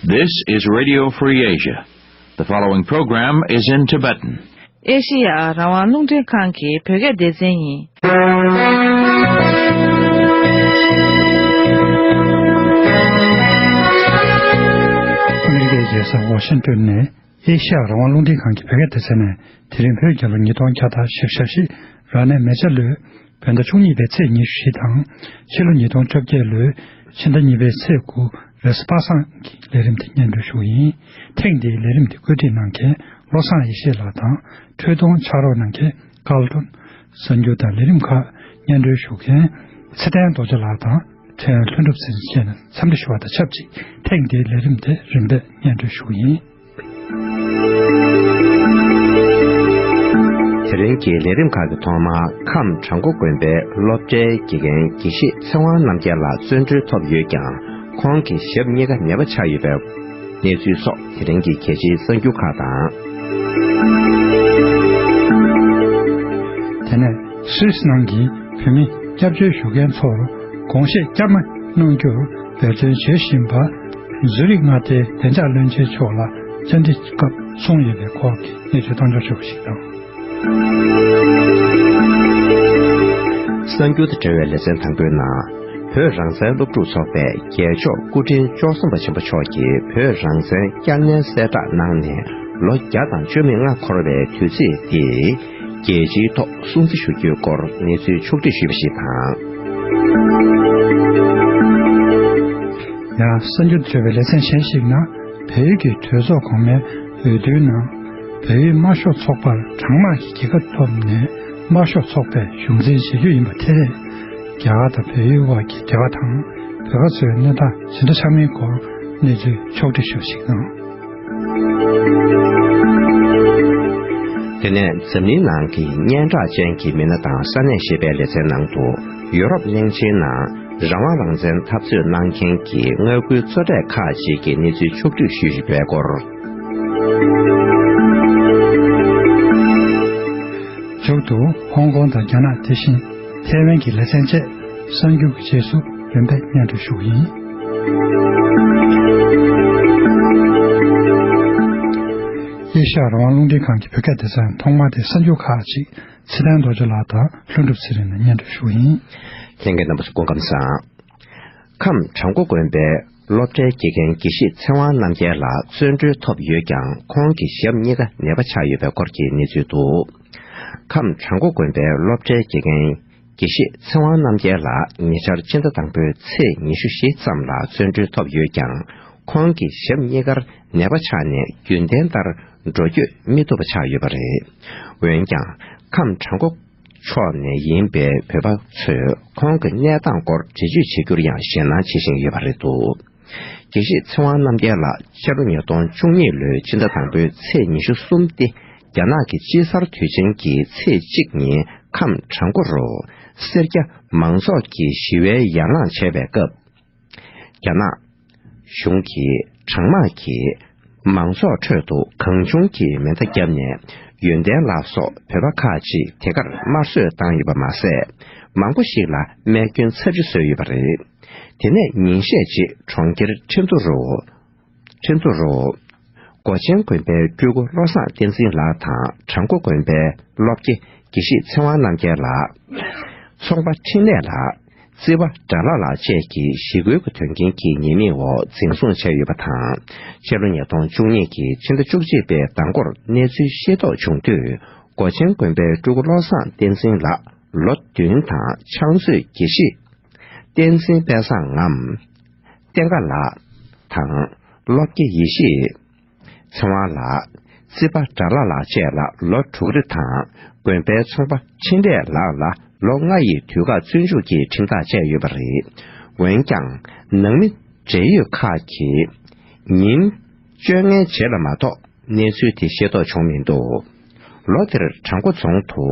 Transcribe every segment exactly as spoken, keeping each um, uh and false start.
This is Radio Free Asia. The following program is in Tibetan. ཨེ་ཤི་ཡ་རང་དབང་རླུང་འཕྲིན་ཁང་གི་བོད་སྐད་སྡེ་ཚན་ཡིན། ཨ་མི་རི་ཀའི་རྒྱལ་ས་ཝ་ཤིང་ཏོན་ནས་ཨེ་ཤི་ཡ་རང་དབང་རླུང་འཕྲིན་ཁང་གི་བོད་སྐད་སྡེ་ཚན་ནས་དེ་རིང་བོད་རྒྱལ་ལོ་ཉིས་སྟོང་བརྒྱ་དང་བཞི་བཅུ་ཞེ་བཞི་རབ་གནས་མེ་བྱ་ལོའི་བོད་ཟླ་བཅུ་གཉིས་པའི་ཚེས་ཉི་ཤུ་བཞི་དང་ཕྱི་ལོ་ཉིས་སྟོང་བཅོ་བརྒྱད་ལོའི་ཕྱི་ཟླ་གཉིས་པའི་ཚེས་དགུ་རེས་གཟའ་པ་སངས་ཀྱི་ལས་རིམ་དེ་སྙན་སྒྲོན་ཞུ་གི་ཡིན། ཐེངས་འདིའི་ལས་རིམ་དེ་བཀོད་སྒྲིག་གནང་མཁན་བློ་བཟང་ཡེ་ཤེས་ལགས་དང་འཕྲོས་དོན་ཕྱག་རོགས་གནང་མཁན་ཀར་ཏོན། གསར་འགྱུར་དང་ལས་རིམ་ཁག་སྙན་སྒྲོན་ཞུ་མཁན་ཚེ་བརྟན་རྡོ་རྗེ་ལགས་དང་ཕྲན་ལྷུན་གྲུབ་ཚེ་རིང་བཅས་ནས་འཚམས་འདྲི་ཞུ་བ་དང་ཆབས་ཅིག་ཐེངས་འདིའི་ལས་རིམ་དེ་རིམ་པས་སྙན་སྒྲོན་ཞུ་གི་ཡིན། དེ་རིང་གི་ལས་རིམ་ཁག་གི་ཐོག་མར་ཁམས་བྲག་འགོ་དགོན་པའི་སློབ་གྲྭའི་དགེ་རྒན་དགེ་བཤེས་ཚེ་དབང་རྣམ་རྒྱལ་ལགས་བཙོན་གྲོལ་ཐོབ་ཡོད་ཀྱང་ཁོང་གི་ཞབས་གཉིས་ཀ་ནད་པ་ཆགས་ཡོད་པའི་གནས་ཚུལ་སོགས་དེ་རིང་གི་གལ་ཆེའི་གསར་འགྱུར་ཁག་དང་། དེ་ནས་སུད་སི་ནང་གི་བོད་མི་སྐྱབས་བཅོལ་ཞུ་མཁན་ཚོར་དགོངས་བཞེས་བསྐྱར་མ་གནང་རྒྱུར་འབད་བརྩོན་བྱེད་བཞིན་པ་ཛུ་རིག་མངའ་སྡེའི་བདེ་འཇགས་བློན་ཆེན་མཆོག་ལ་བཅར་འདྲི་སྐབས་གསུངས་ཡོད་པའི་སྐོར་གྱི་གནས་ཚུལ་གཏོང་ཕྱོགས་ཞུ་བ་ཞིག་དང་། གསར་འགྱུར་དང་འབྲེལ་བའི་ལེ་ཚན་དང་པོའི་ནང་། བོད་རང་བཙན་སློབ་ཕྲུག་ཚོགས་པའི་རྒྱལ་མཆོག་སྐུ་ཕྲེང་བཅུ་གསུམ་པ་ཆེན་པོ་མཆོག་གིས་བོད་རང་བཙན་བསྐྱར་ནན་གསལ་བསྒྲགས་གནང་ནས་ལོ་བརྒྱ་དང་བཅུ་མེད་ལྔ་འཁོར་བའི་དུས་ཚིགས་འདི་རྒྱལ་སྤྱིའི་ཐོག་སྲུང་བརྩི་ཞུ་རྒྱུའི་སྐོར་གནས་ཚུལ་ཕྱོགས་སྒྲིག་ཞུས་པ་ཞིག་དང་། ཡང་གསར་འགྱུར་དུ་གྱུར་པའི་ལེ་ཚན་གཞན་ཞིག་ནང་། བལ་ཡུལ་གྱི་གྲོས་ཚོགས་གོང་མའི་འོས་བསྡུའི་ནང་། བལ་ཡུལ་དམར་ཤོག་ཚོགས་པར་གྲང་དམག་གི་རྒྱལ་ཁ་ཐོབ་ནས་དམར་ཤོག་ཚོགས་པས་གཞུང་འཛིན་བྱེད་རྒྱུ་ཡིན་པ་དེ་རེད། རྒྱ་གར་དང་བལ་ཡུལ་དབར་གྱི་འབྲེལ་བ་དང་བོད་པ་ཚོའི་གནས་སྟངས་ཇི་འདྲ་ཆགས་མིན་སྐོར་གནས་ཚུལ་ཕྱོགས་སྒྲིག་ཞུ་ཞིག་གནང་། དེ་ནས་འཛམ་གླིང་ནང་གི་སྙན་གྲགས་ཅན་གྱི་མི་སྣ་དང་ས་གནས་ཞེས་པའི་ལེ་ཚན་ནང་དུ། ཡུ་རོབ་གླིང་ཆེན་ནང་རང་དབང་རང་བཙན་འཐབ་རྩོད་གནང་མཁན་གྱི་མངའ་ཁུལ་གཙོ་གྲས་ཁག་ཅིག་གི་གནས་ཚུལ་ཕྱོགས་བསྒྲིགས་ཞུས་པའི་སྐོར། མཇུག་ཏུ་ཧོང་ཀོང་དང་རྒྱ་ནག་དེ་བཞིན་ཐའེ་ཝན་གྱི་ལེ་ཚན་བཅས་གསར་འགྱུར་གྱི་རྗེས་སུ་རིམ་པས་སྙན་སྒྲོན་ཞུ་གི་ཡིན། ཨེ་ཤ་ཡ་རང་དབང་རླུང་འཕྲིན་ཁང་གི་བོད་སྐད་སྡེ་ཚན་ཐོག་མ་དེ་གསར་འགྱུར་ཁག་ཅིག་ཚེ་བརྟན་རྡོ་རྗེ་ལགས་དང་ལྷུན་གྲུབ་ཚེ་རིང་ལ་སྙན་སྒྲོན་ཞུ་གི་ཡིན། ལྷན་རྒྱས་རྣམ་པ་ཚོ་སྐུ་ཁམས་བཟང་། ཁམས་བྲག་འགོ་དགོན་པའི་སློབ་གྲྭའི་དགེ་རྒན་དགེ་བཤེས་ཚེ་དབང་རྣམ་རྒྱལ་ལགས་བཙོན་གྲོལ་ཐོབ་ཡོད་ཀྱང་ཁོང་གི་ཞབས་གཉིས་ཀ་ནད་པ་ཆགས་ཡོད་པའི་སྐོར་གྱི་གནས་ཚུལ་འདུག་ཁམས་བྲག་འགོ་དགོན་པའི་སློབ་གྲྭའི་དགེ་རྒན་དགེ་བཤེས་ཚེ་དབང་རྣམ་རྒྱལ་ལགས་ཉེ་ཆར་སྤྱི་ཟླ་དང་པོའི་ཚེས་ཉི་ཤུ་བཞི་ཙམ་ལ་བཙོན་གྲོལ་ཐོབ་ཡོད་ཀྱང་ཁོང་གི་ཞབས་གཉིས་ཀར་ནད་པ་ཆགས་ནས་རྒྱུན་ལྡན་ལྟར་འགྲོ་སྐྱོད་མི་ཐུབ་པ་ཆགས་ཡོད་པ་རེད། འོན་ཀྱང་ཁམས་བྲག་འགོ་ཕྱོགས་ནས་ཡིན་པའི་བོད་པ་ཚོས་ཁོང་གི་གནས་སྟངས་སྐོར་འགྲེལ་བརྗོད་བྱེད་རྒྱུར་ཡང་ཞེད་སྣང་བྱེད་བཞིན་ཡོད་པ་རེད་འདུག་དགེ་བཤེས་ཚེ་དབང་རྣམ་རྒྱལ་ལགས་ཕྱི་ལོ་ཉིས་སྟོང་བཅུ་གཉིས་ལོའི་ཕྱི་ཟླ་དང་པོའི་ཚེས་ཉི་ཤུ་གསུམ་སྟེ་རྒྱ་ནག་གི་དཔྱིད་གསར་དུས་ཆེན་གྱི་ཚེས་གཅིག་ཉིན་ཁམས་བྲག་འགོ་རུ་སེར་སྐྱ་མང་ཚོགས་ཀྱིས་ཞི་བའི་ཡར་ལངས་བྱས་པའི་སྐབས། རྒྱ་ནག་གཞུང་གིས་གྲང་དམག་གིས་མང་ཚོགས་ཁྲོད་དུ་གང་བྱུང་གིས་མེ་མདའ་བརྒྱབ་ནས་ཡོན་ཏན་ལགས་སོགས་བོད་པ་ཁག་ཅིག་དེ་གར་དམར་གསོད་བཏང་ཡོད་པ་མ་ཟད། མང་པོ་ཞིག་ལ་རྨས་སྐྱོན་ཚབས་ཆེ་བཟོས་ཡོད་པ་རེད། དེ་ནས་ཉིན་ཤས་རྗེས་གྲོང་ཁྱེར་ཁྲིན་ཏུ་རུ། ཁྲིན་ཏུ་རུ། སྒོ་ཆེན་དགོན་པའི་སྤྲུལ་སྐུ་བློ་བཟང་བསྟན་འཛིན་ལགས་དང་བྲག་འགོ་དགོན་པའི་སློབ་དགེ་དགེ་བཤེས་ཚེ་དབང་རྣམ་རྒྱལ་ལགས། ཚོང་པ་འཕྲིན་ལས་ལགས། རྩིས་པ་དགྲ་ལྷ་ལགས་བཅས་ཀྱིས་ཞི་རྒོལ་གྱི་དོན་རྐྱེན་གྱི་ཉེས་མིང་འོག་འཛིན་བཟུང་བྱས་ཡོད་པ་དང་། ཕྱི་ལོ་ཉིས་སྟོང་བཅུ་གཉིས་ཀྱི་ཕྱི་ཟླ་བཅུ་གཅིག་པའི་ཟླ་འགོར་གནས་ཚུལ་ཤེས་རྟོགས་བྱུང་དུས། སྒོ་ཆེན་དགོན་པའི་སྤྲུལ་སྐུ་བློ་བཟང་བསྟན་འཛིན་ལགས་ལོ་བདུན་དང་ཕྱག་མཛོད་དགེ་བཤེས་བསྟན་འཛིན་དཔལ་བཟང་ངམ། བསྟན་དགའ་ལགས་དང་སློབ་དགེ་ཡེ་ཤེས། ཚེ་དབང་ལགས། རྩིས་པ་དགྲ་ལྷ་ལགས་བཅས་ལ་ལོ་དྲུག་རེ་དང་དགོན་པའི་ཚོང་པ་འཕྲིན་ལས་ལགས་ལ་ལོ་ལྔ་ཡི་དུས་བཀག་བཙོན་འཇུག་གི་ཁྲིམས་ཐག་བཅད་ཡོད་པ་རེད། འོན་ཀྱང་ནང་མི་འབྲེལ་ཡོད་ཁག་གིས་ཉིན་བཅོ་ལྔའི་རྗེས་ལ་མ་གཏོགས་གནས་ཚུལ་དེ་ཤེས་རྟོགས་བྱུང་མི་འདུག་ལོ་དེར་བྲག་འགོ་རྫོང་དུ་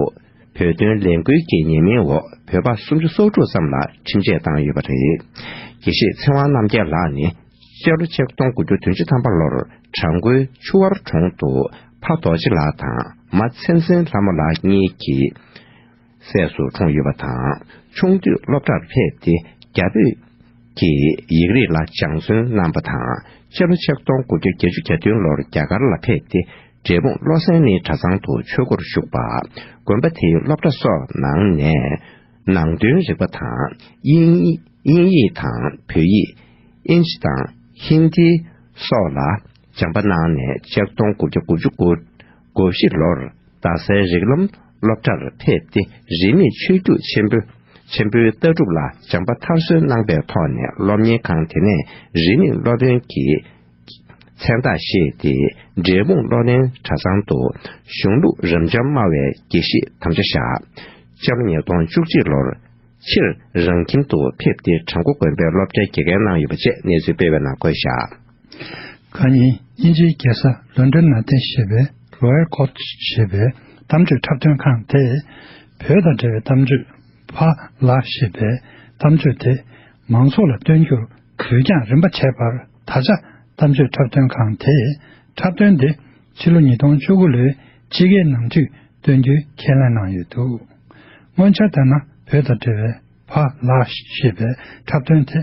བོད་དོན་ལས་འགུལ་གྱི་ཉེས་མིང་འོག་བོད་པ་སུམ་ཅུ་སོ་དྲུག་ཙམ་ལ་ཁྲིམས་ཆད་བཏང་ཡོད་པ་རེད། དགེ་བཤེས་ཚེ་དབང་རྣམ་རྒྱལ་ལགས་ནི། སྤྱི་ལོ་ཆིག་སྟོང་དགུ་བརྒྱ་བདུན་ཅུ་ཐམ་པ་ལོར་བྲག་འགོའི་ཆུ་དབར་གྲོང་དུ་ཕ་རྡོ་རྗེ་ལགས་དང་མ་ཚན་ཚན་ལྷ་མོ་ལགས་གཉིས་ཀྱི་སྲས་སུ་འཁྲུངས་ཡོད་པ་དང་། ཆུང་དུས་སློབ་གྲྭར་ཕེབས་ཏེ་རྒྱ་བོད་ གིས་ཡིག་རིགས་ལ་སྦྱང་བརྩོན་གནང་པ་དང་། སྤྱི་ལོ་ཆིག་སྟོང་དགུ་བརྒྱ་བརྒྱད་ཅུ་གྱ་བདུན་ལོར་རྒྱ་གར་ལ་ཕེབས་ཏེ། འབྲས་སྤུངས་བློ་གསལ་གླིང་གྲྭ་ཚང་དུ་ཆོས་སྒོར་ཞུགས་པ། དགོན་པ་དེའི་སློབ་གྲྭ་སོགས་ནང་ནས་ནང་དོན་རིག་པ་དང་། དབྱིན་ཡིག་དབྱིན་ཡིག་དང་བོད་ཡིག་དབྱིན་ཇི་དང་ཧིན་དི་སོགས་ལ་སྦྱངས་པ་གནང་ནས། ཆིག་སྟོང་དགུ་བརྒྱ་དགུ་བཅུ་གོ་བཞི་ལོར་རྡ་སའི་རིགས་ལམ་སློབ་གྲྭར་ཕེབས་ཏེ། རིས་མེད་ཆོས་བརྒྱུད་ཆེན་པོའི་ཆེན་པོའི་ལྟ་གྲུབ་ལ་སྦྱངས་པ་མཐར་སོན་གནང་པའི་ཐོག་ནས། སློབ་གཉེར་ཁང་དེ་ནས་རིས་མེད་སློབ་དཔོན་གྱི་མཚན་རྟགས་བཞེས་ཏེ། འབྲས་སྤུངས་བློ་གླིང་གྲྭ་ཚང་དུ་གཞུང་ལུགས་རབ་འབྱམས་སྨྲ་བའི་དགེ་བཤེས་དམ་བཅའ་བཞག་སྤྱི་ལོ་ཉིས་སྟོང་བཅུ་གཅིག་ལོར་ཕྱིར་རང་ཁྱིམ་དུ་ཕེབས་ཏེ། བྲག་འགོ་དགོན་པའི་སློབ་གྲྭའི་དགེ་རྒན་གནང་ཡོད་པ་བཅས་གནས་ཚུལ་སྤེལ་བའི་ནང་འཁོད་བཞག་ཁ་ཉིན་དབྱིན་ཇིའི་རྒྱལ་ས་ལོན་ཌོན་ནང་རྟེན་གཞི་བྱས་པའི་Royal Court ཞེས་པའི་གཏམ་བརྗོད་འཁྲབ་སྟོན་ཁང་དེས། བོད་དང་འབྲེལ་བའི་གཏམ་བརྗོད་ཕ་ལ་ཞེས་པའི་གཏམ་བརྗོད་དེ། མང་ཚོགས་ལ་སྟོན་རྒྱུར་གུ་ཡངས་རིམ་པ་བྱས་པར། ད་ཆ་གཏམ་བརྗོད་འཁྲབ་སྟོན་ཁང་དེས་འཁྲབ་སྟོན་དེ་ཕྱི་ལོ་ཉིས་སྟོང་བཅུ་དགུ་ལོའི་དཔྱིད་ཀའི་ནང་དུས་སྟོན་རྒྱུའི་ཁས་ལེན་གནང་ཡོད་འདུག་སྔོན་ཆར་ལྟར་ན། བོད་དང་འབྲེལ་བའི་ཕ་ལ་ཞེས་པའི་འཁྲབ་སྟོན་དེ་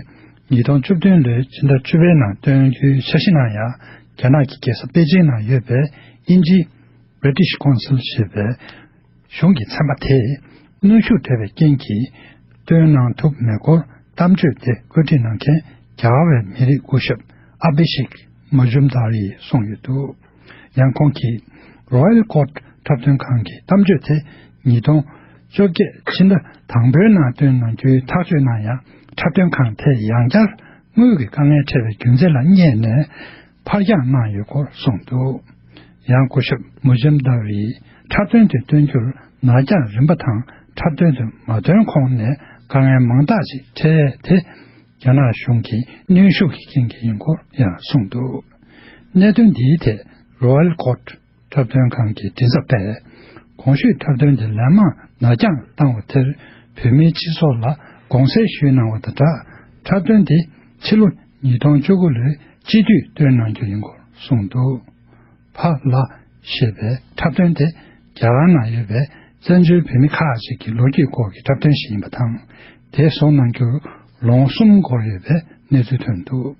ཉིས་སྟོང་བཅུ་བདུན་ལོའི་ཕྱི་ཟླ་བཅུ་པའི་ནང་སྟོན་རྒྱུའི་འཆར་གཞི་གནང་ཡང་། རྒྱ་ནག་གི་རྒྱལ་ས་པེ་ཅིང་ནང་ཡོད་པའི་དབྱིན་ཇིའི་British Council ཞེས་པའི་གཞུང་གི་ཚན་པ་དེས་གནོན་ཤུགས་སྤྲད་པའི་རྐྱེན་གྱིས། སྟོན་གནང་ཐུབ་མེད་སྐོར་གཏམ་བརྗོད་དེ་བཀོད་སྒྲིག་གནང་མཁན་རྒྱ་གར་བའི་མི་རིགས་སྐུ་ཞབས་ཨ་བྷི་ཤེག་མ་ཇུམ་དར་ཡིས་གསུངས་ཡོད་འདུག་ཡང་ཁོང་གིས་Royal Court འཁྲབ་སྟོན་ཁང་གི་གཏམ་བརྗོད་དེ་ཉིས་སྟོང་བཅོ་བརྒྱད་ཕྱི་ཟླ་དང་པོའི་ནང་སྟོན་གནང་རྒྱུའི་ཐག་གཅོད་གནང་ཡང་། འཁྲབ་སྟོན་ཁང་དེས་ཡང་བསྐྱར་དངུལ་གྱི་དཀའ་ངལ་འཕྲད་པའི་རྒྱུ་མཚན་ལ་བསྙད་ནས། ཕར་འགྱངས་གནང་ཡོད་སྐོར་གསུངས་འདུག་ཡང་སྐུ་ཞབས་མུ་ཇམ་དཱ་རིས་འཁྲབ་སྟོན་དེ་སྟོན་རྒྱུར་ནར་འགྱངས་རིམ་པ་དང་། འཁྲབ་སྟོན་དེ་མ་སྟོན་གོང་ནས་དཀའ་ངལ་མང་དག་ཅིག་འཕྲད་ཡས་དེ། རྒྱ་ནག་གཞུང་གི་གནོན་ཤུགས་ཀྱི་རྐྱེན་གྱིས་ཡིན་སྐོར་ཡང་གསུངས་འདུག་གནད་དོན་འདིའི་ཐད་Royal Court འཁྲབ་སྟོན་ཁང་གི་མགྲིན་ཚབ་པས། གོང་ཞུས་འཁྲབ་སྟོན་དེ་ལན་མང་ནར་འགྱངས་བཏང་བ་དེར། བོད་མིའི་སྤྱི་ཚོགས་ལ་དགོངས་སེལ་ཞུས་གནང་བ་དང་སྦྲགས། འཁྲབ་སྟོན་དེ་ཕྱི་ལོ་ཉིས་སྟོང་བཅུ་དགུ་ལོའི་དཔྱིད་དུས་སྟོན་གནང་རྒྱུ་ཡིན་སྐོར་གསུངས་འདུག་ཕ་ལ་ཞེས་པའི་འཁྲབ་སྟོན་དེ་རྒྱ་གར་ནང་ཡོད་པའི་བཙན་བྱོལ་བོད་མི་ཁག་ཅིག་གི་ལོ་རྒྱུས་སྐོར་གྱི་འཁྲབ་སྟོན་ཞིག་ཡིན་པ་དང་། དེ་བཟོ་གནང་རྒྱུར་ལོ་ངོ་གསུམ་འགོར་ཡོད་པའི་གནས་ཚུལ་ཐོན་འདུག་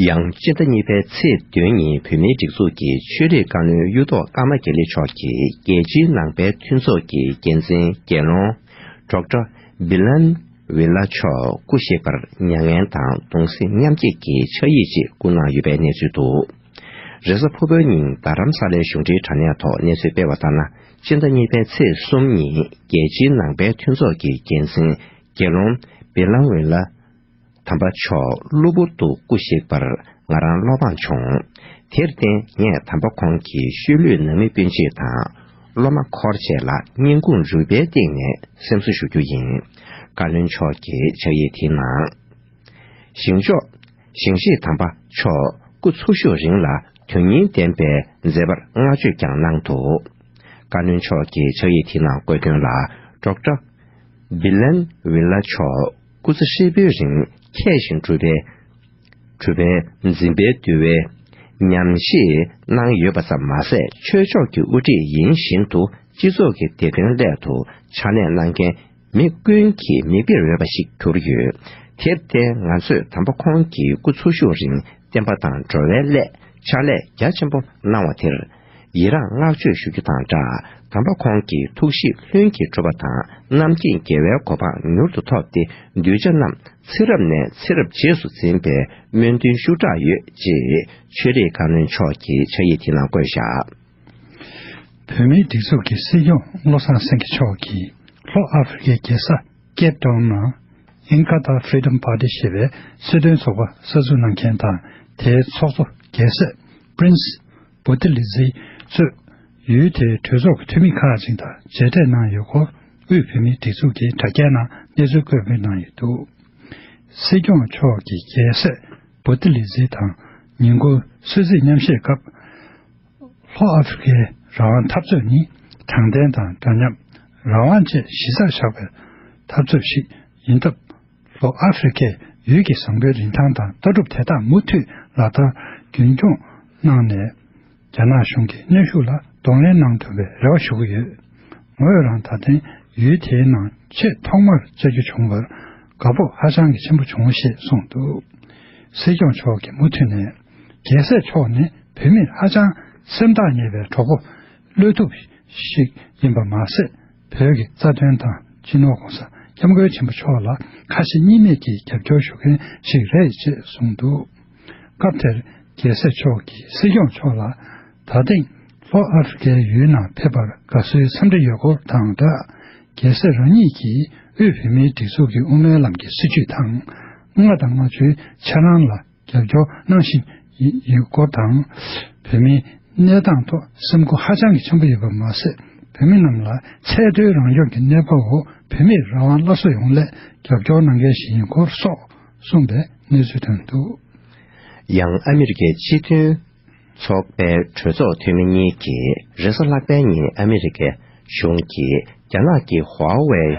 ཡང་སྤྱི་ཟླ་གཉིས་པའི་ཚེས་བདུན་ཉིན། བོད་མིའི་སྒྲིག་འཛུགས་ཀྱི་ཆོས་རིག་བཀའ་བློན་གཡུ་ཐོག་ཀརྨ་དགེ་ལེགས་མཆོག་གིས་རྒྱལ་སྤྱིའི་ནང་པའི་མཐུན་ཚོགས་ཀྱི་འགན་འཛིན་དགེ་སློང་ཌོག་ཊར་བི་ལན་ཝི་ལ་མཆོག་སྐུ་གཤེགས་པར་མྱ་ངན་དང་གདུང་སེམས་མཉམ་སྐྱེད་ཀྱི་ཕྱག་ཡིག་ཅིག་བསྐུར་གནང་ཡོད་པའི་གནས་ཚུལ་འདུག་རེས་གཟའ་ཕུར་བུའི་ཉིན་རྡ་རམ་ས་ལའི་གཞུང་འབྲེལ་དྲ་གནས་ཐོག་གནས་ཚུལ་སྤེལ་བ་ལྟར་ན། སྤྱི་ཟླ་གཉིས་པའི་ཚེས་གསུམ་ཉིན་རྒྱལ་སྤྱིའི་ནང་པའི་མཐུན་ཚོགས་ཀྱི་འགན་འཛིན་དགེ་སློང་བི་ལན་ཝི་ལ་དམ་པ་མཆོག་གློ་བུར་དུ་སྐུ་གཤེགས་པར་ང་རང་བློ་ཕངས་བྱུང་། དེར་བརྟེན། ངས་དམ་པ་ཁོང་གི་ཤུལ་ལུས་ནང་མི་སྤུན་མཆེད་དང་སློབ་མ་འཁོར་བཅས་ལ་སྙིང་ཁུང་རུས་པའི་གཏིང་ནས་སེམས་གསོ་ཞུ་རྒྱུ་ཡིན། བཀའ་བློན་མཆོག་གིས་ཕྱག་ཡིག་དེའི་ནང་། ཞིང་མཆོག་ཞིང་གཤེགས་དམ་པ་མཆོག་སྐུ་འཚོ་བཞུགས་རིང་ལ་དོན་སྙིང་ལྡན་པའི་མཛད་པར་བསྔགས་བརྗོད་ཀྱང་གནང་འདུག་བཀའ་བློན་མཆོག་གིས་ཕྱག་ཡིག་དེའི་ནང་བཀོད་དོན་ལ། ཌོག་ཊར་བི་ལན་ཝི་ལ་མཆོག་སྐུ་ཚེ་ཧྲིལ་པོའི་རིང་ཁྱད་བཞིན་གྲུབ་པའི་གྲུབ་པའི་འཛིན་པའི་འདུལ་བའི་ཉམས་བཞེས་གནང་ཡོད་པ་ཙམ་མ་ཟད། ཆོས་ཕྱོགས་ཀྱི་དབུ་ཁྲིད་ཡིན་བཞིན་དུ་སྤྱི་ཚོགས་ཀྱི་བདེ་དོན་སླད་དུ་ཕྱག་ལས་གནང་མཁན་མི་ཀུན་གྱི་མིག་དཔེར་འོས་པ་ཞིག་གྱུར་ཡོད། དེར་བརྟེན། ང་ཚོས་དམ་པ་ཁོང་གི་སྐུ་འཚོ་བཞུགས་རིང་བསྟན་པ་དང་འགྲོ་བའི་སླད་ཕྱག་ལས་རྒྱ་ཆེན་པོ་གནང་བ་དེར་ཡི་རངས་བསྔགས་བརྗོད་ཞུ་རྒྱུ་དང་སྦྲགས། དམ་པ་ཁོང་གི་ཐུགས་བཞེད་ལྷུན་གྱིས་གྲུབ་པ་དང་རྣམ་མཁྱེན་རྒྱལ་བའི་གོ་འཕང་མྱུར་དུ་ཐོབ་སྟེ། གདུལ་བྱ་རྣམས་ཚེ་རབས་ནས་ཚེ་རབས་རྗེས་སུ་འཛིན་པའི་སྨོན་འདུན་ཤུགས་དྲག་ཡོད། ཅེས་ཆོས་རིག་བཀའ་བློན་མཆོག་གིས་ཕྱག་ཡིག་དེའི་ནང་བཀོད་བཞག་བོད་མིའི་སྒྲིག་འཛུགས་ཀྱི་སྲིད་སྐྱོང་བློ་བཟང་སེང་གེ་མཆོག་གིས་ལྷོ་ཨ་ཧྥེ་རི་ཁའི་རྒྱལ་ས་ཀེབ་ཊའུན་ནང་Inkatha Freedom Party ཞེས་པའི་སྲིད་དོན་ཚོགས་པ་གསར་འཛུགས་གནང་མཁན་དང་། དེའི་ཚོགས་གཙོ་རྒྱལ་སྲས་Prince Buthelezi གཙོས་ཡུལ་དེའི་གྲོས་ཚོགས་ཀྱི་འཐུས་མི་ཁག་ཅིག་དང་མཇལ་འཕྲད་གནང་ཡོད་སྐོར་དབུས་བོད་མིའི་སྒྲིག་འཛུགས་ཀྱི་དྲ་རྒྱའི་ནང་གནས་ཚུལ་བཀོད་སྤེལ་གནང་ཡོད་འདུག་སྲིད་སྐྱོང་མཆོག་གིས་རྒྱལ་སྲས་Buthelezi དང་ཉིན་གུང་གསོལ་ཚིགས་མཉམ་བཞེས་སྐབས། ལྷོ་ཨ་ཧྥེ་རི་ཁའི་རང་དབང་འཐབ་རྩོད་ནི་དྲང་བདེན་དང་འདྲ་མཉམ། རང་དབང་བཅས་གཞི་རྩར་བཞག་པའི་འཐབ་རྩོད་ཞིག་ཡིན་སྟབས། ལྷོ་ཨ་ཧྥེ་རི་ཁས་ཡུལ་གྱི་བཟང་པོའི་རིན་ཐང་དང་ལྟ་གྲུབ་དེ་དག་མུ་མཐུད་ལག་བསྟར་རྒྱུན་འཁྱོངས་གནང་ནས། རྒྱ་ནག་གཞུང་གི་གནོན་ཤུགས་ལ་གདོང་ལེན་གནང་ཐུབ་པའི་རེ་བ་ཞུ་གི་ཡོད། ངོས་རང་ད་ཐེངས་ཡུལ་དེའི་ནང་ཆེས་ཐོག་མར་བཅར་རྒྱུ་བྱུང་བར། དགའ་སྤོབས་ཧ་ཅང་གི་ཆེན་པོ་བྱུང་ཞེས་གསུངས་འདུག། སྲིད་སྐྱོང་མཆོག་གིས་མུ་མཐུད་ནས། རྒྱལ་སྲས་མཆོག་ནི་བོད་མིར་ཧ་ཅང་སེམས་ཐག་ཉེ་བའི་གྲོགས་པོ་བློ་ཐུབ་ཞིག་ཡིན་པ་མ་ཟད། བོད་ཀྱི་རྩ་དོན་དང་སྤྱི་ནོར་༸གོང་ས་༸སྐྱབས་མགོན་ཆེན་པོ་མཆོག་ལ་ཁ་ཞེ་གཉིས་མེད་ཀྱིས་རྒྱབ་སྐྱོར་ཞུ་མཁན་ཞིག་རེད་ཅེས་གསུངས་འདུག། སྐབས་དེར་རྒྱལ་སྲས་མཆོག་གིས་སྲིད་སྐྱོང་མཆོག་ལ། ད་ཐེངས་ལྷོ་ཨ་ཧྥེ་རི་ཀའི་ཡུལ་ནང་ཕེབས་པར་དགའ་བསུའི་འཚམས་འདྲི་ཡོད་སྐོར་དང་སྦྲགས། རྒྱལ་སྲས་རང་ཉིད་ཀྱིས་དབུས་བོད་མིའི་སྒྲིག་འཛུགས་ཀྱི་དབུ་མའི་ལམ་གྱི་སྲིད་བྱུས་དང་། ལྔ་དང་ལྔ་བཅུའི་འཆར་སྣང་ལ་རྒྱབ་སྐྱོར་གནང་བཞིན་ཡོད་སྐོར་དང་། བོད་མིའི་གནས་སྟངས་ཐོག་སེམས་ཁུར་ཧ་ཅང་གི་ཆེན་པོ་ཡོད་པ་མ་ཟད། བོད་མི་རྣམས་ལ་ཚད་མཐོའི་རང་སྐྱོང་གི་གནས་བབ་འོག་བོད་མིར་རང་དབང་སླར་གསོ་ཡོང་སླད་རྒྱབ་སྐྱོར་གནང་མཁན་ཞིག་ཡིན་སྐོར་སོགས་གསུངས་པའི་གནས་ཚུལ་ཐོན་འདུག། ཡང་ཨ་མི་རི་ཀའི་སྤྱི་མཐུན་ཚོགས་པའི་གྲོས་ཚོགས་འཐུས་མི་གཉིས་ཀྱིས་རེས་གཟའ་ལྷག་པའི་ཉིན་ཨ་མི་རི་ཀའི་གཞུང་གིས་རྒྱ་ནག་གི་Huawei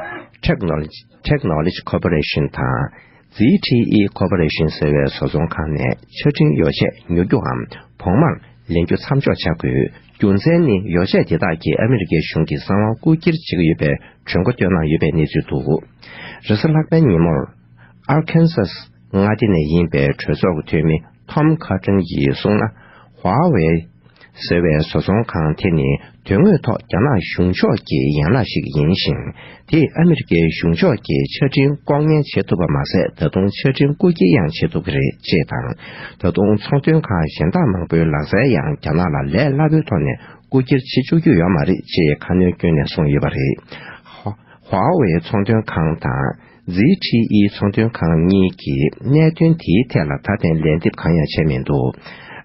Technology Technology Corporation དང་Z T E Corporation ཟེར་བའི་བཟོ་ཚོང་ཁང་ནས་ཆ་འཕྲིན་ཡོ་བྱད་ཉོ་རྒྱུའམ་བོགས་མར་ལེན་རྒྱུ་མཚམས་འཇོག་བྱ་དགོས། རྒྱུ་མཚན་ནི་ཡོ་བྱད་དེ་དག་གིས་ཨ་མི་རི་ཀའི་གཞུང་གི་གསང་བ་རྐུ་འཁྱེར་བྱེད་ཀྱི་ཡོད་པའི་གྲོས་འགོ་བཏོན་གནང་ཡོད་པའི་གནས་ཚུལ་འདུག། རེས་གཟའ་ལྷག་པའི་ཉིན་མོར། Arkansas མངའ་སྡེ་ནས་ཡིན་པའི་གྲོས་ཚོགས་ཀྱི་འཐུས་མི་Tom Cotton གྱིས་གསུངས་ན། Huawei ཟེར་བའི་བཟོ་ཚོང་ཁང་དེ་ནི་དོན་དངོས་ཐོག་རྒྱ་ནག་གཞུང་ཕྱོགས་ཀྱི་ཡན་ལག་ཞིག་ཡིན་ཞིང་། དེས་ཨ་མི་རི་ཀའི་གཞུང་ཕྱོགས་ཀྱི་ཆ་འཕྲིན་ལྐོག་ཉན་བྱེད་ཐུབ་པ་མ་ཟད། ད་དུང་ཆ་འཕྲིན་རྐུ་འཁྱེར་ཡང་བྱེད་ཐུབ་ཀྱི་རེད་ཅེས་དང་། ད་དུང་ཚོང་དོན་ཁང་གཞན་དག་མང་པོའི་ལག་རྩལ་ཡང་རྒྱ་ནག་ལ་ལས་སླ་པོའི་ཐོག་ནས་རྐུ་འཁྱེར་བྱེད་བཅུག་རྒྱུ་ཡོད་མ་རེད་ཅེས་ཁ་སྣོན་བསྐྱོན་ནས་གསུངས་ཡོད་པ་རེད། Huawei ཚོང་དོན་ཁང་དང་Z T E ཚོང་དོན་ཁང་གཉིས་ཀྱིས་གནད་དོན་དེའི་ཐད་ལ་ད་ཐེངས་ལན་འདེབས་གང་ཡང་བྱས་མི་འདུག།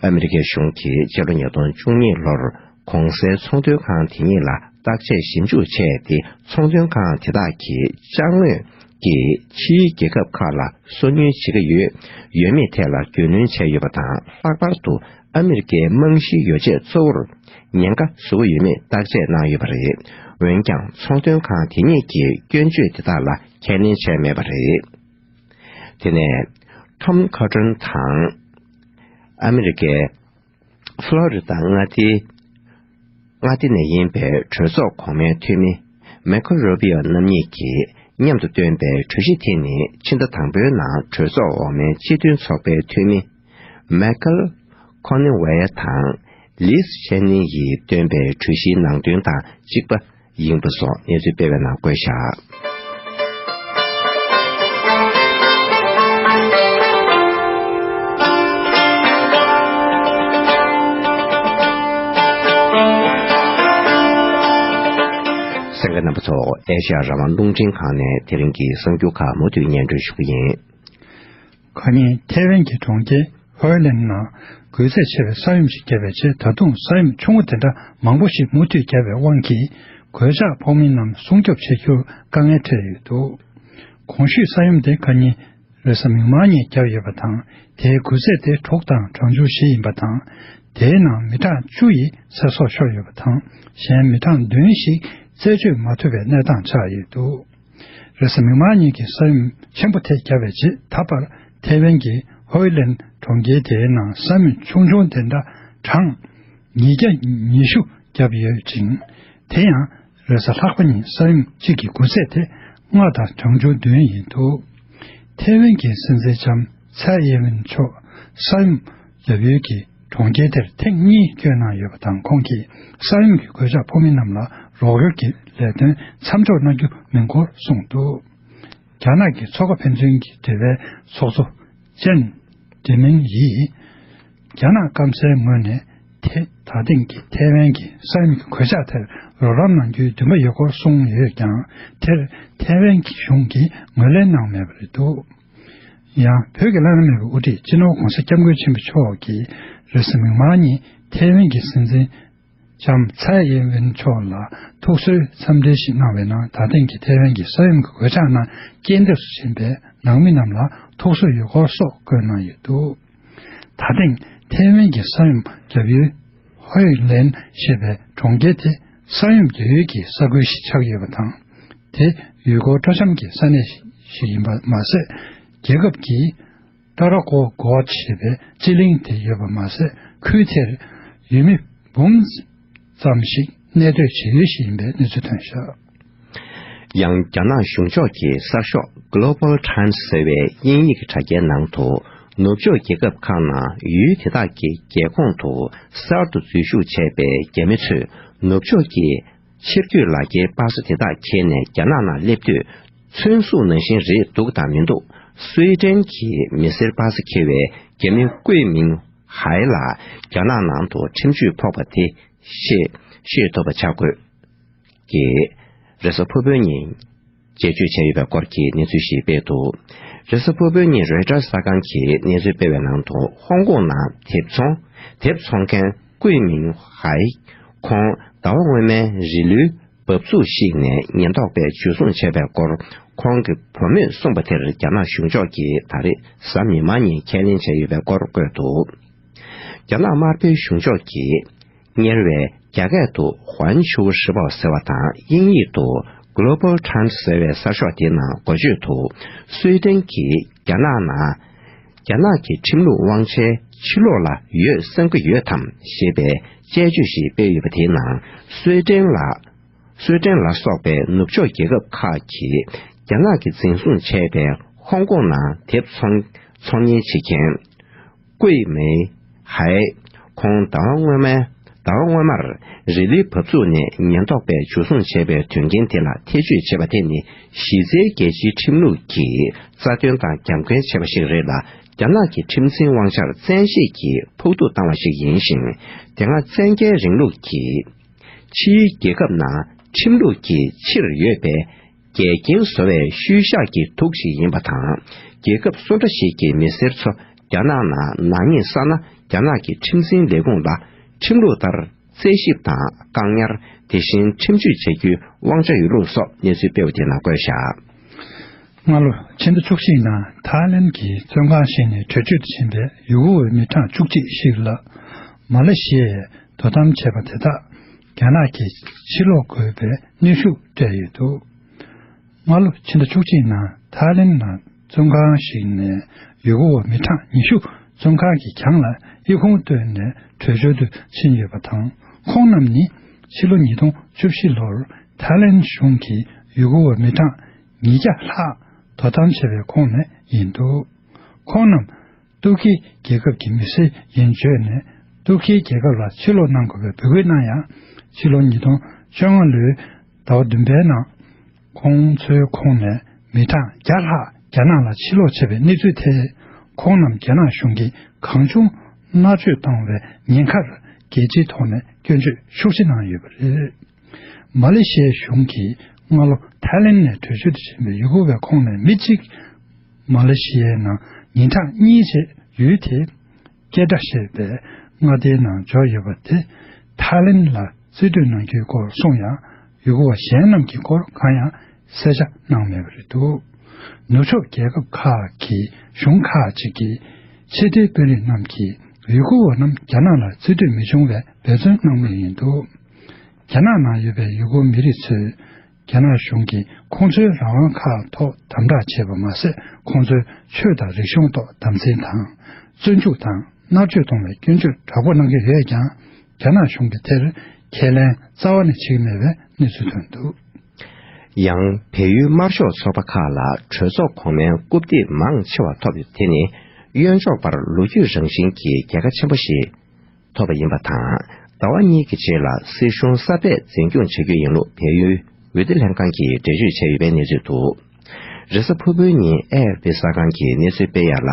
ཨ་མི་རི་ཀའི་གཞུང་གིས་ཕྱི་ལོ་ཉིས་སྟོང་བཅུ་གཉིས་ལོར་གོང་གསལ་ཚོང་དོན་ཁང་དེ་གཉིས་ལ་བརྟག་དཔྱད་ཞིབ་འཇུག་བྱས་ཏེ། ཚོང་དོན་ཁང་དེ་དག་གིས་ཅ་དངོས་ཀྱི་ཕྱིའི་རྒྱལ་ཁབ་ཁག་ལ་སོ་ཉུལ་བྱེད་ཀྱི་ཡོད་ཡོད་མེད་ཐད་ལ་རྒྱུས་ལོན་བྱས་ཡོད་པ་དང་། ལྷག་པར་དུ་ཨ་མི་རི་ཀའི་རྨང་གཞིའི་ཡོ་བྱད་གཙོ་བོར་ཉེན་ཁ་བཟོ་གི་ཡོད་མེད་བརྟག་དཔྱད་གནང་ཡོད་པ་རེད། འོན་ཀྱང་། ཚོང་དོན་ཁང་དེ་གཉིས་ཀྱིས་སྐྱོན་བརྗོད་དེ་དག་ལ་ཁས་ལེན་བྱས་མེད་པ་རེད། དེ་ནས། Tom Cotton དང་། ཨ་མི་རི་ཀའི་Florida མངའ་སྡེའི་མངའ་སྡེ་ནས་ཡིན་པའི་གྲོས་ཚོགས་གོང་མའི་འཐུས་མི་Marco Rubio རྣམ་གཉིས་ཀྱིས་མཉམ་དུ་བཏོན་པའི་གྲོས་གཞི་དེ་ནི་ཕྱི་ཟླ་དང་པོའི་ནང་གྲོས་ཚོགས་འོག་མའི་སྤྱི་མཐུན་ཚོགས་པའི་འཐུས་མི་Michael Conaway དང་Liz Cheney ཡིས་བཏོན་པའི་གྲོས་གཞིའི་ནང་དོན་དང་གཅིག་པ་ཡིན་པ་སོགས་གནས་ཚུལ་སྤེལ་བའི་ནང་བཀོད་བཞག། གསན་མཁན་རྣམ་པ་ཚོ། ཨེ་ཤ་ཡ་རང་དབང་རླུང་འཕྲིན་ཁང་ནས་དེ་རིང་གི་གསར་འགྱུར་ཁག་མུ་མཐུད་སྙན་སྒྲོན་ཞུ་གི་ཡིན། ཁ་ཉིན་ཐའེ་ཝན་གྱི་གྲོང་ཁྱེར་ཧོའེ་ལན་ནང་རྒུད་ཚད་ཆེ་བའི་ས་ཡོམ་ཞིག་བརྒྱབ་པའི་རྗེས། ད་དུང་ས་ཡོམ་ཆུང་ངུ་དེ་འདྲ་མང་པོ་ཞིག་མུ་མཐུད་བརྒྱབ་པའི་དབང་གིས། གོད་ཆག་ཕོག་མི་རྣམས་སྲུང་སྐྱོབ་བྱེད་རྒྱུར་དཀའ་ངལ་འཕྲད་ཡོད་འདུག། གོང་ཞུས་ས་ཡོམ་དེ་ཁ་ཉིན་རེས་གཟའ་མིག་དམར་ཉིན་བརྒྱབ་ཡོད་པ་དང་། དེའི་རྒུད་ཚད་དེ་དྲུག་དང་གྲངས་ཆུང་བཞི་ཡིན་པ་དང་། དེའི་ནང་མི་གྲངས་བཅུ་ཡི་ཚེ་སྲོག་ཤོར་ཡོད་པ་དང་། གཞན་མི་གྲངས་བདུན་ཞིག་རྩད་གཅོད་མ་ཐུབ་པའི་གནས་སྟངས་ཆགས་ཡོད་འདུག། རེས་གཟའ་མིག་དམར་ཉིན་གྱི་ས་ཡོམ་ཆེན་པོ་དེ་བརྒྱབ་པའི་རྗེས། ད་བར་ཐའེ་ཝན་གྱི་ཧོའེ་ལན་གྲོང་ཁྱེར་དེའི་ནང་ས་ཡོམ་ཆུང་ཆུང་དེ་འདྲ་གྲངས་ཉིས་བརྒྱ་ཉི་ཤུ་བརྒྱབ་ཡོད་ཅིང་། དེ་ཡང་རེས་གཟའ་ལྷག་པ་ཉིན་ས་ཡོམ་གཅིག་གི་རྒུད་ཚད་དེ་ལྔ་དང་གྲངས་ཆུང་བདུན་ཡིན་འདུག། ཐའེ་ཝན་གྱི་སྲིད་འཛིན་ལྕམ་ཚའེ་ཡེ་ཝེན་མཆོག་ས་ཡོམ་བརྒྱབ་ཡུལ་གྱི་གྲོང་ཁྱེར་དེར་ཐེངས་གཉིས་བསྐྱོད་གནང་ཡོད་པ་དང་། ཁོང་གིས་ས་ཡོམ་གྱི་གོད་ཆག་ཕོག་མི་རྣམས་ལ་རོགས་སྐྱོར་གྱི་ལས་དོན་མཚམས་འཇོག་གནང་རྒྱུ་མིན་སྐོར་གསུངས་འདུག། རྒྱ་ནག་གི་མཚོ་ཁ་ཕན་ཚུན་གྱི་འབྲེལ་བའི་ཚོགས་གཙོ་ཅན་ཏི་མིང་ཡིས། རྒྱ་ནག་སྐམ་སའི་ངོས་ནས་ཐེ་ད་ཐེངས་ཀྱི་ཐའེ་ཝན་གྱི་ས་ཡོམ་གྱི་གོད་ཆག་དེར་རོགས་རམ་གནང་རྒྱུའི་འདུན་པ་ཡོད་སྐོར་གསུངས་ཡོད་ཀྱང་། དེར་ཐའེ་ཝན་གྱི་གཞུང་གིས་ངོས་ལེན་གནང་མེད་པ་རེད་འདུག། ཡང་བོད་ཀྱི་བླ་ན་མེད་པའི་དབུ་ཁྲིད་སྤྱི་ནོར་༸གོང་ས་༸སྐྱབས་མགོན་ཆེན་པོ་མཆོག་གིས་རེས་གཟའ་མིག་དམར་ཉིན་ཐའེ་ཝན་གྱི་སྲིད་འཛིན་ལྕམ་ཚའེ་ཡེ་ཝེན་མཆོག་ལ་ཐུགས་གསོའི་འཚམས་འདྲི་ཞིག་གནང་བའི་ནང་། ད་ཐེངས་ཀྱི་ཐའེ་ཝན་གྱི་ས་ཡོམ་གྱི་གོད་ཆག་ནང་རྐྱེན་འདས་སུ་ཕྱིན་པའི་ནང་མི་རྣམས་ལ་ཐུགས་གསོ་ཡོད་སྐོར་སོགས་བཀོད་གནང་ཡོད་འདུག། ད་ཐེངས་ཐའེ་ཝན་གྱི་ས་ཡོམ་བརྒྱབ་ཡུལ་ཧོའེ་ལན་ཞེས་པའི་གྲོང་ཁྱེར་དེ་ས་ཡོམ་བརྒྱབ་ཡུལ་གྱི་ས་ཁུལ་ཞིག་ཆགས་ཡོད་པ་དང་། དེ་ཡུལ་སྐོར་སྤྲོ་འཆམ་གྱི་ས་གནས་ཤིག་ཡིན་པ་མ་ཟད། རྒྱལ་ཁབ་ཀྱི་ཏཱ་ར་ཀོ་གོ་ཞེས་པའི་སྤྱི་གླིང་དེ་ཡོད་པ་མ་ཟད། ཁུལ་དེར་ཡུལ་མི་འབུམ་ཙམ་ཞིག་གནས་སྡོད་བྱེད་ཡུལ་ཞིག་ཡིན་པའི་གནས་ཚུལ་ཐོན་བཞག། ཡང་རྒྱ་ནག་གཞུང་ཕྱོགས་ཀྱི་གསར་ཤོག་Global Times ཟེར་བའི་དབྱིན་ཡིག་གི་དྲ་རྒྱའི་ནང་དུ། ནུབ་ཕྱོགས་རྒྱལ་ཁབ་ཁག་ནང་ཡུལ་དེ་དག་གི་རྒྱལ་ཁོངས་དུ་གསར་དུ་འཛུལ་ཞུགས་བྱས་པའི་རྒྱ་མི་ཚོས་ནུབ་ཕྱོགས་ཀྱི་ཕྱིར་སྐྱོད་ལག་འཁྱེར་པ་སེ་དེ་དག་འཁྱེར་ནས་རྒྱ་ནག་ནང་སླེབས་དུས། ཚོན་གཟུགས་ནང་བཞིན་རེད་འདུག་དང་མི་འདུག་སུའེ་ཏེན་གྱི་མི་སེར་པ་སེ་འཁྱེར་བའི་རྒྱ་མི་ཀུའེ་མིང་ཧའེ་ལ་རྒྱ་ནག་ནང་དུ་ཁྲིམས་གཅོད་ཕོག་པ་དེ་ཤེས་ཤེས་ཐུབ་པ་བྱ་དགོས། ཀྱིས་རེས་གཟའ་ཕུར་བུའི་ཉིན་བཅས་བཅོས་བྱས་ཡོད་པའི་སྐོར་གྱི་གནས་ཚུལ་ཞིག་སྤེལ་འདུག་རེས་གཟའ་ཕུར་བུའི་ཉིན་རོའི་ཊར་གསར་ཁང་གིས་གནས་ཚུལ་སྤེལ་བའི་ནང་དུ། ཧོང་ཀོང་ནང་དེབ་ཚོང་དེབ་ཚོང་མཁན་ཀུའེ་མིང་ཧའེ། ཁོང་ཟླ་བ་སྔོན་མའི་རི་ལུའི་འབབ་ཚུགས་ཤིག་ནས་ཉེན་རྟོག་པས་འཇུ་བཟུང་བྱས་པའི་སྐོར། ཁོང་གི་བུ་མོས་གསུངས་པ་དེར། རྒྱ་ནག་གཞུང་ཕྱོགས་ཀྱིས་ད་རེས་གཟའ་མིག་དམར་ཉིན་ཁས་ལེན་བྱས་ཡོད་པའི་སྐོར་བཀོད་འདུག་རྒྱ་ནག་དམར་པོའི་གཞུང་ཕྱོགས་ཀྱིས། གཉེར་བའི་རྒྱ་སྐད་དུ་ཧོན་ཆུའུ་ཧྲི་པའོ་ཟེར་བ་དང་། དབྱིན་ཡིག་ཏུ་Global Times ཟེར་བའི་གསར་ཤོག་དེའི་ནང་འགོ་བརྗོད་དུ། སུའེ་ཏེན་གྱིས་རྒྱ་ནག་ནང་རྒྱ་ནག་གི་ཁྲིམས་ལུགས་དབང་ཆའི་ཕྱི་ལོགས་ལ་ཡོད་བསམ་གྱི་ཡོད་དམ་ཞེས་པའི་དཔྱད་བརྗོད་ཞིག་སྤེལ་ཡོད་པ་དེའི་ནང་། སུའེ་ཏེན་ལ་སུའེ་ཏེན་ལ་སོགས་པའི་ནུབ་ཕྱོགས་རྒྱལ་ཁབ་ཁག་གིས་རྒྱ་ནག་གིས་འཛིན་བཟུང་བྱས་པའི་ཧོང་ཀོང་ནང་དེབ་ཚོང་ཚོང་གཉེར་བྱེད་མཁན་ཀུའེ་མེ་ཧའེ། ཁོང་ཟླ་བ་སྔོན་མའི་ཟླ་བ་སྔོན་མར་རི་ལིའི་བབས་ཚུགས་ནས་ཉེན་རྟོག་པས་འཇུ་བཟུང་བྱས་པའི་དོན་རྐྱེན་དེ་ལ་ཐེ་བྱུས་བྱེད་པ་དེ་ནི། གཞི་རྩའི་རྒྱལ་སྤྱིའི་ཁྲིམས་ལུགས་ཀྱི་རྩ་དོན་དང་རྒྱབ་འགལ་བྱས་པ་ཞིག་རེད་ལ། རྒྱ་ནག་གི་ཁྲིམས་འཛིན་དབང་ཆར་བཙན་ཤེད་ཀྱིས་ཕོག་ཐུག་བཏང་བ་ཞིག་ཡིན་ཞིང་། དེ་སྔ་བཙན་རྒྱལ་རིང་ལུགས་ཀྱི་ཕྱིའི་རྒྱལ་ཁབ་ནང་ཁྲིམས་ལུགས་ཀྱི་ཕྱིར་ཡོད་པའི་འགལ་རྐྱེན་བཟོ་བའི་ཤུལ་བཞག་གི་དུག་ཞིག་ཡིན་པ་དང་། རྒྱལ་ཁབ་སུ་འདྲ་ཞིག་གི་མི་སེར་ཚོ་རྒྱ་ནག་ནང་ནག་ཉེས་བསགས་ན། རྒྱ་ནག་གི་ཁྲིམས་འཛིན་ལས་ཁུངས་ལ་ཁྲིམས་ལུགས་ལྟར་རྩད་ཞིབ་དང་བཀག་ཉར། དེ་བཞིན་ཁྲིམས་གཅོད་བྱ་རྒྱུའི་དབང་ཆ་ཡོད་ལུགས་སོགས་གནས་ཚུལ་སྤེལ་བ་དེ་ནང་བཀོད་བཞག་སྔ་ལོ་ཕྱི་ཟླ་བཅུ་གཅིག་ནང་ཐའི་ལེན་གྱི་བཙོན་ཁང་ཞིག་ནས་བྲོས་བྱོལ་དུ་ཕྱིན་པའི་ཡུ་གུར་བ་མི་གྲངས་བཅུ་གཅིག་ཞིག་ལ་མ་ལེ་ཤི་ཡའི་དོ་དམ་བྱས་པ་དེ་དག་རྒྱ་ནག་གིས་ཕྱིར་སློག་དགོས་པའི་གནོན་ཤུགས་སྤྲད་ཡོད་འདུག་སྔ་ལོ་ཕྱི་ཟླ་བཅུ་གཅིག་ནང་ཐའི་ལེན་ནང་བཙོན་ཁང་ཞིག་ནས་ཡུ་གུར་བ་མི་གྲངས་ཉི་ཤུ་བཙོན་ཁང་གི་གྱང་ལ་ཨི་ཁུང་བཏོན་ནས་བྲོས་བྱོལ་དུ་ཕྱིན་ཡོད་པ་དང་། ཁོང་རྣམས་ནི་ཕྱི་ལོ་ཉིས་སྟོང་བཅུ་བཞི་ལོར་ཐའི་ལེན་གཞུང་གིས་ཡུ་གུར་བ་མི་གྲངས་ཉིས་བརྒྱ་ལྷག་དོ་དམ་བྱས་པའི་ཁོངས་ནས་ཡིན་འདུག་ཁོང་རྣམས་ཏུར་ཀི་རྒྱལ་ཁབ་ཀྱི་མི་སེར་ཡིན་བརྗོད་ནས། ཏུར་ཀིའི་རྒྱལ་ཁབ་ལ་ཕྱིར་ལོག་གནང་དགོས་པའི་འབོད་སྐུལ་གནང་ཡང་། ཕྱི་ལོ་ཉིས་སྟོང་བཅོ་ལྔ་ལོའི་ཟླ་བ་བདུན་པའི་ནང་། ཁོང་ཚོའི་ཁོངས་ནས་མི་གྲངས་བརྒྱ་ལྷག་རྒྱ་ནག་ལ་ཕྱིར་ལོག་བྱས་པའི་གནས་ཚུལ་དེས། ཁོང་རྣམས་རྒྱ་ནག་གཞུང་གིས་གང་བྱུང་མནར་གཅོད་བཏང་བའི་ཉེན་ཁར་རྒྱལ་སྤྱིའི་ཐོག་ནས་སྐྱོན་བརྗོད་ཤུགས་ཆེ་གནང་ཡོད་པ་རེད། མ་ལེ་ཤི་ཡའི་གཞུང་གིས་སྔ་ལོ་ཐའི་ལེན་ནས་བྲོས་བྱོལ་དུ་ཕྱིན་པའི་ཡུ་གུར་བའི་ཁོངས་ནས་མི་གཅིག་མ་ལེ་ཤི་ཡའི་ནང་ཉིན་གྲངས་གཉིས་རྗེས་ཡུལ་དེའི་ཀེ་ཏྲ་ཞེས་པའི་མངའ་སྡེའི་ནང་འབྱོར་ཡོད་པ་དེ་ཐའི་ལེན་ལ་རྩིས་སྤྲོད་གནང་རྒྱུའི་སྐོར་གསུངས་ཡང་། ཡུ་གུར་བ་གཞན་རྣམས་ཀྱི་སྐོར་གང་ཡང་གསལ་ཆ་གནང་མེད་པ་རེད་འདུག་ནུབ་ཕྱོགས་རྒྱལ་ཁབ་ཁག་གི་གཞུང་ཁག་ཅིག་གི་ཕྱི་དྲིལ་དཔོན་རིགས་རྣམས་ཀྱིས་ཡུ་གུར་བ་རྣམས་རྒྱ་ནག་ལ་རྩིས་སྤྲོད་མི་བྱུང་བའི་འབད་བརྩོན་གནང་མུས་ཡིན་འདུག་རྒྱ་ནག་ནང་ཡོད་པའི་ཡུ་གུར་མི་རིགས་ཚོས་རྒྱ་ནག་གཞུང་གིས་ཁོང་ཚོའི་རང་དབང་ཁག་ཐོག་དམ་དྲག་བྱས་པ་མ་ཟད། ཁོང་ཚོའི་ཆོས་དང་རིག་གཞུང་ཐོག་དམ་འཛིན་དང་། བཙོན་འཇུག་དང་མནར་གཅོད་གཏོང་བའི་སྐྱོན་བརྗོད་དྲག་པོ་གནང་གི་ཡོད་ཀྱང་། རྒྱ་ནག་གཞུང་གིས་དེར་ཁས་ལེན་རྩ་བ་ནས་བྱེད་ཀྱི་མེད་པའི་གནས་ཚུལ་ཐོན་འདུག་ཡང་བལ་ཡུལ་དམར་ཤོག་ཚོགས་པ་ཁག་ལ་གྲོས་ཚོགས་གོང་མའི་རྐུབ་སྟེགས་མང་ཆེ་བ་ཐོབ་ཡོད། དེ་ནི་གཡོན་ཕྱོགས་པར་ལོ་རྒྱུས་རང་བཞིན་གྱི་རྒྱལ་ཁ་ཆེན་པོ་ཞིག་ཐོབ་པ་ཡིན་པ་དང་། ཟླ་བ་གཉིས་ཀྱི་རྗེས་ལ་སྲིད་གཞུང་གསར་པས་འཛིན་སྐྱོང་བྱ་རྒྱུ་ཡིན་ལུགས་བལ་ཡུལ་འོས་བསྡུ་ལྷན་ཁང་གིས་འགྲེལ་བརྗོད་བྱས་ཡོད་པའི་གནས་ཚུལ་འདུག་རེས་གཟའ་ཕུར་བུའི་ཉིན་ཨེ་ཨེཕ་པི་གསར་ཁང་གིས་གནས་ཚུལ་སྤེལ་ཡག་ལ།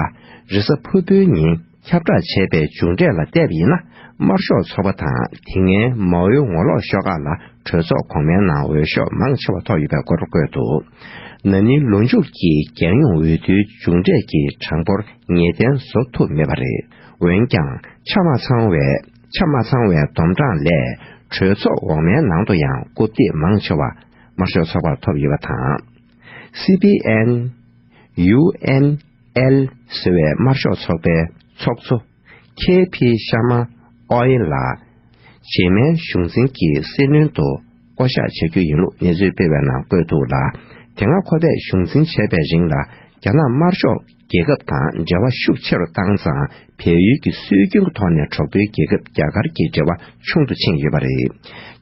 རེས་གཟའ་ཕུར་བུའི་ཉིན་ཁྱབ་བསྒྲགས་བྱས་པའི་མཇུག་འབྲས་ལ་བལྟས་པ་ཡིན་ན། དམར་ཤོག་ཚོགས་པ་དང་དེ་སྔའི་མའོའི་ངོ་ལོག་ཤོག་ཁག་ལ་གྲོས་ཚོགས་གོང་མའི་ནང་འོས་ཤོག་མང་ཆེ་བ་ཐོབ་ཡོད་པའི་སྐོར་བཀོད་འདུག་ན་ནིང་ལོ་མཇུག་གི་རྒྱལ་ཡོངས་འོས་བསྡུའི་མཇུག་འབྲས་ཀྱི་གྲངས་འབོར་ངེས་གཏན་བཟོ་ཐུབ་མེད་པ་རེད། འོན་ཀྱང་ཆ་མ་ཚང་བའི་ཆ་མ་ཚང་བའི་བསྡོམས་གྲངས་ལས་གྲོས་ཚོགས་འོག་མའི་ནང་དུ་ཡང་རྐུབ་སྟེགས་མང་ཆེ་བ་དམར་ཤོག་ཚོགས་པར་ཐོབ་ཡོད་པ་དང་། སི་པི་ཨེན། ཡུ་ཨེན་ཨེལ་ཟེར་བའི་དམར་ཤོག་ཚོགས་པའི་ཚོགས་གཙོ་ཁེ་ཕི་ཤར་མ་ཨོ་ཡེ་ལ། རྗེས་མའི་གཞུང་འཛིན་གྱི་སྲིད་བློན་དུ་བསྐོ་གཞག་བྱ་རྒྱུ་ཡིན་ལུགས་གནས་ཚུལ་སྤེལ་བའི་ནང་བཀོད་འདུག་ལ། དེ་སྔ་ཁོ་པས་གཞུང་འཛིན་བྱས་པའི་རིང་ལ་རྒྱ་ནག་དམར་ཤོག་རྒྱལ་ཁབ་དང་འབྲེལ་བ་ཤུགས་ཆེ་རུ་བཏང་ཙང་། བལ་ཡུལ་གྱི་སྲོལ་རྒྱུན་གྱི་ཐོག་ནས་གྲོགས་པོའི་རྒྱལ་ཁབ་རྒྱ་གར་གྱི་འབྲེལ་བ་ཆུང་དུ་ཕྱིན་ཡོད་པ་རེད།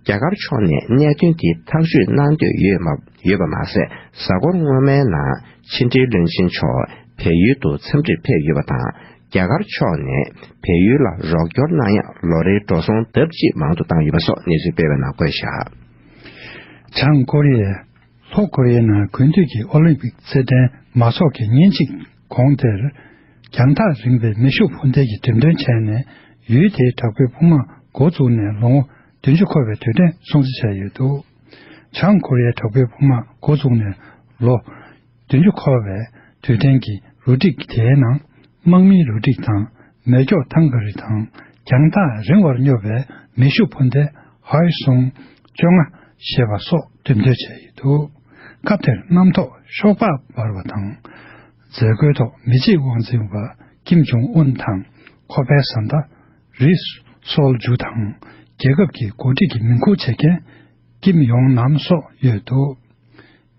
རྒྱ་གར་ཕྱོགས་ནས་གནད་དོན་དེ་ཐག་གཅོད་གནང་འདོད་ཡོད་མ་ཡོད་པ་མ་ཟད། གཟའ་འཁོར་སྔོན་མའི་ནང་ཕྱི་འབྲེལ་བློན་ཆེན་མཆོག་བལ་ཡུལ་དུ་འཚམས་འདྲིར་ཕེབས་ཡོད་པ་དང་། རྒྱ་གར་ཕྱོགས་ནས་བལ་ཡུལ་ལ་རོགས་སྐྱོར་གནང་ཡག་ལོ་རེའི་འགྲོ་སོང་ལྡབ་གཅིག་མང་དུ་བཏང་ཡོད་པ་སོགས་གནས་ཚུལ་སྤེལ་བའི་ནང་བཀོད་བཞག། བྱང་ཀོ་རི་ཡས་ལྷོ་ཀོ་རི་ཡའི་ནང་དགུན་དུས་ཀྱི་ཨོ་ལིམ་པིག་རྩེད་འགྲན་མ་འཚོགས་ཀྱི་ཉིན་གཅིག་གོང་དེར། རྒྱང་ཐག་རིང་བའི་མེ་ཤུགས་འཕུར་མདེལ་གྱི་འགྲེམས་སྟོན་བྱས་ནས། ཡུལ་དེའི་དྲག་པོའི་དཔུང་དམག་འགོ་བཙུགས་ནས་ལོ་ངོ་བདུན་ཅུ་འཁོར་བའི་དུས་དྲན་སྲུང་བརྩི་བྱས་ཡོད་འདུག། བྱང་ཀོ་རི་ཡའི་དྲག་པོའི་དཔུང་དམག་འགོ་བཙུགས་ནས་ལོ་བདུན་ཅུ་འཁོར་བའི་དུས་དྲན་གྱི་རུ་སྒྲིག་དེའི་ནང་། དམག་མིའི་རུ་སྒྲིག་དང་། མེ་སྒྱོགས་ཐང་ག་རི་དང་། རྒྱང་ཐག་རིང་བར་སྙོབ་པའི་མེ་ཤུགས་འཕུར་མདེལ་ཧའེ་སུང་བཅོ་ལྔ་ཞེས་པ་སོགས་འགྲེམས་སྟོན་བྱས་ཡོད་འདུག། སྐབས་དེར་གནམ་ཐོག་ཤོག་སྦག་འབར་བ་དང་། མཛད་སྒོའི་ཐོག་མི་རྗེ་དབང་འཛིན་པ་ཀིམ་ཇོང་ཨུན་དང་། ཁོ་པའི་བཟའ་ཟླ་རི་སོལ་ཇུ་དང་། རྒྱལ་ཁབ་ཀྱི་འགོ་ཁྲིད་ཀྱི་མིང་ཁུར་བྱེད་མཁན་ཀིམ་ཡོང་ནམ་སོགས་ཡོད་འདུག།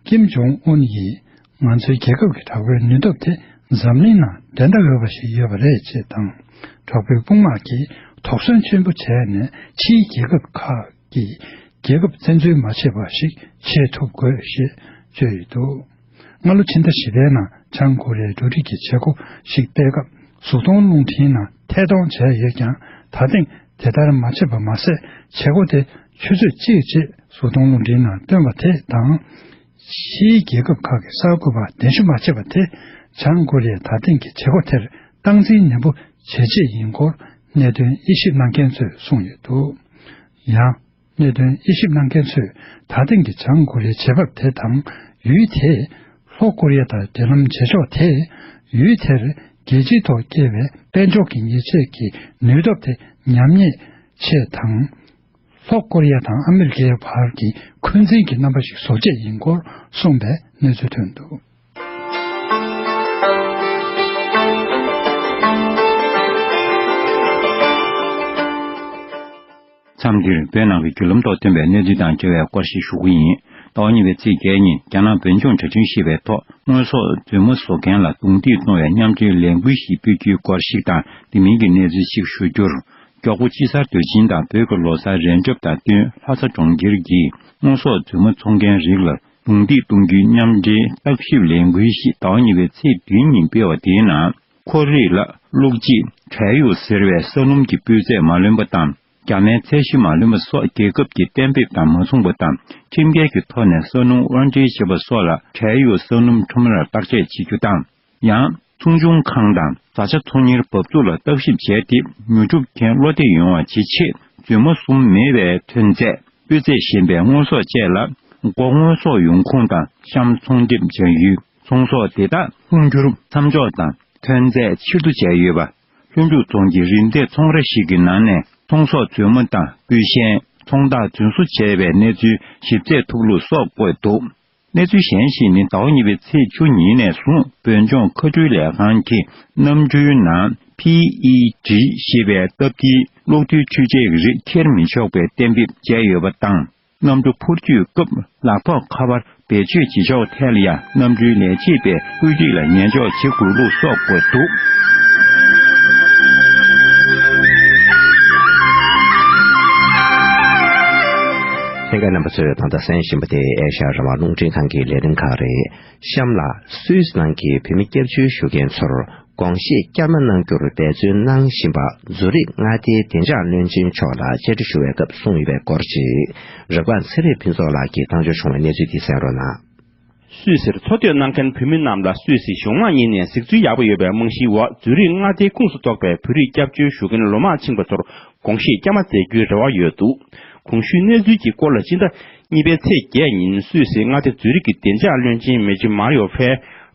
ཀིམ་ཇོང་ཨུན་ཡིས། ང་ཚོའི་རྒྱལ་ཁབ་ཀྱི་དྲག་པོའི་ནུས་སྟོབས་དེ་འཛམ་གླིང་ནང་འགྲན་ཟླ་འོས་པ་ཞིག་ཡོད་པ་རེད་ཅེས་དང་། དྲག་པོའི་དཔུང་དམག་གིས་དོགས་ཟོན་ཆེན་པོ་བྱས་ནས། ཕྱིའི་རྒྱལ་ཁབ་ཁག་གིས་རྒྱལ་ཁབ་བཙན་འཛུལ་མ་བྱེད་པ་ཞིག་བྱེད་ཐུབ་དགོས་ཞེས་བརྗོད་ཡོད་འདུག། སྔ་ལོ་ཕྱི་ཟླ་བཞི་པའི་ནང་། བྱང་ཀོ་རི་ཡས་འགྲོ་འགྲུལ་གྱི་བྱེད་སྒོ་ཞིག་སྤེལ་སྐབས། གཟུགས་མཐོང་རླུང་འཕྲིན་ནང་ཐད་གཏོང་བྱས་ཡོད་ཀྱང་། ད་ཐེངས་དེ་ལྟར་མ་བྱས་པ་མ་ཟད། བྱེད་སྒོ་དེ་ཆུ་ཚོད་གཅིག་རྗེས་གཟུགས་མཐོང་རླུང་འཕྲིན་ནང་བཏོན་པ་དེ་དང་། ཕྱིའི་རྒྱལ་ཁབ་ཁག་གི་གསར་འགོད་པ་གདན་ཞུ་མ་བྱས་པ་དེ། བྱང་ཀོ་རི་ཡས་ད་ཐེངས་ཀྱི་བྱེད་སྒོ་དེར་སྟངས་འཛིན་ནན་པོ་བྱེད་ཆེད་ཡིན་སྐོར་གནད་དོན་དབྱེ་ཞིབ་གནང་མཁན་ཚོས་གསུངས་ཡོད་འདུག། ཡང་། གནད་དོན་དབྱེ་ཞིབ་གནང་མཁན་ཚོས། ད་ཐེངས་ཀྱི་བྱང་ཀོ་རི་ཡའི་བྱེད་བབ་དེ་དང་། ཡུལ་དེས་ལྷོ་ཀོ་རི་ཡ་དང་འབྲེལ་ལམ་བྱེད་ཕྱོགས་དེས། ཡུལ་དེར་རྒྱལ་སྤྱིའི་ཐོག་སྐྱེས་པའི་དཔལ་འབྱོར་གྱི་ཉེས་ཆད་ཀྱི་ནུས་སྟོབས་དེ་ཉམས་ཉེས་ཆེད་དང་། ལྷོ་ཀོ་རི་ཡ་དང་ཨ་མི་རི་ཀའི་བར་གྱི་འཁོན་འཛིན་གྱི་རྣམ་པ་ཞིག་བཟོ་ཆེད་ཡིན་སྐོར་གསུངས་པའི་གནས་ཚུལ་ཐོན་འདུག། མཚམས་འདིར་བོད་ནང་གི་བརྒྱུད་ལམ་ཐོག་ཐོན་པའི་གནས་ཚུལ་དང་འབྲེལ་བའི་སྐོར་ཞིག་ཞུ་གི་ཡིན། ཟླ་བ་གཉིས་པའི་ཚེས་བརྒྱད་ཉིན། རྒྱ་ནག་བོད་ལྗོངས་དྲ་འཕྲིན་ཞེས་པའི་ཐོག་དངོས་ཟོག་རྫུན་མ་བཟོ་མཁན་ལ་རྡུང་རྡེག་གཏོང་བའི་མཉམ་འབྲེལ་ལས་འགུལ་ཞིག་སྤེལ་རྒྱུའི་སྐོར་ཞིག་དང་། དེ་མིན་གྱི་གནས་ཚུལ་ཞིག་ཞུ་རྒྱུར། མགྱོགས་པོ་དཔྱིད་གསར་དུས་ཆེན་དང་བོད་ཀྱི་ལོ་གསར་རན་གྲབས་དང་བསྟུན། ལྷ་ས་གྲོང་ཁྱེར་གྱིས་དངོས་ཟོག་རྫུན་མ་འཚོང་མཁན་རིགས་ལ་རྡུང་རྡེག་གཏོང་རྒྱུའི་མཉམ་འབྲེལ་བརྟག་ཞིབ་ལས་འགུལ་ཞིག་ཟླ་བ་གཉིས་པའི་ཚེས་བདུན་ཉིན་སྤེལ་བ་དེའི་ནང་། ཁོར་ཡུག་ལ་བླུགས་རྗེས་བྲན་གཡོག་ཟེར་བའི་ས་སྣུམ་གྱི་སྤུས་ཚད་མ་ལོན་པ་དང་། རྒྱ་མའི་ཚད་གཞི་མ་ལོན་པ་སོགས། རྒྱལ་ཁབ་ཀྱི་གཏན་འབེབས་དང་མ་མཚུངས་པ་དང་། ཁྲིམས་འགལ་གྱི་ཐོག་ནས་ས་སྣུམ་དབོར་འདྲེན་བྱེད་པ་སོགས་ལ་བྲན་གཡོག་ས་སྣུམ་ཁྲོམ་རར་བརྟག་དཔྱད་བྱེད་རྒྱུ་དང་། ཡང་། ཚོང་ཆུང་ཁང་དང་བཟའ་བཅའ་ཚོང་གཉེར་འབབ་ཚུགས་ལ་བརྟག་ཞིབ་བྱས་ཏེ། ཉོ་སྒྲུབ་མཁན་བློ་གཏད་ཡོང་བ་བྱེད་ཆེད། རྫུན་མ་གསུམ་མེད་པའི་ཐོན་རྫས། སྤུས་ཚད་ཞན་པའི་དངོས་ཟོག་བཅས་ལ། སྒོ་དངོས་ཟོག་ཡོང་ཁུངས་དང་གཤམ་ཚོང་དེབ་སྦྱར་ཡུལ། ཚོང་ཟོག་དེ་དག་འཕོ་འགྱུར་མཚམས་འཇོག་དང་། ཐོན་རྫས་ཕྱིར་བསྡུ་བྱས་ཡོད་པ། ལྷུན་གྲུབ་རྫོང་གི་རིམ་འདས་ཚོང་ར་ཞིག་གི་ནང་ནས་ཚོང་ཟོག་རྫུན་མ་དང་སྤུས་ཞན། ཚོང་རྟགས་རྫུན་བཟོ་བྱས་པའི་གནས་ཚུལ་ཞིབ་རྩད་ཐུབ་ལུགས་སོགས་བཀོད་འདུག། གནས་ཚུལ་གཞན་ཞིག་ནི། ཟླ་བ་གཉིས་པའི་ཚེས་བཅུ་ཉིན་ནས་བཟུང་བོད་ལྗོངས་མཁའ་འགྲུལ་ལས་ཁང་གིས་གནམ་གྲུའི་ནང་P E G ཞེས་པའི་སྟབས་བདེའི་གློག་རྡུལ་འཕྲུལ་ཆས་ཀྱི་རིགས་འཁྱེར་མི་ཆོག་པའི་གཏན་འབེབས་བྱས་ཡོད་པ་དང་། གནམ་གྲུ་འཕུར་སྐྱོད་སྐབས་ལག་ཐོགས་ཁ་པར་བེད་སྤྱོད་བྱེད་ཕྱོགས་ཐད་ལ་ཡང་། གནམ་གྲུའི་ལས་བྱེད་པས་བཀོད་སྒྲིག་ལ་ཉན་འཇོག་བྱེད་དགོས་ལུགས་སོགས་བཀོད་འདུག། ལྷན་རྒྱས་རྣམ་པ་ཚོས་ད་ལྟ་གསན་བཞིན་པ་དེ་ཨེ་ཤ་ཡ་རང་དབང་རླུང་འཕྲིན་ཁང་གི་ལས་རིམ་ཁག་རེད། གཤམ་ལ། སུད་སི་ནང་གི་བོད་མི་སྐྱབས་བཅོལ་ཞུ་མཁན་ཚོར་དགོངས་བཞེས་བསྐྱར་མ་གནང་རྒྱུར་འབད་བརྩོན་གནང་བཞིན་པ། ཛུ་རིག་མངའ་སྡེའི་བདེ་འཇགས་བློན་ཆེན་མཆོག་ལ་བཅར་འདྲི་ཞུ་བའི་སྐབས་གསུངས་ཡོད་པའི་སྐོར་ཅིག། རབ་སྒང་ཚེ་རིང་ཕུན་ཚོགས་ལགས་ཀྱིས་བཏང་འབྱོར་བྱུང་བའི་གནས་ཚུལ་འདི་གསན་རོགས་གནང་། སུད་སིར་འཚོ་སྡོད་གནང་མཁན་བོད་མི་རྣམས་ལ་སུད་སི་གཞུང་མང་གཉིས་ནས་གཟིགས་ཚུལ་ཡག་པོ་ཡོད་པའི་རྨང་གཞིའི་འོག་ཛུ་རིག་མངའ་སྡེའི་ཁོངས་སུ་གཏོགས་པའི་བོད་རིགས་སྐྱབས་བཅོལ་ཞུ་མཁན་ལོ་མང་ཕྱིན་པ་ཚོར་དགོངས་བཞེས་བསྐྱར་མ་མཛད་རྒྱུའི་རེ་བ་ཡོད་འདུག། གོང་ཞུས་གནས་ཚུལ་གྱི་སྐོར་ལ། སྤྱི་ཟླ་གཉིས་པའི་ཚེས་བརྒྱད་ཉིན་སུད་སི་མངའ་སྡེ་ཛུ་རིག་གི་བདེ་འཇགས་བློན་ཆེན་མེ་ཇི་མར་ཡོ་ཕེ་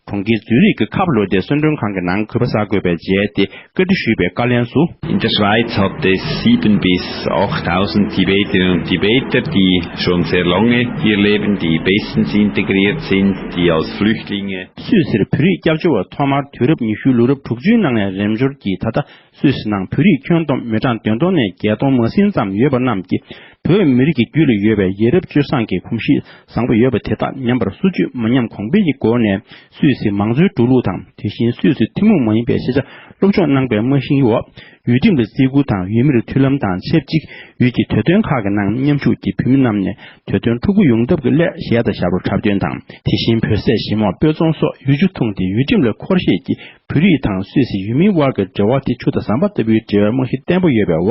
གྲོང་ཁྱེར་ཛུ་རིག་གི་ཁབ་ལོ་ཏེ་གསོལ་མགྲོན་ཁང་གི་ནང་གུས་པ་གསར་འགོད་པས་མཇལ་ཏེ་བཀའ་འདྲི་ཞུས་པའི་བཀའ་ལན་དུ། In der Schweiz hat es sieben bis achttausend Tibeterinnen und Tibeter, die schon sehr lange hier leben, die bestens integriert sind, die als Flüchtlinge. སུད་སིར་བོད་རིགས་སྐྱབས་བཅོལ་བ་ཐོག་མར་དུས་རབས་ཉི་ཤུའི་ལོ་རབས་དྲུག་ཅུའི་ནང་ནས་རིམ་འབྱོར་གྱིས་ད་ལྟ་སུད་སི་ནང་བོད་རིགས་ཁྱོན་བསྡོམས་མི་གྲངས་བདུན་སྟོང་ནས་བརྒྱད་སྟོང་མ་ཟིན་ཙམ་ཡོད་པ་རྣམས་ཀྱིས། བོད་མི་རིགས་ཀྱི་རྒྱུད་ལ་ཡོད་པའི་ཡ་རབས་སྤྱོད་བཟང་གི་གོམས་གཤིས་བཟང་པོ་ཡོད་པ་དེ་དག་ཉམས་པར་སོར་ཆུད་མ་ཉམས་གོང་འཕེལ་གྱི་སྒོ་ནས་སུད་ སུད་སི་མང་གཙོའི་འགྲོ་ལུགས་དང་། དེ་བཞིན་སུད་སི་ཐུན་མོང་མ་ཡིན་པའི་ཤེས་བྱ་སློབ་སྦྱོང་གནང་པའི་རྨང་གཞིའི་འོག་ཡུལ་ཁྲིམས་ལ་བརྩི་བཀུར་དང་། ཡུལ་མིར་མཐུན་ལམ་དང་ཆབས་ཅིག་ཡུལ་གྱི་དུས་སྟོན་ཁག་གི་ནང་མཉམ་ཞུགས་ཀྱིས་བོད་མི་རྣམས་ནས་དུས་སྟོན་ཕྲུ་གུ་ཡོང་ཐབས་ཀྱི་སླད་གཞས་དང་ཞབས་བྲོ་འཁྲབ་སྟོན་དང་། དེ་བཞིན་བོད་ཟས་ཞིམ་མོ་སྤོས་ཚོང་སོགས་ཡུལ་ཆུ་འཐུང་སྟེ་ཡུལ་ཁྲིམས་ལ་འཁོར་བཤད་ཀྱིས་བོད་རིགས་དང་སུད་སི་ཡུལ་མིའི་དབར་གྱི་འབྲེལ་བ་དེ་ཆུ་དང་ཟམ་པ་ལྟ་བུའི་འབྲེལ་བའི་རྨང་གཞི་བརྟན་པོ་ཡོད་པའི་འོག་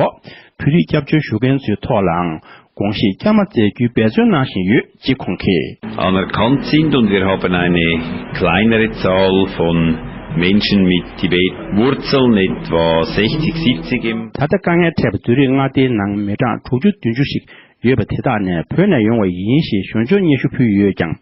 བོད་རིགས་སྐྱབས་བཅོལ་ཞུ་མཁན་ཚོའི་ཐོག་ལའང་དགོངས་བཞེས་བསྐྱར་མ་མཛད་རྒྱུའི་འབད་བརྩོན་གནང་བཞིན་ཡོད་ཅེས་ཁོང་གིས། Anerkannt sind und wir haben eine kleinere Zahl von Menschen mit Tibet-Wurzeln, etwa sechzig, siebzig im ད་ལྟ་དཀའ་ངལ་འཕྲད་པའི་བོད་རིགས་མངའ་སྡེའི་ནང་མི་གྲངས་དྲུག་ཅུ་བདུན་ཅུ་ཞིག་ཡོད་པ་དེ་དག་ནས་བོད་ནས་ཡོང་བ་ཡིན་ཞེས་གཞོན་སྐྱོང་སྙན་ཞུ་ཕུལ་ཡོད་ཀྱང་།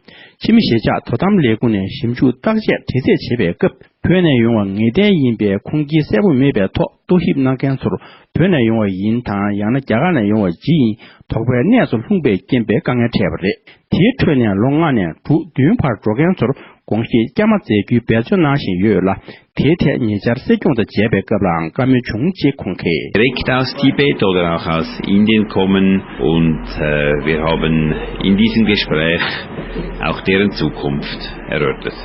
ཕྱི་མི་གཞིས་ཆགས་དོ་དམ་ལས་ཁུངས་ནས་ཞིབ་འཇུག་བརྟག་དཔྱད་དྲི་རྩད་བྱེད་པའི་སྐབས། བོད་ནས་ཡོང་བ་ངེས་གཏན་ཡིན་པའི་ཁུངས་སྐྱེལ་གསལ་པོ་མེད་པའི་ཐོག་རྟོག་ཞིབ་གནང་མཁན་ཚོར་བོད་ནས་ཡོང་བ་ཡིན་དང་། ཡང་ན་རྒྱ་གར་ནས་ཡོང་བ་ཇི་ཡིན་དོགས་པའི་གནས་སུ་ལྷུང་པའི་རྐྱེན་པས་དཀའ་ངལ་འཕྲད་པ་རེད། དེའི་ཁྲོད་ནས་ལོ་ལྔ་ནས་དྲུག་བདུན་བར་འགྲོ་མཁན་ཚོར་དགོངས་བཞེས་བསྐྱར་མ་མཛད་རྒྱུའི་འབད་བརྩོན་གནང་བཞིན་ཡོད་ལ། དེའི་ཐད་ཉེ་ཆར་སྲིད་སྐྱོང་དང་མཇལ་བའི་སྐབས་ལའང་བཀའ་མོལ་བྱུང་ཅེས་ཁོང་གིས། Direkt aus Tibet oder auch aus Indien kommen und äh, wir haben in diesem Gespräch auch deren Zukunft erörtert.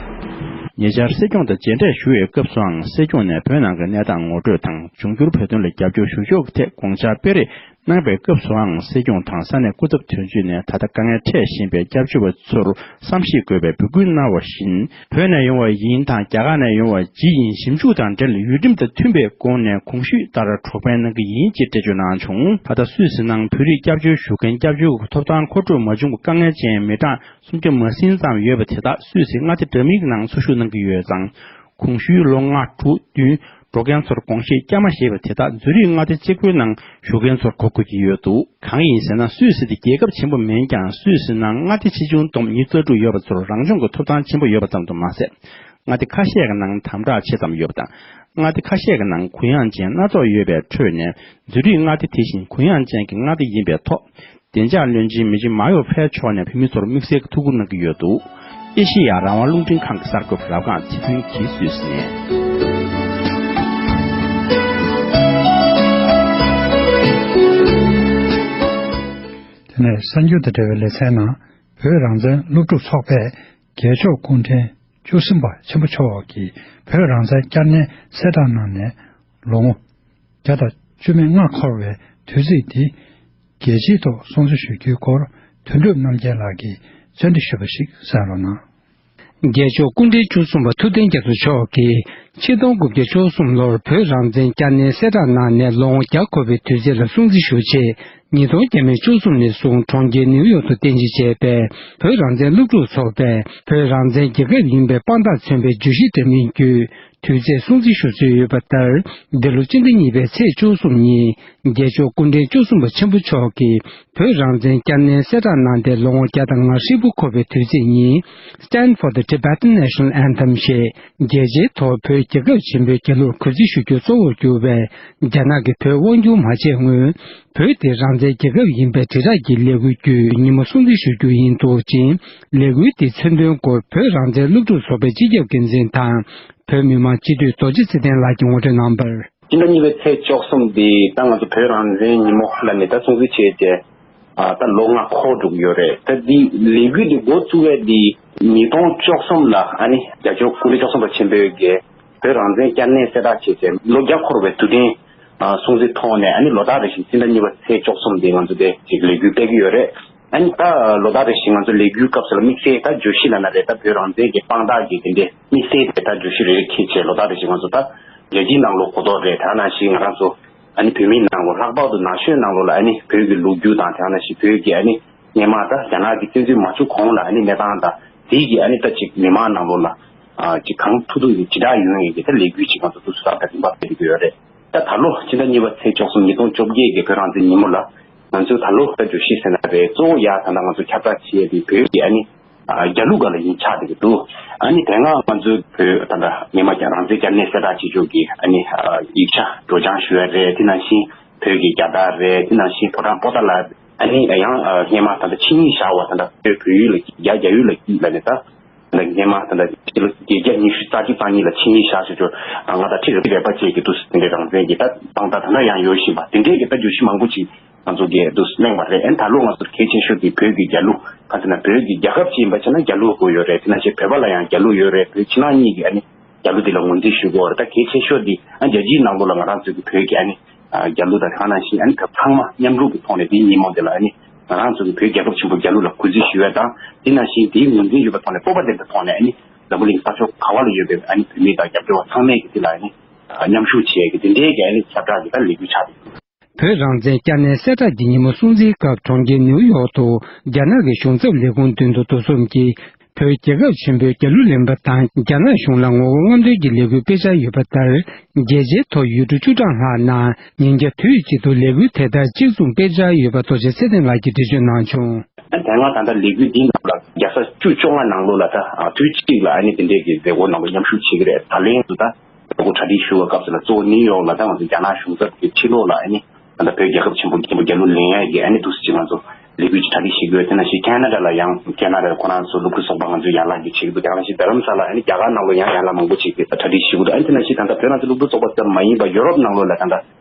ཉེ་ཆར་སྲིད་སྐྱོང་དང་མཇལ་འཕྲད་ཞུ་བའི་སྐབས་སུའང་སྲིད་སྐྱོང་ནས་བོད་ནང་གི་གནས་སྟངས་ངོ་སྤྲོད་དང་། འབྱུང་འགྱུར་བོད་དོན་ལ་རྒྱབ་སྐྱོར་ཞུ་ཕྱོགས་ཀྱི་ཐད་དགོངས་འཆར་སྤེལ་རེས་གནང་པའི་སྐབས་སུའང་སྲིད་སྐྱོང་དང་ས་གནས་སྐུ་ཚབ་དོན་གཅོད་ནས་ད་ལྟ་དཀའ་ངལ་འཕྲད་བཞིན་པའི་སྐྱབས་བཅོལ་བ་ཚོར་བསམ་ཤེས་དགོས་པའི་འབོད་སྐུལ་གནང་བ་བཞིན། བོད་ནས་ཡོང་བ་ཡིན་དང་རྒྱ་གར་ནས་ཡོང་བ་ཇི་ཡིན་ཞིབ་འཇུག་དང་འབྲེལ་ཡུལ་ཁྲིམས་དང་མཐུན་པའི་སྒོ་ནས་གོང་ཞུས་ལྟར་གྲོགས་ཕན་གནང་གི་ཡིན་ཅེས་འགྲེལ་བརྗོད་གནང་བྱུང་། ད་ལྟ་སུད་སི་ནང་བོད་རིགས་སྐྱབས་བཅོལ་ཞུ་མཁན་སྐྱབས་བཅོལ་བ་ཐོབ་ཐང་མཁོ་སྤྲོད་མ་བྱུང་བའི་དཀའ་ངལ་ཅན་མི་གྲངས་སུམ་བརྒྱ་མ་ཟིན་ཙམ་ཡོད་པ་དེ་དག་སུད་སི་མངའ་སྡེ་འདྲ་མིན་གྱི་ནང་འཚོ་བཞུགས་གནང་གི་ཡོད་ཙང་། གོང་ཞུས་ལོ་ལྔ་དྲུག་བདུན་འགྲོ་མཁན་ཚོར་དགོངས་བཞེས་བསྐྱར་མ་བཞེས་པ་དེ་དག་འཛུལ་རིགས་མངའ་སྡེ་གཅིག་པུའི་ནང་བཞུགས་མཁན་ཚོར་གོ་དགོས་ཀྱི་ཡོད་འདུག་གང་ཡིན་ཟེར་ན། སུད་སི་དེ་རྒྱལ་ཁབ་ཆེན་པོ་མིན་ཀྱང་། སུད་སི་ནང་མངའ་སྡེ་ཆེ་ཆུང་བསྡོམས་ཉི་ཤུ་རྩ་དྲུག་ཡོད་པ་ཚོར་རང་སྦྱོང་གི་ཐོབ་ཐང་ཆེན་པོ་ཡོད་པ་ཙམ་དུ་མ་ཟད། མངའ་སྡེ་ཁ་ཤས་ཀྱི་ནང་དམ་དྲག་ཆེ་ཙམ་ཡོད་པ་དང་། མངའ་སྡེ་ཁ་ཤས་ཀྱི་ནང་གུ་ཡངས་ཅན་སྣ་ཚོགས་ཡོད་པའི་ཁྲོད་ནས། འཛུལ་རིགས་མངའ་སྡེ་དེ་བཞིན་གུ་ཡངས་ཅན་གྱི་མངའ་སྡེ་ཡིན་པའི་ཐོག་བདེ་འཇགས་བློན་ཆེན་མི་ཆི་མ་ཡོ་ཕེ་མཆོག་ནས་བོད་མི་ཚོར་དམིགས་བསལ་གྱི་ཐུགས་ཁུར་གནང་གི་ཡོད་འདུག་ཨེ་ཤེ་ཡ་རང་དབང་རླུང་འཕྲིན་ཁང་གི་གསར་འགོད་པ་རབ་སྒང་ཚེ་ཕུན་གྱིས་སུད་སི་ནས། དེ་ནས་གསར་འགྱུར་དང་འབྲེལ་བའི་ལེ་ཚན་ནང་། བོད་རང་བཙན་སློབ་ཕྲུག་ཚོགས་པས་རྒྱལ་མཆོག་སྐུ་ཕྲེང་བཅུ་གསུམ་པ་ཆེན་པོ་མཆོག་གིས་བོད་རང་བཙན་བསྐྱར་ནན་གསལ་བསྒྲགས་གནང་ནས་ལོ་ངོ་བརྒྱ་དང་བཅུ་མེད་ལྔ་འཁོར་བའི་དུས་ཚིགས་འདི། རྒྱལ་སྤྱིའི་ཐོག་སྲུང་བརྩི་ཞུ་རྒྱུའི་སྐོར་དོན་གྲུབ་རྣམ་རྒྱལ་ལགས་ཀྱིས་བཅར་འདྲི་ཞུས་པ་ཞིག་གསན་རོགས་གནང་། རྒྱལ་མཆོག་སྐུ་ཕྲེང་བཅུ་གསུམ་པ་ཐུབ་བསྟན་རྒྱ་མཚོ་མཆོག་གིས་ཆིག་སྟོང་དགུ་བརྒྱ་བཅུ་གསུམ་ལོར་བོད་རང་བཙན་བསྐྱར་ནན་གསལ་བསྒྲགས་གནང་ནས་ལོ་ངོ་བརྒྱ་འཁོར་བའི་དུས་ཚིགས་ལ་སྲུང་བརྩི་ཞུ་ཆེད། ཉིས་སྟོང་བརྒྱ་མེད་བཅུ་གསུམ་ནས་བཟུང་གྲོང་ཁྱེར་ནིའུ་ཡོག་ཏུ་རྟེན་གཞི་བྱས་པའི་བོད་རང་བཙན་སློབ་ཕྲུག་ཚོགས་པས་བོད་རང་བཙན་རྒྱལ་ཁབ་ཡིན་པའི་དཔང་རྟགས་མཚོན་པའི་བརྗོད་གཞི་འདྲ་མིན་བརྒྱུད། དུས་ཚོད་སྲུང་བརྩི་ཞུ་སྲོལ་ཡོད་པ་ལྟར། འདི་ལོ་སྤྱི་ཟླ་གཉིས་པའི་ཚེས་བཅུ་གསུམ་ཉིན། རྒྱལ་མཆོག་སྐུ་ཕྲེང་བཅུ་གསུམ་པ་ཆེན་པོ་མཆོག་གིས་བོད་རང་བཙན་བསྐྱར་ནན་གསལ་བསྒྲགས་གནང་སྟེ་ལོ་ངོ་བརྒྱ་དང་ང་ཧྲིལ་པོ་འཁོར་བའི་དུས་ཚིགས་ཉིན། Stand for the Tibetan National Anthem ཞེས་རྒྱལ་སྤྱིའི་ཐོག་བོད་རྒྱལ་ཁབ་ཆེན་པོའི་རྒྱལ་གླུར་གུས་བརྩི་ཞུ་རྒྱུ་གཙོ་བོར་གྱུར་བའི་རྒྱ་ནག་གི་བོད་དབང་སྒྱུར་མ་བྱས་སྔོན། བོད་དེ་རང་བཙན་རྒྱལ་ཁབ་ཡིན་པའི་དྲིལ་བསྒྲགས་ཀྱི་ལས་འགུལ་བརྒྱུད་ཉིན་མོ་སྲུང་བརྩི་ཞུ་རྒྱུ་ཡིན་འདུག་ཅིང་། ལས་འགུལ་དེའི་མཚོན་དོན་སྐོར་བོད་རང་བཙན་སློབ་ཕྲུག་ཚོགས་པའི་སྤྱི་ཁྱབ་འགན་འཛིན་དང་། བོད་མི་མང་སྤྱི་འཐུས་རྡོ་རྗེ་ཚེ་བརྟན་ལགས་ཀྱིས་ངོ་སྤྲོད་གནང་བར། སྤྱི་ཟླ་གཉིས་པའི་ཚེས་བཅུ་གསུམ་འདི་ད་ང་ཚོ་བོད་རང་བཙན་ཉིན་མོ་ལ་ནི་ད་སྲུང་བརྩི་བྱས་ཏེ། ཨ་ད་ལོ་ལྔ་འཁོར་འགྲོ་གི་ཡོད་རེད། ད་འདི་ལས་འགུལ་འདི་འགོ་བཙུགས་པའི་འདི་ཉིས་སྟོང་བཅུ་གསུམ་ལ་ཨ་ནི་རྒྱལ་མཆོག་སྐུ་ཕྲེང་བཅུ་གསུམ་པ་ཆེན་པོས་ཀྱི་བོད་རང་བཙན་བསྐྱར་ནན་གསལ་བསྒྲགས་བྱས་ཏེ་ལོ་བརྒྱ་འཁོར་བའི་དུས་དྲན་ཨ་སྲུང་བརྩི་ཐོག་ནས་ཨ་ནི་ལོ་ལྟར་རེ་བཞིན་སྤྱི་ཟླ་གཉིས་པ་ཚེས་བཅུ་གསུམ་འདི་ང་ཚོ་དེ་ཅིག་ལས་འགུལ་སྤེལ་གི་ཡོད་རེད། ཨ་ནི་ད་ལོ་ལྟར་རེ་བཞིན་ང་ཚོ་ལས་འགུལ་སྐབས་སུ་ལ་དམིགས་བསལ་ད་བརྗོད་གཞི་ལབ་ན་རེད། ད་བོད་རང་བཙན་གྱི་དཔང་རྟགས་ཀྱི་དེ་འདྲའི་དམིགས་བསལ་དེ་ད་བརྗོད་གཞི་རེ་རེ་འཁྱེར་བྱས་ལོ་ལྟར་རེ་བཞིན་ང་ཚོ་ད་རྒྱལ་སྤྱིའི་ནང་ལོགས་གོ་རྟོགས་རེད། དེ་ནང་བཞིན་ང་རང་ཚོ་ཨ་ནི་བོད་མིའི་ནང་ལོགས་ལྷག་པར་དུ་ནང་ཆོས་ནང་ལོགས་ལ་ཨ་ནི་བོད་ཀྱི་ལོ་རྒྱུས་དང་དེ་ནང་བཞིན་བོད་ཀྱི་ཨ་ནི་སྔོན་མ་ད་རྒྱ་ནག་གི་བཙན་འཛུལ་མ་བྱུང་གོང་ལ་ཨ་ནི་གནས་སྟངས་དང་དེའི་གི་ཨ་ནི་ད་ཅིག་མི་མང་ནང་ལོགས་ལ་ཨ་ཅིག་གང་ཐུབ་ཐུབ་ཀྱི་དྲིལ་བསྒྲགས་ཡོང་ཡས་ཀྱི་ད་ལས་འགུལ་ཅིག་ང་ཚོ་དུས་སུ་ད་རིམ་པ་སྤེལ་གྱི་ཡོད་རེད། ད་ད་ལོ་སྤྱི་ཟླ་གཉིས་པ་ཚེས་བཅུ་གསུམ་ཉིས་སྟོང་བཅོ་བརྒྱད་ཀྱི་བོད་རང་བཙན་ཉིན་མོ་ལ་ང་ཚོས་ད་ལོ་ད་བརྗོད་གཞི་ཟེར་ན་རེད། གཙོ་བོ་ཡ་ད་ལྟ་ང་ཚོ་ཁྱབ་བསྒྲགས་བྱེད་ཡས་དེ་བོད་ཀྱི་ཨ་ནི་ཨ་རྒྱ་ལུགས་སྒང་ལ་ཡིན་ཆགས་བསྡད་ཀྱི་འདུག་ཨ་ནི་དེ་སྔ་ང་ཚོས་བོད་ད་ལྟ་སྔོན་མ་རྒྱ་རང་བཙན་བསྐྱར་ནན་གསལ་བསྒྲགས་བྱེད་ཕྱོགས་ཀྱི་ཨ་ནི་ཡིག་ཆ་སྒྲོག་སྦྱང་ཞུ་ཡ་རེད། དེ་ནང་བཞིན་བོད་ཀྱི་རྒྱལ་དར་རེད། དེ་ནང་བཞིན་ཕོ་བྲང་པོ་ཏཱ་ལ་ཨ་ནི་ཡང་སྔོན་མ་ད་ལྟ་ཆིངས་ཡིག་བཞག་པ་ད་ལྟ་བོད་བོད་ཡིག་ལ་རྒྱ་རྒྱ་ཡིག་ལ་ལ་ནི་ད། ད་སྔོན་མ་ད་ལྟ་ཕྱི་ལོ་བརྒྱད་བརྒྱ་ཉི་ཤུ་རྩ་གཅིག་རྩ་གཉིས་ལ་ཆིངས་ཡིག་བཞག་ཞུ་ཆོག་ང་དང་ཁྲི་རབས་རེ་བ་བཅས་ཀྱི་དུས་སུ་དེ་འདྲའི་རང་བཙན་གྱི་ད་དཔང་རྟགས་ད་ལྟ་ཡང་ཡོད་བཞིན་པ་དེ་འདྲའི་གི་ད་བརྗོད་གཞི་མང་པོ་ཅིག་ ང་ཚོ་གིས་འདུག་གླེང་བ་རེད། ཨ་ནི་ད་ལོ་ང་ཚོར་གལ་ཆེ་ཤོས་དེ་བོད་ཀྱི་རྒྱལ་གླུ། ག་ཟེར་ན་བོད་ཀྱི་རྒྱལ་ཁབ་ཅིག་ཡིན་པ་བྱས་ན་རྒྱལ་གླུ་དགོས་ཡོད་རེད། དེ་ནང་བཞིན་བོད་པ་ལ་ཡང་རྒྱལ་གླུ་ཡོད་རེད། བོད་ཕྱི་ནང་གཉིས་ཀྱི་ཨ་ནི་རྒྱལ་གླུ་དེ་ལ་ངོས་འཛིན་ཞུ་དགོས་རེད། ད་གལ་ཆེ་ཤོས་དེ་ཨ་རྒྱལ་སྤྱིའི་ནང་ལོགས་ལ་ང་རང་ཚོ་གི་བོད་ཀྱི་ཨ་ནི་ཨ་རྒྱལ་གླུ་དང་དེ་ནང་བཞིན་ཨ་ནི་བོད་ཚང་མ་མཉམ་རུབ་ཀྱི་ཐོག་ནས་དེའི་ཉིན་མོ་དེ་ལ་ཨ་ནི་ང་རང་ཚོ་གི་བོད་རྒྱལ་ཁབ་ཆེན་པོ་རྒྱལ་གླུ་ལ་གུས་བརྩི་ཞུ་ཡ་དང་། དེ་ནང་བཞིན་དེའི་ངོས་འཛིན་ཡོད་པའི་ཐོག་ནས་སྤོབས་པ་ལྡན་པའི་ཐོག་ནས་ཨ་ནི་འཛམ་བུ་གླིང་ས་ཕྱོགས་ག་བ་ལ་ཡོད་པའི་ཨ་ནི་བོད་མི་དང་རྒྱབ་སྐྱོར་བ་ཚང་མས་ཀྱི་དེ་ལ་ཨ་ནི་མཉམ་ཞུགས་བྱེད་ཡ་གི་དེ་འདྲའི་གི་ཨ་ནི་ཁྱབ་བསྒྲགས་ཀྱི་ད་ལས་འགུལ་ཆགས་འདུག་བོད་རང་བཙན་བསྐྱར་ནན་གསལ་བསྒྲགས་ཀྱི་ཉིན་མོ་སྲུང་བརྩིའི་སྐབས་གྲོང་ཁྱེར་ནེའུ་ཡོག་ཏུ་རྒྱ་ནག་གི་གཞུང་ཚབ་ལས་ཁུངས་མདུན་དུ་འདུ་འཛོམས་ཀྱིས་བོད་རྒྱལ་ཁབ་ཆེན་པོའི་རྒྱལ་གླུ་ལེན་པ་དང་རྒྱ་ནག་གཞུང་ལ་ངོ་རྒོལ་རྔམ་སྟོན་གྱི་ལས་འགུལ་སྤེལ་འཆར་ཡོད་པ་ལྟར། རྒྱལ་སྤྱིའི་ཐོག་ཡུལ་གྲུ་བཅུ་གྲངས་ལྷག་ནང་ཉིན་རྒྱབ་དུས་གཅིག་ཏུ་ལས་འགུལ་དེ་ལྟར་གཅིག་མཚུངས་སྤེལ་འཆར་ཡོད་པ་རྡོ་རྗེ་ཚེ་བརྟན་ལགས་ཀྱིས་འགྲེལ་བརྗོད་གནང་བྱུང་། དེ་སྔ་ད་ལྟ་ལས་འགུལ་འདིའི་ནང་ལ་རྒྱལ་ས་བཅུ་བཅོ་ལྔ་ནང་ལོགས་ལ་ད་དུས་གཅིག་ལ་ཨ་ནི་དེ་འདྲའི་གི་མཛད་སྒོ་ནང་ལ་མཉམ་ཞུགས་བྱེད་ཀྱི་རེད། ད་ལན་དུ་ད། ལས་འགུལ་གྲ་སྒྲིག་ཞུ་བའི་སྐབས་སུ་ལ་གཙོ་བོ་ནིའུ་ཡོག་ལ་ད་ང་ཚོ་རྒྱ་ནག་གཞུང་ཚབ་ཀྱི་ཕྱི་ལོགས་ལ་ཨ་ནི་ད་ལྟ་བོད་རྒྱལ་ཁབ་ཆེན་པོ་ཆེན་པོ་རྒྱལ་གླུ་ལེན་ཡ་གི་ཨ་ནི་འདུག་སེ་ཅིག་ང་ཚོ་ལས་འགུལ་ཅིག་གྲ་སྒྲིག་བྱེད་དགོས། དེ་ནང་བཞིན་ཁེ་ན་ཌ་ལ་ཡང་ཁེ་ན་ཌ་ཁོ་རང་ཚོ་སློབ་ཕྲུག་ཚོགས་པ་ང་ཚོས་ཡན་ལག་འདི་བྱེད་ཀྱི་འདུག་དེ་ནང་བཞིན་རྡ་རམ་ས་ལ་ཨ་ནི་རྒྱ་གར་ནང་ལོ་ཡང་ཡན་ལག་མང་པོ་ཅིག་གི་གྲ་སྒྲིག་བྱེད་ཀྱི་འདུག་ཨ་ནི་དེ་ནང་བཞིན་ད་ལྟ་བོད་ང་ཚོ་སློབ་ཕྲུག་ཚོགས་པ་ཙམ་མ་ཡིན་པ་ཡོ་རོབ་ནང་ལོགས་ལ་ད་ལྟ་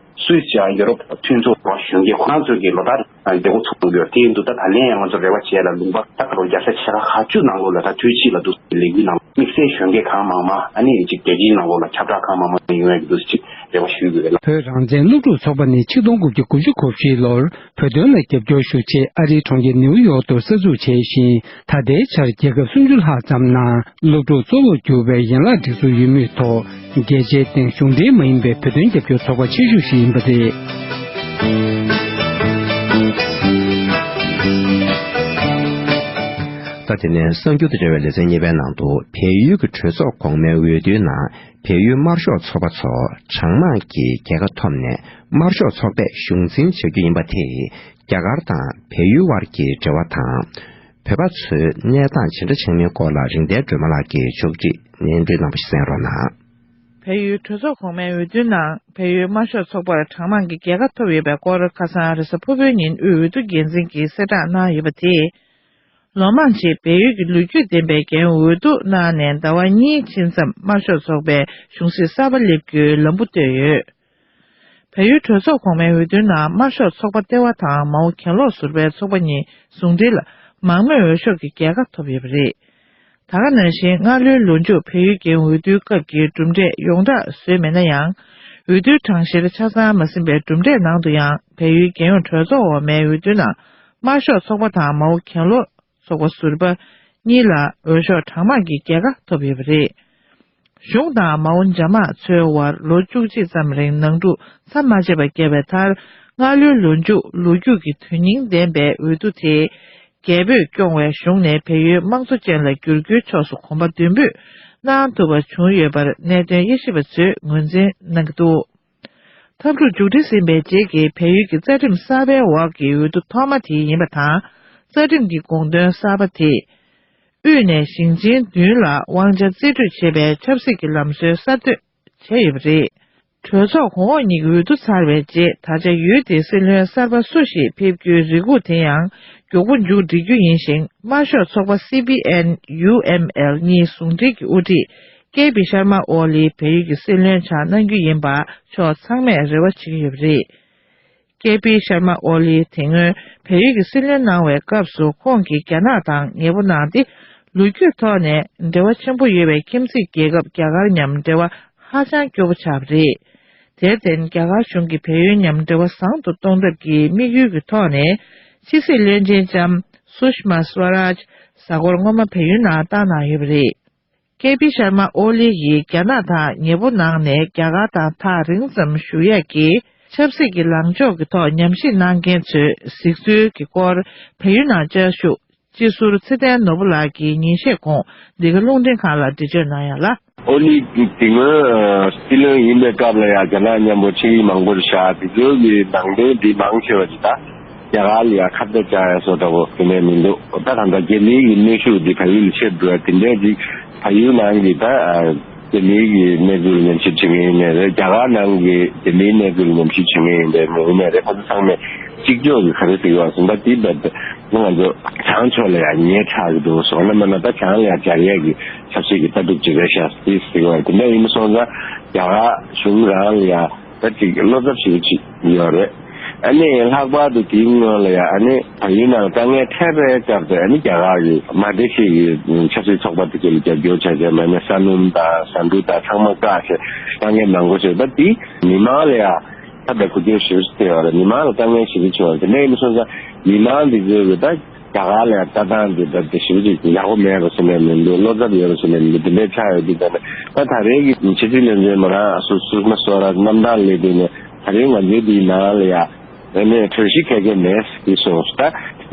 སུད་སི་ཡང་ཡོ་རོབ་མཐུན་ཚོགས་གཞོན་སྐྱེས་ཁོ་རང་ཚོས་ཀྱི་ལོ་ལྟར་མཛད་སྒོ་ཚོགས་ཀྱི་ཡོད། དེ་ཡིན་དུས་ད་ད་ལན་ཡང་ང་ཚོ་རེ་བ་བྱས་ལ་ལུང་པ་ད་ག་རོ་རྒྱལ་ས་ཆེ་ཁག་ཁག་བཅུ་ནང་ལོགས་ལ་ད་དུས་གཅིག་ལ་འདུག་སེ་ལས་འགུལ་ནང་དམིགས་བསལ་གཞོན་སྐྱེས་གང་མང་མང་ཨ་ནི་ཅིག་རྒྱལ་སྤྱིའི་ནང་ལོགས་ལ་ཁྱབ་བསྒྲགས་གང་མང་མང་ཡོང་ཡ་གི་འདུག་སེ་ཅིག་རེ་བ་ཞུ་དགོས་རེད་ལ། བོད་རང་བཙན་སློབ་ཕྲུག་ཚོགས་པ་ནི་ཆིག་སྟོང་དགུ་བརྒྱ་དགུ་བཅུ་གོ་བཞི་ལོར་བོད་དོན་ལ་རྒྱབ་སྐྱོར་ཞུ་ཆེད་ཨ་རིའི་གྲོང་ཁྱེར་ནེའུ་ཡོག་ཏུ་གསར་འཛུགས་བྱས་ཤིང་། ད་ལྟའི་ཆར་རྒྱལ་ཁབ་སུམ་ཅུ་ལྷག་ཙམ་ནང་སློབ་ཕྲུག་གཙོ་བོར་གྱུར་པའི་ཡན་ལག་སྒྲིག་འཛུགས་ཡོད་མུས་ཐོག་རྒྱལ་སྤྱིའི་སྟེང་གཞུང་འབྲེལ་མ་ཡིན་པའི་བོད་དོན་རྒྱབ་སྐྱོར་ཚོགས་པ་ཆེ་ཤོས་ཤིག་ཡིན་པ་རེད། ད་དེ་ནས་གསར་འགྱུར་དང་འབྲེལ་བའི་ལེ་ཚན་གཉིས་པའི་ནང་དུ། བལ་ཡུལ་གྱི་གྲོས་ཚོགས་གོང་མའི་འོས་བསྡུའི་ནང་བལ་ཡུལ་དམར་ཤོག་ཚོགས་པ་ཚོ་གྲངས་མང་གི་རྒྱལ་ཁ་ཐོབ་ནས་དམར་ཤོག་ཚོགས་པས་གཞུང་འཛིན་བྱ་རྒྱུ་ཡིན་པ་དེས་རྒྱ་གར་དང་བལ་ཡུལ་དབར་གྱི་འབྲེལ་བ་དང་། བོད་པ་ཚོའི་གནས་སྟངས་ཇི་འདྲ་ཆགས་མིན་སྐོར་ལ་རིག་ལྡན་སྒྲོལ་མ་ལགས་ཀྱིས་ཕྱོགས་སྒྲིག་སྙན་སྒྲོན་གནང་བ་ཞིག་གསན་རོགས་གནང་། བལ་ཡུལ་གྲོས་ཚོགས་གོང་མའི་འོས་བསྡུའི་ནང་བལ་ཡུལ་དམར་ཤོག་ཚོགས་པར་གྲངས་མང་གི་རྒྱལ་ཁ་ཐོབ་ཡོད་པའི་སྐོར་ཁ་སང་རེས་གཟའ་ཕུར་བུའི་ཉིན་དབུས་འོས་བསྡུ་འགན་འཛིན་གྱིས་གསལ་བསྒྲགས་གནང་ཡོད་པ་དེས། ལོ་མང་ཕྱིན་བལ་ཡུལ་གྱི་ལོ་རྒྱུས་ལྡན་པའི་འགན་འོས་བསྡུ་གནང་ནས་ཟླ་བ་གཉིས་ཕྱིན་མཚམས་དམར་ཤོག་ཚོགས་པའི་གཞུང་སྲིད་གསར་པ་སླེབས་རྒྱུའི་ལམ་བུ་བཏོད་ཡོད། བལ་ཡུལ་གྲོས་ཚོགས་གོང་མའི་འོས་བསྡུའི་ནང་དམར་ཤོག་ཚོགས་པ་ལྟེ་བ་དང་མའོ་གྱེན་ལོག་ཟུར་པའི་ཚོགས་པ་གཉིས་ཟུང་འབྲེལ་ལ་མང་མོས་འོས་ཤོག་གི་རྒྱལ་ཁ་ཐོབ་ཡོད་པ་རེད། ད་ག་ནང་བཞིན་སྔ་ལོའི་ལོ་མཇུག་བལ་ཡུལ་རྒན་འོས་བསྡུའི་སྐབས་ཀྱི་གྲུབ་འབྲས་ཡོངས་གྲགས་བཟོས་མེད་ན་ཡང་། འོས་བསྡུའི་གྲངས་གཞིར་ཆ་ཚང་མ་ཟིན་པའི་གྲུབ་འབྲས་ནང་དུ་ཡང་བལ་ཡུལ་རྒྱལ་ཡོངས་གྲོས་ཚོགས་འོག་མའི་འོས་བསྡུའི་ནང་དམར་ཤོག་ཚོགས་པ་དང་མའོ་གྱེན་ལོག་ཚོགས་པ་ཟུར་པ་གཉིས་ལ་འོས་ཤོག་གྲངས་མང་གི་རྒྱལ་ཁ་ཐོབ་ཡོད་པ་རེད། གཞུང་དང་མའོ་འཇབ་དམག་ཚོའི་དབར་ལོ་བཅུ་གཅིག་ཙམ་རིང་ནང་འཁྲུག་མཚམས་མ་ཆད་པར་བརྒྱབ་པའི་མཐར། སྔ་ལོའི་ལོ་མཇུག་ལོ་རྒྱུས་ཀྱི་དོན་སྙིང་ལྡན་པའི་འོས་བསྡུ་དེ། རྒྱལ་པོས་སྐྱོང་བའི་གཞུང་ནས་བལ་ཡུལ་དམངས་གཙོ་ཅན་ལ་བསྒྱུར་རྒྱུའི་ཕྱོགས་སུ་གོམ་པ་མདུན་སྤོས་གནང་ཐུབ་པ་བྱུང་ཡོད་པར་གནད་དོན་དབྱེ་ཞིབ་པ་ཚོས་ངོས་འཛིན་གནང་གི་འདུག་འཐབ་འཁྲུག་མཇུག་སྒྲིལ་ཟིན་པའི་རྗེས་ཀྱི་བལ་ཡུལ་གྱི་རྩ་ཁྲིམས་གསར་པའི་འོག་གི་འོས་བསྡུ་ཐོག་མ་དེ་ཡིན་པ་དང་། རྩ་ཁྲིམས་ཀྱི་དགོངས་དོན་གསར་པ་དེས། དབུས་ནས་ཞིང་ཆེན་བདུན་ལ་དབང་ཆ་རྩིས་སྤྲོད་བྱེད་པའི་ཆབ་སྲིད་ཀྱི་ལམ་སྲོལ་གསར་གཏོད་བྱས་ཡོད་པ་རེད། གྲོས་ཚོགས་གོང་འོག་གཉིས་ཀྱི་འོས་བསྡུ་ཚར་བའི་རྗེས། ད་ཆ་ཡུལ་དེའི་སྲིད་བློན་གསར་པ་སུ་ཞིག་ཕེབས་རྒྱུའི་རེ་སྒུག་དེ་ཡང་མགྱོགས་པོ་མཇུག་སྒྲིལ་རྒྱུ་ཡིན་ཞིང་། དམར་ཤོག་ཚོགས་པ་སི་པི་ཨེན་ཡུ་ཨེམ་ཨེལ་གཉིས་ཟུང་འབྲེལ་གྱི་དབུ་ཁྲིད་ཀེ་པི་ཤར་མ་ཨོ་ལི་བལ་ཡུལ་གྱི་སྲིད་བློན་ཆགས་གནང་རྒྱུ་ཡིན་པ་ཕྱོགས་ཚང་མས་རེ་བ་བྱེད་ཀྱི་ཡོད་པ་རེད། ཀེ་པི་ཤར་མ་ཨོ་ལི་དེ་སྔོན་བལ་ཡུལ་གྱི་སྲིད་བློན་གནང་བའི་སྐབས་སུ། ཁོང་གིས་རྒྱ་ནག་དང་ཉེ་པོ་གནང་སྟེ། ལོ་རྒྱུས་ཐོག་ནས་འབྲེལ་བ་ཆེན་པོ་ཡོད་པའི་ཁྱིམ་མཚེས་རྒྱལ་ཁབ་རྒྱ་གར་མཉམ་འབྲེལ་བ་ཧ་ཅང་སྐྱོ་པོ་ཆགས་པ་རེད། དེར་བརྟེན། རྒྱ་གར་གཞུང་གིས་བལ་ཡུལ་མཉམ་འབྲེལ་བ་བཟང་དུ་གཏོང་ཐབས་ཀྱི་དམིགས་ཡུལ་གྱི་ཐོག་ནས། ཕྱི་སྲིད་བློན་ཆེན་ལྕམ་སུ་ཤི་མ་སུ་ཝ་རཱཇ་གཟའ་འཁོར་སྔོན་མ་བལ་ཡུལ་ནང་བཏང་གནང་ཡོད་པ་རེད། ཀེ་པི་ཤར་མ་ཨོ་ལི་ཡིས་རྒྱ་ནག་དང་ཉེ་པོ་གནང་ནས་རྒྱ་གར་དང་ཐག་རིང་ཙམ་བཞུགས་ཡས་ཀྱི་ཆབ་སྲིད་ཀྱི་ལངས་ཕྱོགས་ཀྱི་ཐོག་ཉམས་ཞིབ་གནང་མཁན་ཚོའི་གཟིགས་ཚུལ་གྱི་སྐོར། བལ་ཡུལ་ནང་བཅའ་བཞུགས་སྤྱི་ཟུར་ཚེ་བརྟན་ནོར་བུ་ལགས་ཀྱིས་ཉིན་ཤས་གོང་འདི་ག་རླུང་འཕྲིན་ཁང་ལ་འགྲེལ་བརྗོད་གནང་ཡ་ལ། ཨོ་ལི་དེ་སྔོན་སྲིད་བློན་ཡིན་པའི་སྐབས་ལ་ཡང་རྒྱ་ནག་མཉམ་པོ་ཆིངས་ཡིག་མང་པོ་བཞག་དེ་ཚོའི་གི་ནང་དོན་འདི་མང་ཆེ་བ་ཅིག་ད། རྒྱ་གར་ལ་ཡང་ཁ་གཏད་བཅག་ཡ་བཟོ་འདྲ་བོ་དེ་ནས་མི་འདུག་ད་ད་ལྟ་རྒྱ་མིའི་གི་གནོན་ཤུགས་འདི་བལ་ཡུལ་ལ་ཆེར་འགྲོ་བ་དེ་འདྲས་ཅིག་བལ་ཡུལ་ནང་གི་ད་རྒྱ་མིའི་གི་གནས་ཚུལ་ཉམས་ཞིབ་བྱེད་མཁན་ཡིན་ནའི་རེད། རྒྱ་གར་ནང་གི་རྒྱ་མིའི་གནས་ཚུལ་ཉམས་ཞིབ་བྱེད་མཁན་ཡིན་ནའི་མི་ཡིན་ནའི་རེད། ཁོ་ཚོ་ཚང་མས་གཅིག་ལྕོགས་ཀྱི་ག་རེ་ཟེར་གི་བ་སོང་ད་དེ་བས་ང་ཚོ་བྱང་ཕྱོགས་ལ་ཡང་ཉེ་དྲགས་ཀྱི་འདུག་སོང་ན་མ་ན་ད་བྱང་ལ་ཡང་སྦྱར་ཡས་ཀྱི་ཆབ་སྲིད་ཀྱི་ལྟ་གྲུབ་ཅིག་རེད་ཤག་དེ་ཟེར་གི་བ་དེ་འདྲ་ཡིན་སོང་ཙང་རྒྱ་གར་གཞུང་རང་ལ་ཡང་ད་ཅིག་བློ་འཚབ་ཞེ་པོ་ཅིག་ཡོད་རེད། ཨ་ནི་ལྷག་པར་དུ་དེའི་སྔོན་ལ་ཡང་ཨ་ནི་བལ་ཡུལ་ནང་དཀའ་ངལ་འཕྲད་པའི་སྐབས་དུ་ཨ་ནི་རྒྱ་གར་གྱི་མ་བདེ་ཤེས་ཀྱི་ཆབ་སྲིད་ཚོགས་པ་དེ་ཚོ་ལ་རྒྱབ་སྐྱོར་བྱ་བྱ་མ་ནི་ས་སྣུམ་དང་ཟ་འབྲུ་དང་ཚང་མ་བཀག་བྱས་དཀའ་ངལ་མང་པོ་བྱས། ད་དེ་མི་མང་ལ་ཡང་ད་ལྟ་གུ་གེ་ཞུ་ཟེར་བ་ལ་མི་མང་ལ་དཀའ་ངལ་ཞེ་པོ་བྱུང་བ་དེ་འདྲ་ཡིན་སོང་ཙང་མི་མང་འདི་ཚོས་ད་རྒྱ་གར་ལ་ཡང་ལྟ་སྟངས་འདི་ད་དེ་ཞེ་པོ་ཅིག་ཡག་པོ་མེད་པ་སེམས་ནས་མི་འདུག་བློ་འཚབ་ཡོད་པ་སེམས་ནས་མི་འདུག་དེ་འདྲའི་ཆགས་ཡོད་དུས་ད་ནི་ད་ད་རེས་ཀྱི་ཕྱི་སྲིད་བློན་ཆེན་མོ་རང་སུ་སུ་མ་སོ་ར་རྣམ་ཐར་ལས་དུས་ནས་ད་རེས་ང་ཚོའི་འདིའི་ནང་ལ་ཡང་ཨ་ནི་གྲོས་གཞི་ག་གེ་མེད་ཟེར་གྱི་སོང་། ད་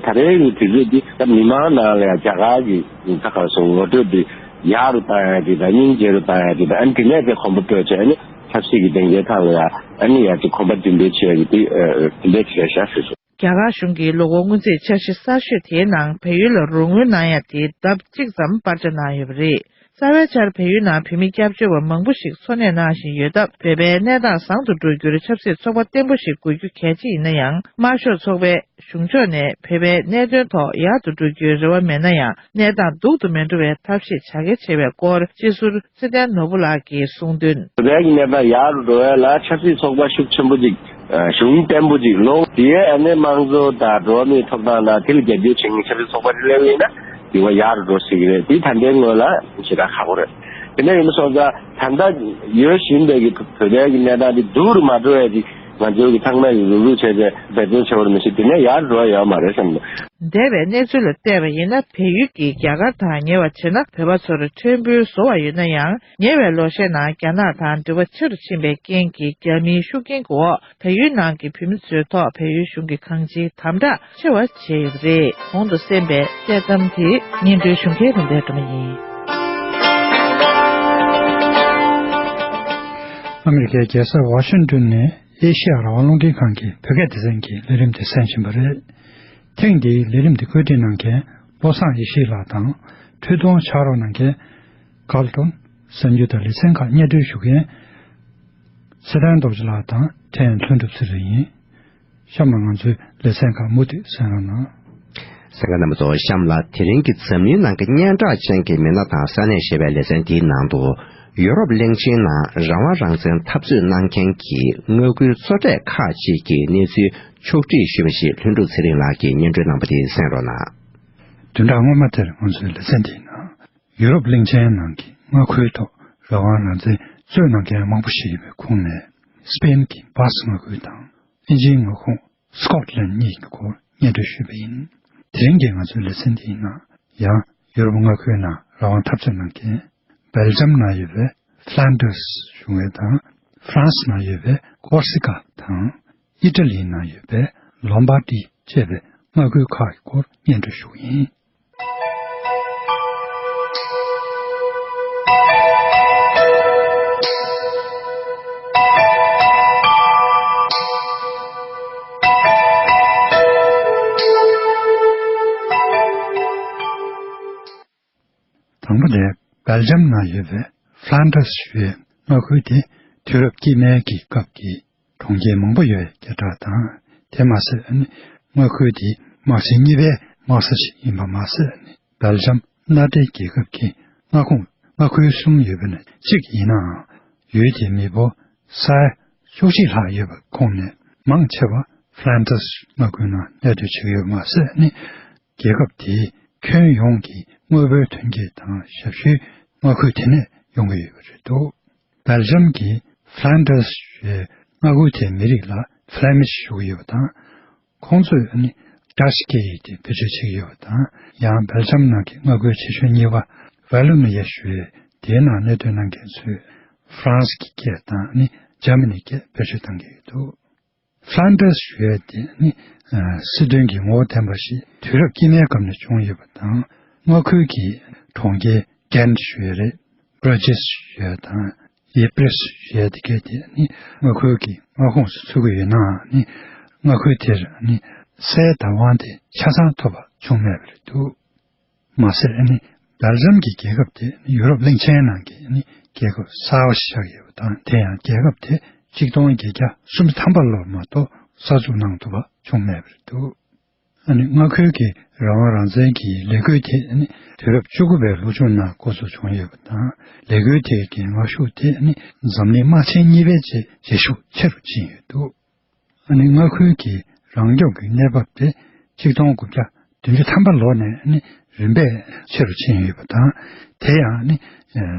ད་རེས་ཀྱི་དུས་ཚོད་འདི་ད་མི་མང་ནང་ལ་ཡང་རྒྱ་གར་གྱི་ད་ག་སོང་ངོ་སྤྲོད་འདི་ཡག་རུ་བཏང་ཡ་དེ་དང་སྙིང་རྗེ་རུ་བཏང་ཡ་དེ་དང་ཨ་ནི་དེ་ནས་དེ་གོམ་པ་སྤོས་བྱས་ཨ་ནི་ཆབ་སྲིད་ཀྱི་སྡིངས་ཆའི་ཐང་ལ་ཡང་ཨ་ནི་ཡང་ཅིག་གོམ་པ་མདུན་སྤོས་བྱེད་ཡ་གི་དེ་དེ་འདྲས་ཅིག་རེད་ཤག་ཟེར་སོང་། རྒྱ་གར་གཞུང་གིས་ལོ་འཁོར་སྔོན་རྩིས་འཆར་གཞི་གསར་ཤོས་དེའི་ནང་བལ་ཡུལ་ལ་རོགས་དངུལ་གནང་ཡ་དེ་ལྡབ་གཅིག་ཙམ་སྤར་ཆ་གནང་ཡོད་པ་རེད། རྩ་བའི་ཆར་བལ་ཡུལ་ནང་བོད་མི་སྐྱབས་བཅོལ་བ་མང་པོ་ཞིག་འཚོ་གནས་གནང་བཞིན་ཡོད་སྟབས་བོད་པའི་གནས་སྟངས་བཟང་དུ་འགྲོ་རྒྱུར་ཆབ་སྲིད་ཚོགས་པ་བརྟན་པོ་ཞིག་དགོས་རྒྱུ་གལ་ཆེ་ཡིན་ན་ཡང་དམར་ཤོག་ཚོགས་པས་གཞུང་ཕྱོགས་ནས་བོད་པའི་གནད་དོན་ཐོག་ཡག་ཏུ་འགྲོ་རྒྱུའི་རེ་བ་མེད་ན་ཡང་གནས་སྟངས་སྡུག་ཏུ་མི་འགྲོ་བའི་ཐབས་ཤེས་བྱ་གལ་ཆེ་བའི་སྐོར་སྤྱི་ཟུར་ཚེ་བརྟན་ནོར་བུ་ལགས་ཀྱིས་གསུངས་དོན། བོད་པའི་གནས་སྟངས་ཡག་རུ་འགྲོ་བ་ལ་ཆབ་སྲིད་ཚོགས་པ་ཤུགས་ཆེན་པོ་ཅིག་གཞུང་བརྟན་པོ་ཅིག་ལོངས། དེའི་ཨ་ནི་དམངས་གཙོ་དང་འགྲོ་བ་མིའི་ཐོབ་ཐང་དང་དེ་ལ་རྒྱབ་སྐྱོར་བྱེད་མཁན་ཆབ་སྲིད་ཚོགས་པ་ཞིག་སླེབས་ཡིན་ན་དེ་བ་ཡག་རུ་འགྲོ་སྲིད་ཀྱི་རེད། དེ་ད་ལྟའི་སྔོན་ལ་ཞེ་དྲག་ཁག་པོ་རེད། དེ་འདྲ་ཡིན་པ་སོང་ཙང་ད་ལྟ་ཡོད་བཞིན་པའི་གི་བོད་པའི་གི་གནས་སྟངས་དེ་སྡུག་རུ་མ་འགྲོ་བའི་གི་ང་ཚོའི་གི་ཚང་མས་གི་རུབ་རུབ་བྱས་བྱས་འབད་བརྩོན་བྱེད་པར་མི་ཤེས། དེ་ནས་ཡག་རུ་འགྲོ་བ་ཡོད་མ་རེད་བསམ་འདུག་འདས་པའི་གནས་ཚུལ་ལ་བལྟས་པ་ཡིན་ན་བལ་ཡུལ་གྱིས་རྒྱ་གར་དང་ཉེ་བར་བྱས་ན་བོད་པ་ཚོར་ཕྲན་བུའི་བཟོ་བ་ཡོད་ན་ཡང་ཉེ་བའི་ལོ་ཤས་ནང་རྒྱ་ནག་དང་འབྲེལ་བ་ཆེ་རུ་ཕྱིན་པའི་རྐྱེན་གྱིས་རྒྱ་མིའི་ཤུགས་རྐྱེན་གྱི་འོག་བལ་ཡུལ་ནང་གི་བོད་མི་ཚོའི་ཐོག་བལ་ཡུལ་གཞུང་གིས་གང་ཅིའི་དམ་དྲག་ཆེ་བ་བྱས་ཡོད་པ་རེད། གོང་དུ་གསན་པའི་དཔྱད་གཏམ་དེ་སྙན་སྒྲོན་ཞུ་མཁན་རིན་པོ་སྒྲོལ་མ་ཡིན། ཨ་མི་རི་ཀའི་རྒྱལ་ས་ཝ་ཤིང་ཏོན་ནས་ཨེ་ཤེ་ཡ་རང་དབང་རླུང་འཕྲིན་ཁང་གི་བོད་སྐད་སྡེ་ཚན་གྱི་ལས་རིམ་དེ་གསན་བཞིན་པ་རེད། ཐེངས་འདིའི་ལས་རིམ་དེ་བཀོད་སྒྲིག་གནང་མཁན་བློ་བཟང་ཡེ་ཤེས་ལགས་དང་། འཕྲུལ་གཏོང་ཕྱག་རོགས་གནང་མཁན་ཀར་ཏོན། གསར་འགྱུར་དང་ལེ་ཚན་ཁག་སྙན་སྒྲོན་ཞུ་མཁན་ཚེ་བརྟན་རྡོ་རྗེ་ལགས་དང་ཕྲན་ལྷུན་གྲུབ་ཚེ་རིང་ཡིན། གཤམ་ལ་ང་ཚོའི་ལེ་ཚན་ཁག་མུ་མཐུད་གསན་རོགས་གནང་། གསན་མཁན་རྣམ་པ་ཚོ་གཤམ་ལ་དེ་རིང་གི་འཛམ་གླིང་ནང་གི་སྙན་གྲགས་ཅན་གྱི་མི་སྣ་དང་ས་གནས་ཞེས་པའི་ལེ་ཚན་འདིའི་ནང་དུ་ཡུ་རོབ་གླིང་ཆེན་ནང་རང་དབང་རང་བཙན་འཐབ་རྩོད་གནང་མཁན་གྱི་མངའ་ཁུལ་གཙོ་གྲས་ཁག་ཅིག་གི་གནས་ཚུལ་ཕྱོགས་བསྒྲིགས་ཞུས་པ་ཞིག་ལྷུན་གྲུབ་ཚེ་རིང་ལགས་ཀྱིས་སྙན་སྒྲོན་གནང་པ་དེ་གསན་རོགས་གནང་། བདུན་ཕྲག་སྔོན་མ་དེར་ང་ཚོའི་ལེ་ཚན་འདིའི་ནང་ཡུ་རོབ་གླིང་ཆེན་ནང་གི་མངའ་ཁུལ་ཐོག་རང་དབང་རང་བཙན་རྩོད་གནང་མཁན་མང་པོ་ཞིག་ཡོད་པའི་ཁོངས་ནས་སྤེན་གྱི་སྦ་སི་མངའ་ཁུལ་དང་། དབྱིན་ཇིའི་མངའ་ཁོངས་སི་ཀོཊ་ལན་གཉིས་ཀྱི་སྐོར་སྙན་སྒྲོན་ཞུས་པ་ཡིན། དེ་རིང་གི་ང་ཚོའི་ལེ་ཚན་འདིའི་ནང་ཡང་ཡུ་རོབ་མངའ་ཁུལ་ནང་རང་དབང་འཐབ་རྩོད་གནང་མཁན་བེལ་ཇམ་ནང་ཡོད་པའི་ཕ་ལན་ཌར་སི་གཞུང་ངོས་དང་། ཧྥ་རན་སི་ནང་ཡོད་པའི་ཀོར་སི་ཀ་དང་། ཨི་ཊ་ལིའི་ནང་ཡོད་པའི་ལོམ་བར་ཌི་ཅེས་པའི་མངའ་ཁུལ་ཁག་གི་སྐོར་སྙན་སྒྲོན་ཞུ་གི་ཡིན། དང་པོ་དེ་སྦེལ་ཇམ་ནང་ཡོད་པའི་ཕ་ལན་ཌར་སི་ཞེས་པའི་མངའ་ཁུལ་དེ་དུས་རབས་སྐྱེད་མའི་གི་སྐབས་ཀྱི་གྲོང་ཁྱེར་མང་པོ་ཡོད་པའི་སྐད་གྲགས་དང་། དེ་མ་ཟད་ནི་མངའ་ཁུལ་དེའི་དམག་ཆེན་གཉིས་པའི་དམག་ས་ཞིག་ཡིན་པ་མ་ཟད་ནི་སྦེལ་ཇམ་མནའ་འབྲེལ་རྒྱལ་ཁབ་ཀྱི་མངའ་ཁོངས་མངའ་ཁུལ་གསུམ་ཡོད་པའི་ནང་གཅིག་ཡིན་ནའང་། ཡུལ་དེའི་མི་འབོར་ས་ཡ་བཅུ་གཅིག་ལྷག་ཡོད་པའི་ཁོངས་ནས་མང་ཆེ་བ་ཕ་ལན་ཌར་སི་མངའ་ཁུལ་ནང་གནས་སྡོད་བྱེད་ཀྱི་ཡོད་པ་མ་ཟད་ནི། རྒྱལ་ཁབ་དེའི་ཁྱོན་ཡོངས་ཀྱི་དངོས་པོའི་ཐོན་སྐྱེད་དང་ཞབས་ཞུའི་མངའ་ཁུལ་དེ་ནས་ཡོང་གི་ཡོད་པ་རེད་འདུག་སྦེལ་ཇམ་གྱི་ཕ་ལན་ཌར་སི་ཞེས་མངའ་ཁུལ་དེའི་མི་རིགས་ལ་ཕ་ལེ་མིཤ་ཞུ་གི་ཡོད་པ་དང་། ཁོང་ཚོས་ནི་ཌ་ཆི་སྐད་ཡིག་དེ་བེད་སྤྱོད་བྱེད་ཀྱི་ཡོད་པ་དང་། ཡང་སྦེལ་ཇམ་ནང་གི་མངའ་ཁུལ་ཆེ་ཤོས་གཉིས་པ་ཝ་ལོ་ནི་ཡ་ཞུ་བའི་དེའི་ནང་གནས་སྡོད་གནང་མཁན་ཚོས་ཧྥ་རན་སི་གི་སྐད་དང་ནི་འཇར་མ་ནིའི་སྐད་བེད་སྤྱོད་གཏང་གི་ཡོད་འདུག་ཕ་ལན་ཌར་སི་ཞེས་པ་དེ་ནི་ཨ་སྲིད་དོན་གྱི་ངོ་བོ་ལྡན་པ་ཞིག་དུས་རབས་དཀྱིལ་མའི་སྐབས་ནས་བྱུང་ཡོད་པ་དང་། མངའ་ཁུལ་གྱི་གྲོང་ཁྱེར་གྷན་ཞེས་པ་རེད། བྷི་རི་ཇི་ཞེས་པ་དང་ཡེ་པི་རི་སི་ཞེས་པ་དེ་གས་དེ་ནི་མངའ་ཁུལ་གྱི་མངའ་ཁོངས་སུ་ཚུད་ཀྱི་ཡོད་ནའང་ནི་མངའ་ཁུལ་དེར་ནི་སའི་བདག་དབང་དེ་ཆ་ཚང་ཐོབ་པ་བྱུང་མེད་པ་རེད་འདུག་མ་ཟད་ནི་སྦེལ་ཇམ་གྱི་རྒྱལ་ཁབ་དེ་ནི་ཡུ་རོབ་གླིང་ཆེན་ནང་གི་ནི་རྒྱལ་ཁབ་གསར་བ་ཞིག་ཆགས་ཡོད་པ་དང་། དེ་ཡང་རྒྱལ་ཁབ་དེ་ཆིག་སྟོང་བརྒྱད་བརྒྱ་སུམ་ཅུ་ཐམ་པ་ལོར་མ་གཏོགས་གསར་འཛུགས་གནང་ཐུབ་པ་བྱུང་མེད་པ་རེད་འདུག་ཨ་ནི་མངའ་ཁུལ་གྱི་རང་དབང་རང་བཙན་གྱི་ལས་འགུལ་དེ་ནི་དུས་རབས་བཅུ་དགུ་པའི་ལོ་མཇུག་ནང་འགོ་འཛུགས་བྱུང་ཡོད་པ་དང་། ལས་འགུལ་དེ་གའི་ངར་ཤུགས་དེ་ནི་འཛམ་གླིང་དམག་ཆེན་གཉིས་པའི་རྗེས་རྗེས་ཤུགས་ཆེ་རུ་ཕྱིན་ཡོད་འདུག་ཨ་ནི་མངའ་ཁུལ་གྱི་རང་སྐྱོང་གི་གནས་བབ་དེ་ཆིག་སྟོང་དགུ་བརྒྱ་བདུན་ཅུ་ཐམ་པ་ལོ་ནས་ཨ་ནི་རིམ་པས་ཆེ་རུ་ཕྱིན་ཡོད་པ་དང་། དེ་ཡང་ཨ་ནི་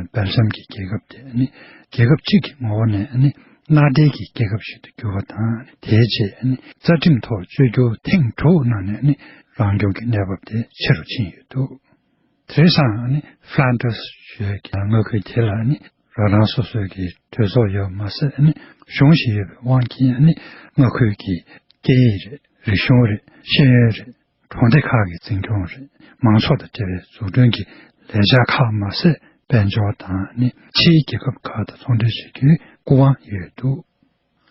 སྦེལ་ཇམ་གྱི་རྒྱལ་ཁབ་དེ་ཨ་ནི་རྒྱལ་ཁབ་གཅིག་གི་ངོ་བོ་ནས་ཨ་ནི་མནའ་འབྲེལ་གྱི་རྒྱལ་ཁབ་ཞིག་ཏུ་གྱུར་བ་དང་། དེའི་རྗེས་ཨ་ནི་རྩ་ཁྲིམས་ཐོག་བཅོས་བསྒྱུར་ཐེངས་དྲུག་གནང་ནས་ཨ་ནི་རང་སྐྱོང་གི་གནས་བབ་དེ་ཆེ་རུ་ཕྱིན་ཡོད་འདུག་དེང་སང་ཨ་ནི་ཧྥ་ལན་ཌར་སི་ཞེས་ཀྱི་མངའ་ཁུལ་དེ་ལ་ཨ་ནི་རང་རང་སོ་སོའི་གི་གྲོས་ཚོགས་ཡོད་མ་ཟད། ཨ་ནི་གཞུང་ཞིག་ཡོད་པའི་དབང་གིས་ཨ་ནི་མངའ་ཁུལ་གྱི་སྐད་ཡིག་རེད། རིག་གཞུང་རེད། ཤེས་ཡོན་རེད། གྲོང་སྡེ་ཁག་གི་འཛིན་སྐྱོང་རེད། མང་ཚོགས་དང་འབྲེལ་བའི་འཛུགས་སྐྲུན་གྱི་ལས་འཆར་ཁག་མ་ཟད། དཔལ་འབྱོར་དང་ཨ་ནི་ཕྱིའི་རྒྱལ་ཁབ་ཁག་དང་ཚོང་འབྲེལ་བྱེད་རྒྱུའི་སྐུ་དབང་ཡོད་འདུག་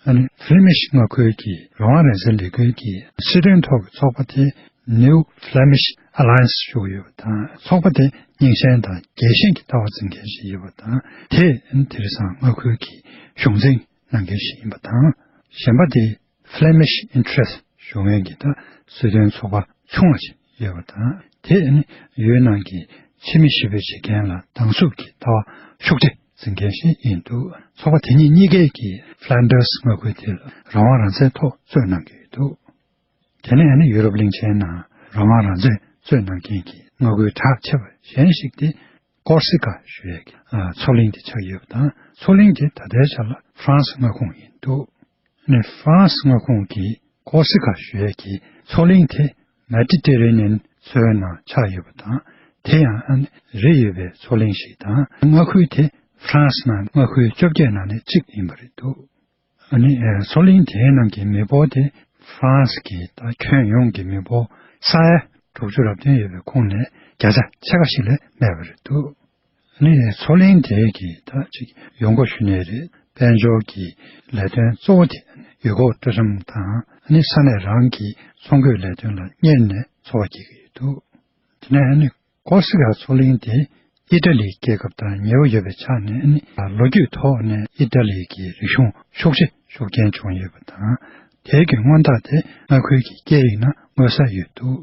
ཨ་ནི་ཧྥི་ལེ་མིཤ་མངའ་ཁུལ་གྱི་རང་དབང་རང་བཙན་ལས་འགུལ་གྱི་སྲིད་དོན་ཐོག་གི་ཚོགས་པ་དེ་New Flemish Alliance ཞུ་ཡོད་པ་དང་། ཚོགས་པ་དེ་རྙིང་ཞེན་དང་རྒྱལ་ཞེན་གྱི་ལྟ་བ་འཛིན་མཁན་ཞིག་ཡོད་པ་དང་། དེས་ཨ་ནི་དེང་སང་མངའ་ཁུལ་གྱི་གཞུང་འཛིན་གནང་མཁན་ཞིག་ཡིན་པ་དང་། གཞན་པ་དེ་Flemish Interest ཞུ་མཁན་གྱི་ད་སྲིད་དོན་ཚོགས་པ་ཆུང་བ་ཞིག་ཡོད་པ་དང་། དེ་ཨ་ནི་ཡུལ་ནང་གི་ཕྱི་མི་ཞི་བའི་བྱེད་མཁན་ལ་སྡང་ཟུག་གི་ལྟ་བ་ཤུགས་ཆེ་འཛིན་མཁན་ཞིག་ཡིན་འདུག་ཚོགས་པ་དེ་གཉིས་གཉིས་ཀས་ཀྱིས་ཧྥ་ལན་ཌར་སི་མངའ་ཁུལ་དེ་ལ་རང་དབང་རང་བཙན་ཐོག་རྩོད་གནང་གི་ཡོད་འདུག་དེ་ནས་ཨ་ནི་ཡུ་རོབ་གླིང་ཆེན་ནང་རང་དབང་རང་བཙན་རྩོད་གནང་མཁན་གྱི་མངའ་ཁུལ་གྲགས་ཆེ་བ་གཞན་ཞིག་དེ་ཀོར་སི་ཀ་ཞུ་ཡས་ཀྱི་ཨ་མཚོ་གླིང་དེ་ཆགས་ཡོད་པ་དང་། མཚོ་གླིང་དེ་ད་ལྟའི་ཆ་ལ་ཧྥ་རན་སི་མངའ་ཁོངས་ཡིན་འདུག་ཨ་ནི་ཧྥ་རན་སི་མངའ་ཁོངས་ཀྱི་ཀོར་སི་ཀ་ཞུ་ཡས་ཀྱི་མཚོ་གླིང་དེ་མེ་ཏི་ཏེ་རེ་ནིན་མཚོའི་ནང་ཆགས་ཡོད་པ་དང་། དེ་ཡང་ཨ་ནི་རི་ཡོད་པའི་མཚོ་གླིང་ཞིག་དང་། མངའ་ཁུལ་དེ་ཧྥ་རན་སི་ནང་མངའ་ཁུལ་བཅོ་བརྒྱད་ནང་ནས་གཅིག་ཡིན་པ་རེད་འདུག་ཨ་ནི་ཨེ་མཚོ་གླིང་དེའི་ནང་གི་མི་འབོར་དེ་ཧྥ་རན་སི་གི་ད་ཁྱོན་ཡོངས་ཀྱི་མི་འབོར་ས་ཡ་དྲུག་ཅུ་རབ་བདུན་ཡོད་པའི་ཁོངས་ནས་བརྒྱ་ཆ་ཕྱེད་ཀ་ཞིག་ལས་མེད་པ་རེད་འདུག་ཨ་ནི་མཚོ་གླིང་དེ་གི་ད་ཅིག་ཡོང་སྒོ་ཞུ་གནས་རེད། དཔལ་འབྱོར་གྱི་ལས་དོན་གཙོ་བོ་དེ་ཡུལ་སྐོར་ཊུ་རི་ཛམ་དང་། ཨ་ནི་ས་གནས་རང་གི་ཚོང་སྐྱེལ་ལས་དོན་ལ་གཉེར་ནས་འཚོ་བ་སྐྱེལ་གྱི་ཡོད་འདུག་དེ་ནས་ཨ་ནི་ཀོར་སི་ཀ་མཚོ་གླིང་དེ་ཨི་ཊ་ལིའི་རྒྱལ་ཁབ་དང་ཉེ་བོ་ཡོད་པའི་ཆ་ནས། ཨ་ནི་ལོ་རྒྱུས་ཐོག་ནས་ཨི་ཊ་ལི་གི་རིག་གཞུང་ཤུགས་ཆེ་ཤུགས་རྐྱེན་བྱུང་ཡོད་པ་དང་། དེའི་གི་མངོན་རྟགས་དེ་མངའ་ཁུལ་གྱི་སྐད་ཡིག་ནང་མངོན་གསལ་ཡོད་འདུག་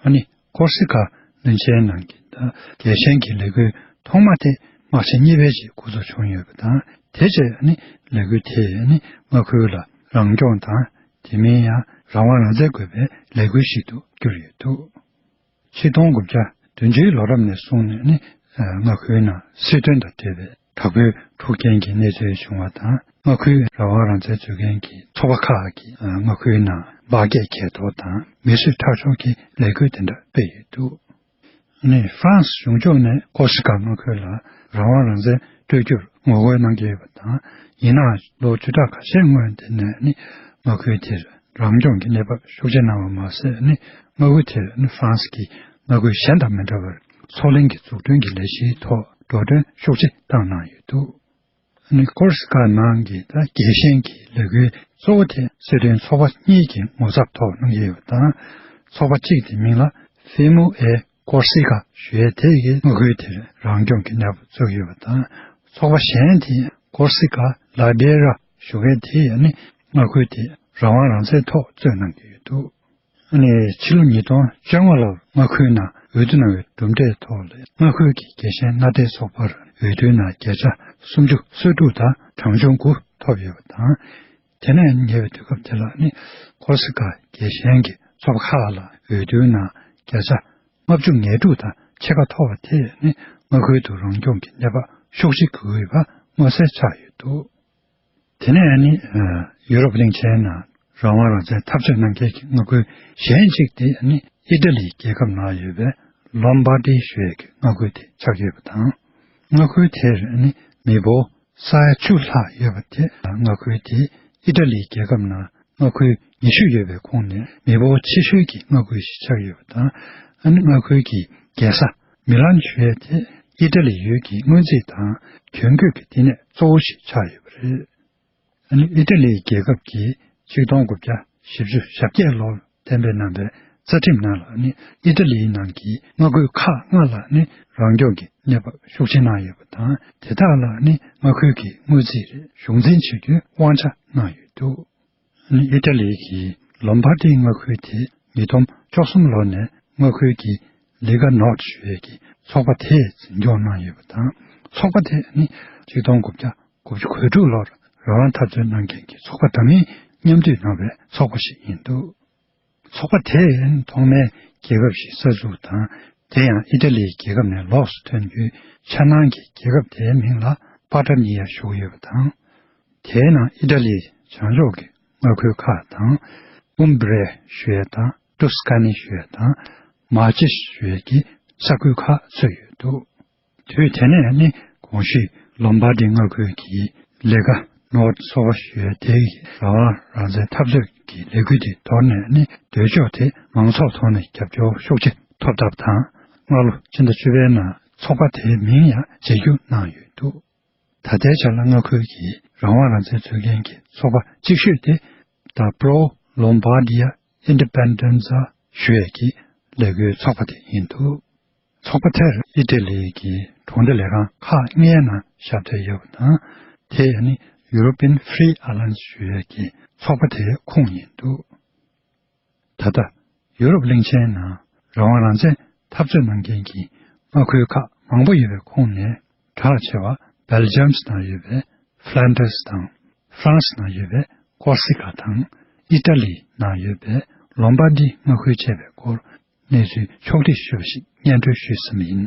ཨ་ནི་ཀོར་སི་ཀ་བློན་ཆེན་ནང་གི་ད་རྒྱལ་ཞེན་གྱི་ལས་འགུལ་ཐོག་མ་དེ་དམག་ཆེན་གཉིས་པའི་རྗེས་འགོ་འཛུགས་བྱུང་ཡོད་པ་དང་། དེ་རྗེས་ཨ་ནི་ལས་འགུལ་དེས་ཨ་ནི་མངའ་ཁུལ་ལ་རང་སྐྱོང་དང་། དེ་མིན་ཡང་རང་དབང་རང་བཙན་དགོས་པའི་ལས་འགུལ་ཞིག་ཏུ་གྱུར་ཡོད་འདུག་ཆིག་སྟོང་དགུ་བརྒྱ་བདུན་ཅུའི་ལོ་རབས་ནས་བཟུང་ནས་ནི། ཨ་མངའ་ཁུལ་ནང་སྲིད་དོན་དང་འབྲེལ་བའི་དྲག་པོའི་འཁྲུག་རྐྱེན་གྱི་གནས་ཚུལ་བྱུང་བ་དང་། མངའ་ཁུལ་རང་དབང་རང་བཙན་རྩོད་མཁན་གྱི་ཚོགས་པ་ཁག་གིས་ཨ་མངའ་ཁུལ་ནང་འབར་གས་གས་གཏོར་དང་མི་གསོད་ཁྲག་སྦྱོར་གྱི་ལས་འགུལ་དེ་འདྲ་སྤེལ་ཡོད་འདུག་ནི་ཧྥ་རན་སི་གཞུང་ཕྱོགས་ནས་ཀོར་སི་ཀ་མངའ་ཁུལ་ལ་རང་དབང་རང་བཙན་སྤྲོད་རྒྱུར་ངོ་རྒོལ་གནང་གི་ཡོད་པ་དང་། ཡིན་ནའང་ལོ་བཅུ་ཕྲག་ཁ་ཤས་སྔོན་དེ་ནས་ནི་མངའ་ཁུལ་དེར་རང་སྐྱོང་གི་གནས་བབ་ཤུགས་ཆེ་གནང་བ་མ་ཟད། ནི་མངའ་ཁུལ་དེར་ནི་ཧྥ་རན་སི་གི་མངའ་ཁུལ་གཞན་དང་མི་འདྲ་བར་མཚོ་གླིང་གི་འཛུགས་སྐྲུན་གྱི་ལས་གཞིའི་ཐོག་འགྲོ་གྲོན་ཤུགས་ཆེ་བཏང་གནང་ཡོད་འདུག་ནི་ཀོར་སི་ཀ་ནང་གི་ད་རྒྱལ་ཞེན་གྱི་ལས་འགུལ་གཙོ་བོ་དེ་སྲིད་དོན་ཚོགས་པ་གཉིས་ཀྱི་ངོ་ཚབ་ཐོག་གནང་གི་ཡོད་པ་དང་། ཚོགས་པ་གཅིག་དེ་མིང་ལ་ཧྥེ་མོ་ཨེ་ཀོར་སི་ཀ་ཞུ་ཡས་དེ་ཡིས་མངའ་ཁུལ་དེར་རང་སྐྱོང་གི་གནས་བབ་བཙུགས་ཡོད་པ་དང་། ཚོགས་པ་གཞན་དེ་ཀོར་སི་ཀ་ལ་བེ་ར་ཞུ་མཁན་དེ་ཡིས་ནི་མངའ་ཁུལ་དེ་རང་དབང་རང་བཙན་ཐོག་རྩོད་གནང་གི་ཡོད་འདུག་ཨ་ནི་ཕྱི་ལོ་ཉིས་སྟོང་བཅོ་ལྔ་ལོར་མངའ་ཁུལ་ནང་འོས་བསྡུ་གནང་བའི་གྲུབ་འབྲས་ཐོག་ལ། མངའ་ཁུལ་གྱི་རྒྱལ་ཞེན་མནའ་འབྲེལ་ཚོགས་པར་འོས་བསྡུའི་ནང་བརྒྱ་ཆ་སུམ་ཅུ་སོ་དྲུག་དང་གྲངས་ཆུང་དགུ་ཐོབ་ཡོད་པ་དང་། དེ་ནས་ཉེ་བའི་དུས་སྐབས་དེ་ལ་ནི་ཀོར་སི་ཀ་རྒྱལ་ཞེན་གྱི་ཚོགས་པ་ཁག་ལ་འོས་བསྡུའི་ནང་བརྒྱ་ཆ་ལྔ་བཅུ་ང་དྲུག་དང་ཕྱེད་ཀ་ཐོབ་པ་དེས་ནི་མངའ་ཁུལ་དུ་རང་སྐྱོང་གི་གནས་བབ་ཤུགས་ཆེ་དགོས་ཡོད་པ་མངོན་གསལ་ཆགས་ཡོད་འདུག་དེ་ནས་ནི་ཨ་ཡུ་རོབ་གླིང་ཆེན་ནང་རང་དབང་རང་བཙན་འཐབ་རྩོད་གནང་མཁན་གྱི་མངའ་ཁུལ་གཞན་གཅིག་དེ་ནི་ཨི་ཏྲ་ལིའི་རྒྱལ་ཁབ་ནང་ཡོད་པའི་ལོམ་བར་ཏི་ཞེས་ཀྱི་མངའ་ཁུལ་དེ་ཆགས་ཡོད་པ་དང་། མངའ་ཁུལ་དེར་ནི་མི་འབོར་ས་ཡ་བཅུ་ལྷག་ཡོད་པ་དེ། མངའ་ཁུལ་དེ་ཨི་ཏྲ་ལིའི་རྒྱལ་ཁབ་ནང་མངའ་ཁུལ་ཉི་ཤུ་ཡོད་པའི་ཁོངས་ནས་མི་འབོར་ཆེ་ཤོས་ཀྱི་མངའ་ཁུལ་ཞིག་ཆགས་ཡོད་པ་དང་། ཨ་ནི་མངའ་ཁུལ་གྱི་རྒྱལ་ས་མི་ལན་ཞེས་དེ་ཨི་ཏྲ་ལི་ཡུལ་གྱི་སྔོན་རྩིས་དང་གྱོན་གོས་ཀྱི་བསྟི་གནས་གཙོ་བོ་ཞིག་ཆགས་ཡོད་པ་རེད། ཨ་ནི་ཨི་ཏྲ་ལིའི་རྒྱལ་ཁབ་ཀྱིས་ཆིག་སྟོང་དགུ་བརྒྱ་བཞི་བཅུ་ཞེ་བརྒྱད་ལོར་གཏན་འབེབས་གནང་བའི་རྩ་ཁྲིམས་ནང་ལ་ནི་ཨི་ཏྲ་ལིའི་ནང་གི་མངའ་ཁུལ་ཁག་ལྔ་ལ་ནི་རང་སྐྱོང་གི་གནས་བབ་ཤུགས་ཆེ་གནང་ཡོད་པ་དང་། དེ་དག་ལ་ནི་མངའ་ཁུལ་གྱི་དངུལ་རྩིས་རེད། གཞུང་འཛིན་བྱེད་རྒྱུའི་དབང་ཆ་གནང་ཡོད་འདུག་ཨ་ནི་ཨི་ཏྲ་ལི་གི་ལོམ་བར་ཏི་མངའ་ཁུལ་དེ་ཉིས་སྟོང་བཅུ་གསུམ་ལོ་ནས་མངའ་ཁུལ་གྱི་ལི་ག་ནོར་ཞེས་ཀྱི་ཚོགས་པ་དེས་འཛིན་སྐྱོང་གནང་ཡོད་པ་དང་། ཚོགས་པ་དེ་ནི་ཆིག་སྟོང་དགུ་བརྒྱ་དགུ་བཅུ་གོ་དྲུག་ལོར་རང་དབང་འཐབ་རྩོད་གནང་མཁན་གྱི་ཚོགས་པ་འདྲ་མིན་ མཉམ་འདུས་གནང་བའི་ཚོགས་པ་ཞིག་ཡིན་འདུག། ཚོགས་པ་དེས་ཐོག་མའི་རྒྱལ་ཁབ་ཞིག་གསར་འཛུགས་དང་། དེ་ཡང་ཨི་ཊ་ལིའི་རྒྱལ་ཁབ་ནས་ལོགས་སུ་ཐོན་རྒྱུའི་འཆར་སྣང་གི་རྒྱལ་ཁབ་དེའི་མིང་ལ་པ་ཊ་མི་ཡ་ཞུ་གི་ཡོད་པ་དང་། དེའི་ནང་ཨི་ཊ་ལིའི་བྱང་ཕྱོགས་ཀྱི་མངའ་ཁུལ་ཁག་དང་། ཨུམ་བྷྲེ་ཞུ་ཡས་དང་། ཏུ་སི་ཀ་ནི་ཞུ་ཡས་དང་། མ་ཅི་ཞུ་ཡས་ཀྱི་ས་ཁུལ་ཁག་ཚུད་ཡོད་འདུག། དུས་དེ་ནས་ནི་གོང་ཞུས་ལོམ་བྷར་ཌི་མངའ་ཁུལ་གྱི་ལེ་ཀ་ནོར་ཏི་སོ་ཞུ་ཡས་དེ་གི་རང་དབང་རང་བཙན་འཐབ་རྩོད་ཀྱི་ལས་འགུལ་དེ་དོར་ནས་ནི། འདོད་ཕྱོགས་དེ་མང་ཚོགས་ཐོག་ནས་རྒྱབ་སྐྱོར་ཤུགས་ཆེ་ཐོབ་ཐབས་དང་། སྔ་ལོ་ཕྱི་ཟླ་བཅུ་པའི་ནང་ཚོགས་པ་དེའི་མིང་ཡང་བརྗེ་བསྒྱུར་གནང་ཡོད་འདུག། ད་ལྟའི་ཆར་ལ་མངའ་ཁུལ་གྱི་རང་དབང་རང་བཙན་རྩོད་མཁན་གྱི་ཚོགས་པ་གཅིག་ཤོས་དེ། The Pro Lombardia Indipendenza ཞུ་ཡས་ཀྱི་ལས་འགུལ་ཚོགས་པ་དེ་ཡིན་འདུག། ཚོགས་པ་དེར་ཨི་ཊ་ལི་གི་གྲོང་སྡེ་ལས་ཁང་ཁག་ལྔའི་ནང་ཞབས་འདེགས་ཡོད་པ་དང་། དེ་ཡང་ནི་European Free Alliance ཞུ་ཡས་ཀྱི་ཚོགས་པ་དེའི་ཁོངས་ཡིན་འདུག། ད་ལྟ་ཡུ་རོབ་གླིང་ཆེན་ནང་རང་དབང་རང་བཙན་འཐབ་རྩོད་གནང་མཁན་གྱི་མངའ་ཁུལ་ཁག་མང་པོ་ཡོད་པའི་ཁོངས་ནས། གྲགས་ཆེ་བ་སྦེལ་ཇམ་ནང་ཡོད་པའི་ཕ་ལན་ཌར་དང་། ཧྥ་རན་སི་ནང་ཡོད་པའི་ཀོར་སི་ཀ་དང་། ཨི་ཊ་ལི་ནང་ཡོད་པའི་ལོམ་བྷར་ཌི་མངའ་ཁུལ་བཅས་པའི་སྐོར་གནས་ཚུལ་ཕྱོགས་སྒྲིག་ཞུས་པ་ཞིག་སྙན་སྒྲོན་ཞུས་ཟིན་པ་ཡིན།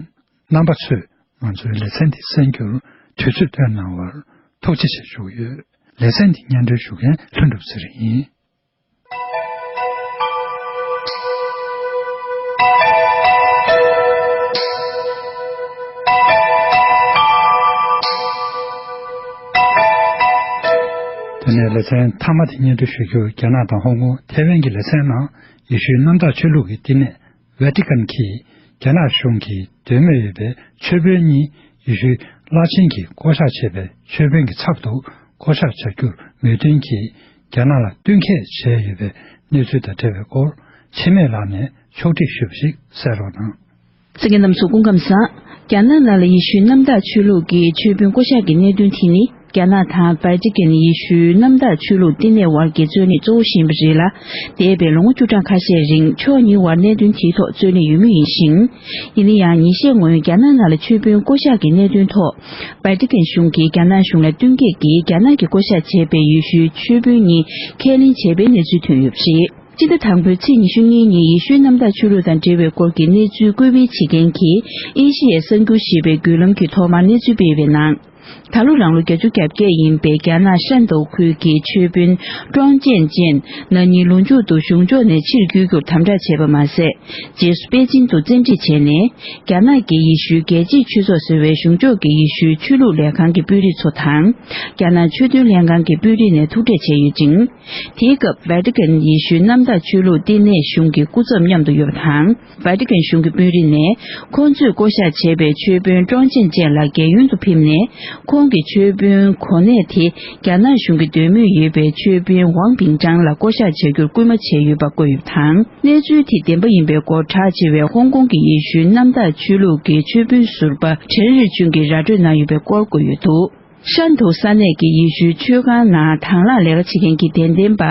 རྣམ་པ་ཚོས་ང་ཚོའི་ལེ་ཚན་འདི་གསན་རྒྱུར་དུས་ཚོད་བཏོན་གནང་བར་ཐུགས་རྗེ་ཆེ་ཞུ་གི་ཡོད། ལེ་ཚན་འདི་སྙན་སྒྲོན་ཞུ་མཁན་ལྷུན་གྲུབ་ཚེ་རིང་ཡིན། དེ་ནས་ལེ་ཚན་མཐའ་མ་དེ་སྙན་སྒྲོན་ཞུ་རྒྱུར། རྒྱ་ནག་དང་ཧོང་ཀོང་། ཐའེ་ཝན་གྱི་ལེ་ཚན་ནང་ཡེ་ཤུའི་གནམ་བདག་ཆོས་ལུགས་ཀྱི་བསྟི་གནས་ཝེ་ཏི་ཀན་གྱིས་རྒྱ་ནག་གཞུང་གིས་འདོད་མོས་ཡོད་པའི་མཆོད་དཔོན་གཉིས་ཡེ་ཤུའི་བླ་ཆེན་གྱིས་བསྐོ་གཞག་བྱས་པའི་མཆོད་དཔོན་གྱི་ཚབ་ཏུ་བསྐོ་གཞག་བྱ་རྒྱུར་མོས་མཐུན་གྱིས་རྒྱ་ནག་ལ་བསྟུན་མཁས་བྱས་ཡོད་པའི་གནས་ཚུལ་དང་འབྲེལ་བའི་སྐོར། འཆི་མེད་ལགས་ནས་ཕྱོགས་སྒྲིག་ཞུས་པ་ཞིག་གསན་རོགས་གནང་། གསན་མཁན་རྣམ་ཚོ་སྐུ་ཁམས་བཟང་། རྒྱ་ནག་ནང་ལ་ཡེ་ཤུའི་གནམ་བདག་ཆོས་ལུགས་ཀྱི་མཆོད་དཔོན་བསྐོ་གཞག་གི་གནད་དོན་དེ་ནི། རྒྱ་ནག་དང་ཝེ་ཏི་ཀན་ཡེ་ཤུའི་གནམ་བདག་ཆོས་ལུགས་བསྟི་གནས་དབར་གྱི་རྩོད་གླེང་གཙོ་བོ་ཞིག་ཡིན་པ་རེད་ལ། འདས་པའི་ལོ་ངོ་བཅུ་གྲངས་ཁ་ཤས་རིང་ཕྱོགས་གཉིས་དབར་གནད་དོན་དེའི་ཐོག་རྩོད་གླེང་ཡོད་མུས་ཡིན་ཞིང་། ཡིན་ན་ཡང་། ཉིན་ཤས་སྔོན་རྒྱ་ནག་ནང་ལ་མཆོད་དཔོན་བསྐོ་གཞག་གི་གནད་དོན་ཐོག་ཝེ་ཏི་ཀན་གཞུང་གིས་རྒྱ་ནག་གཞུང་ལ་བསྟུན་མཁས་ཀྱིས་རྒྱ་ནག་གིས་བསྐོ་གཞག་བྱས་པའི་ཡེ་ཤུའི་མཆོད་དཔོན་གཉིས་ཁས་ལེན་བྱས་པའི་གནས་ཚུལ་ཐོན་ཡོད་པ་རེད། སྤྱི་ཟླ་དང་པོའི་ཚེས་ཉི་ཤུ་གཉིས་ཉིན་ཡེ་ཤུའི་གནམ་བདག་ཆོས་ལུགས་དང་འབྲེལ་བའི་སྐོར་གྱི་གནས་ཚུལ་བཀོད་སྤེལ་བྱེད་མཁན་གྱི་ཨེ་ཤི་ཡའི་གསར་འགྱུར་ཞེས་པའི་བརྒྱུད་ལམ་གྱིས་ཐོག་མར་གནས་ཚུལ་སྤེལ་བའི་ནང་། ད་ལོ་རང་ལོ་བརྒྱད་ཅུ་གྱ་བརྒྱད་ཡིན་པའི་རྒྱ་ནག་ཧྲན་ཏོའུ་ཁུལ་གྱི་མཆོད་དཔོན་ཀྲོང་ཅན་ཅན་ན་ནིང་ལོ་མཇུག་ཏུ་གཞུང་ཕྱོགས་ནས་ཕྱིར་བསྐྱོད་རྒྱུར་དམ་དྲག་བྱས་པ་མ་ཟད། རྗེས་སུ་པེ་ཅིན་དུ་བཙན་ཁྲིད་བྱས་ནས། རྒྱ་ནག་གི་ཡེ་ཤུའི་རྒྱལ་གཅེས་ཆོས་ཚོགས་ཟེར་བའི་གཞུང་ཕྱོགས་ཀྱི་ཡེ་ཤུའི་ཆོས་ལུགས་ལས་ཁང་གི་དཔོན་རིགས་ཚོ་དང་། རྒྱ་ནག་ཆོས་དོན་ལྷན་ཁང་གི་དཔོན་རིགས་ནས་ཐུག་འཕྲད་བྱས་ཡོད་ཅིང་། དེའི་སྐབས་ཝེ་ཏི་ཀན་ཡེ་ཤུའི་གནམ་བདག་ཆོས་ལུགས་བསྟི་གནས་གཞུང་གི་སྐུ་ཚབ་མཉམ་དུ་ཡོད་པ་དང་། ཝེ་ཏི་ཀན་གཞུང་གི་དཔོན་རིགས་ནས། ཁོང་ཚོས་བསྐོ་གཞག་བྱས་པའི་མཆོད་དཔོན་ཀྲོང་ཅན་ཅན་ལགས་རྒྱལ་ཡོངས་སུ་ཕེབས་ནས། ཁོང་གི་མཆོད་དཔོན་གོ་གནས་དེ། རྒྱ་ནག་གཞུང་གིས་འདོད་མོས་ཡོད་པའི་མཆོད་དཔོན་ཝང་པིང་ཀྲང་ལ་བསྐོ་གཞག་བྱ་རྒྱུར་སྐུལ་མ་བྱས་ཡོད་པ་བཀོད་ཡོད་པ་དང་། གནས་ཚུལ་དེ་བདེན་པ་ཡིན་པའི་སྐོར་གྲགས་ཆེ་བའི་ཧོང་ཀོང་གི་ཡེ་ཤུའི་གནམ་བདག་ཆོས་ལུགས་ཀྱི་མཆོད་དཔོན་ཟུར་པ་ཁྲེན་རི་ཅུན་གྱིས་ར་སྤྲོད་གནང་ཡོད་པའི་སྐོར་བཀོད་ཡོད་འདུག། ཧྲན་ཏོ་ས་གནས་ཀྱི་ཡེ་ཤུའི་མཆོད་ཁང་ནང་དང་བླངས་ལས་ཀ་བྱེད་མཁན་གྱི་དད་ལྡན་པ་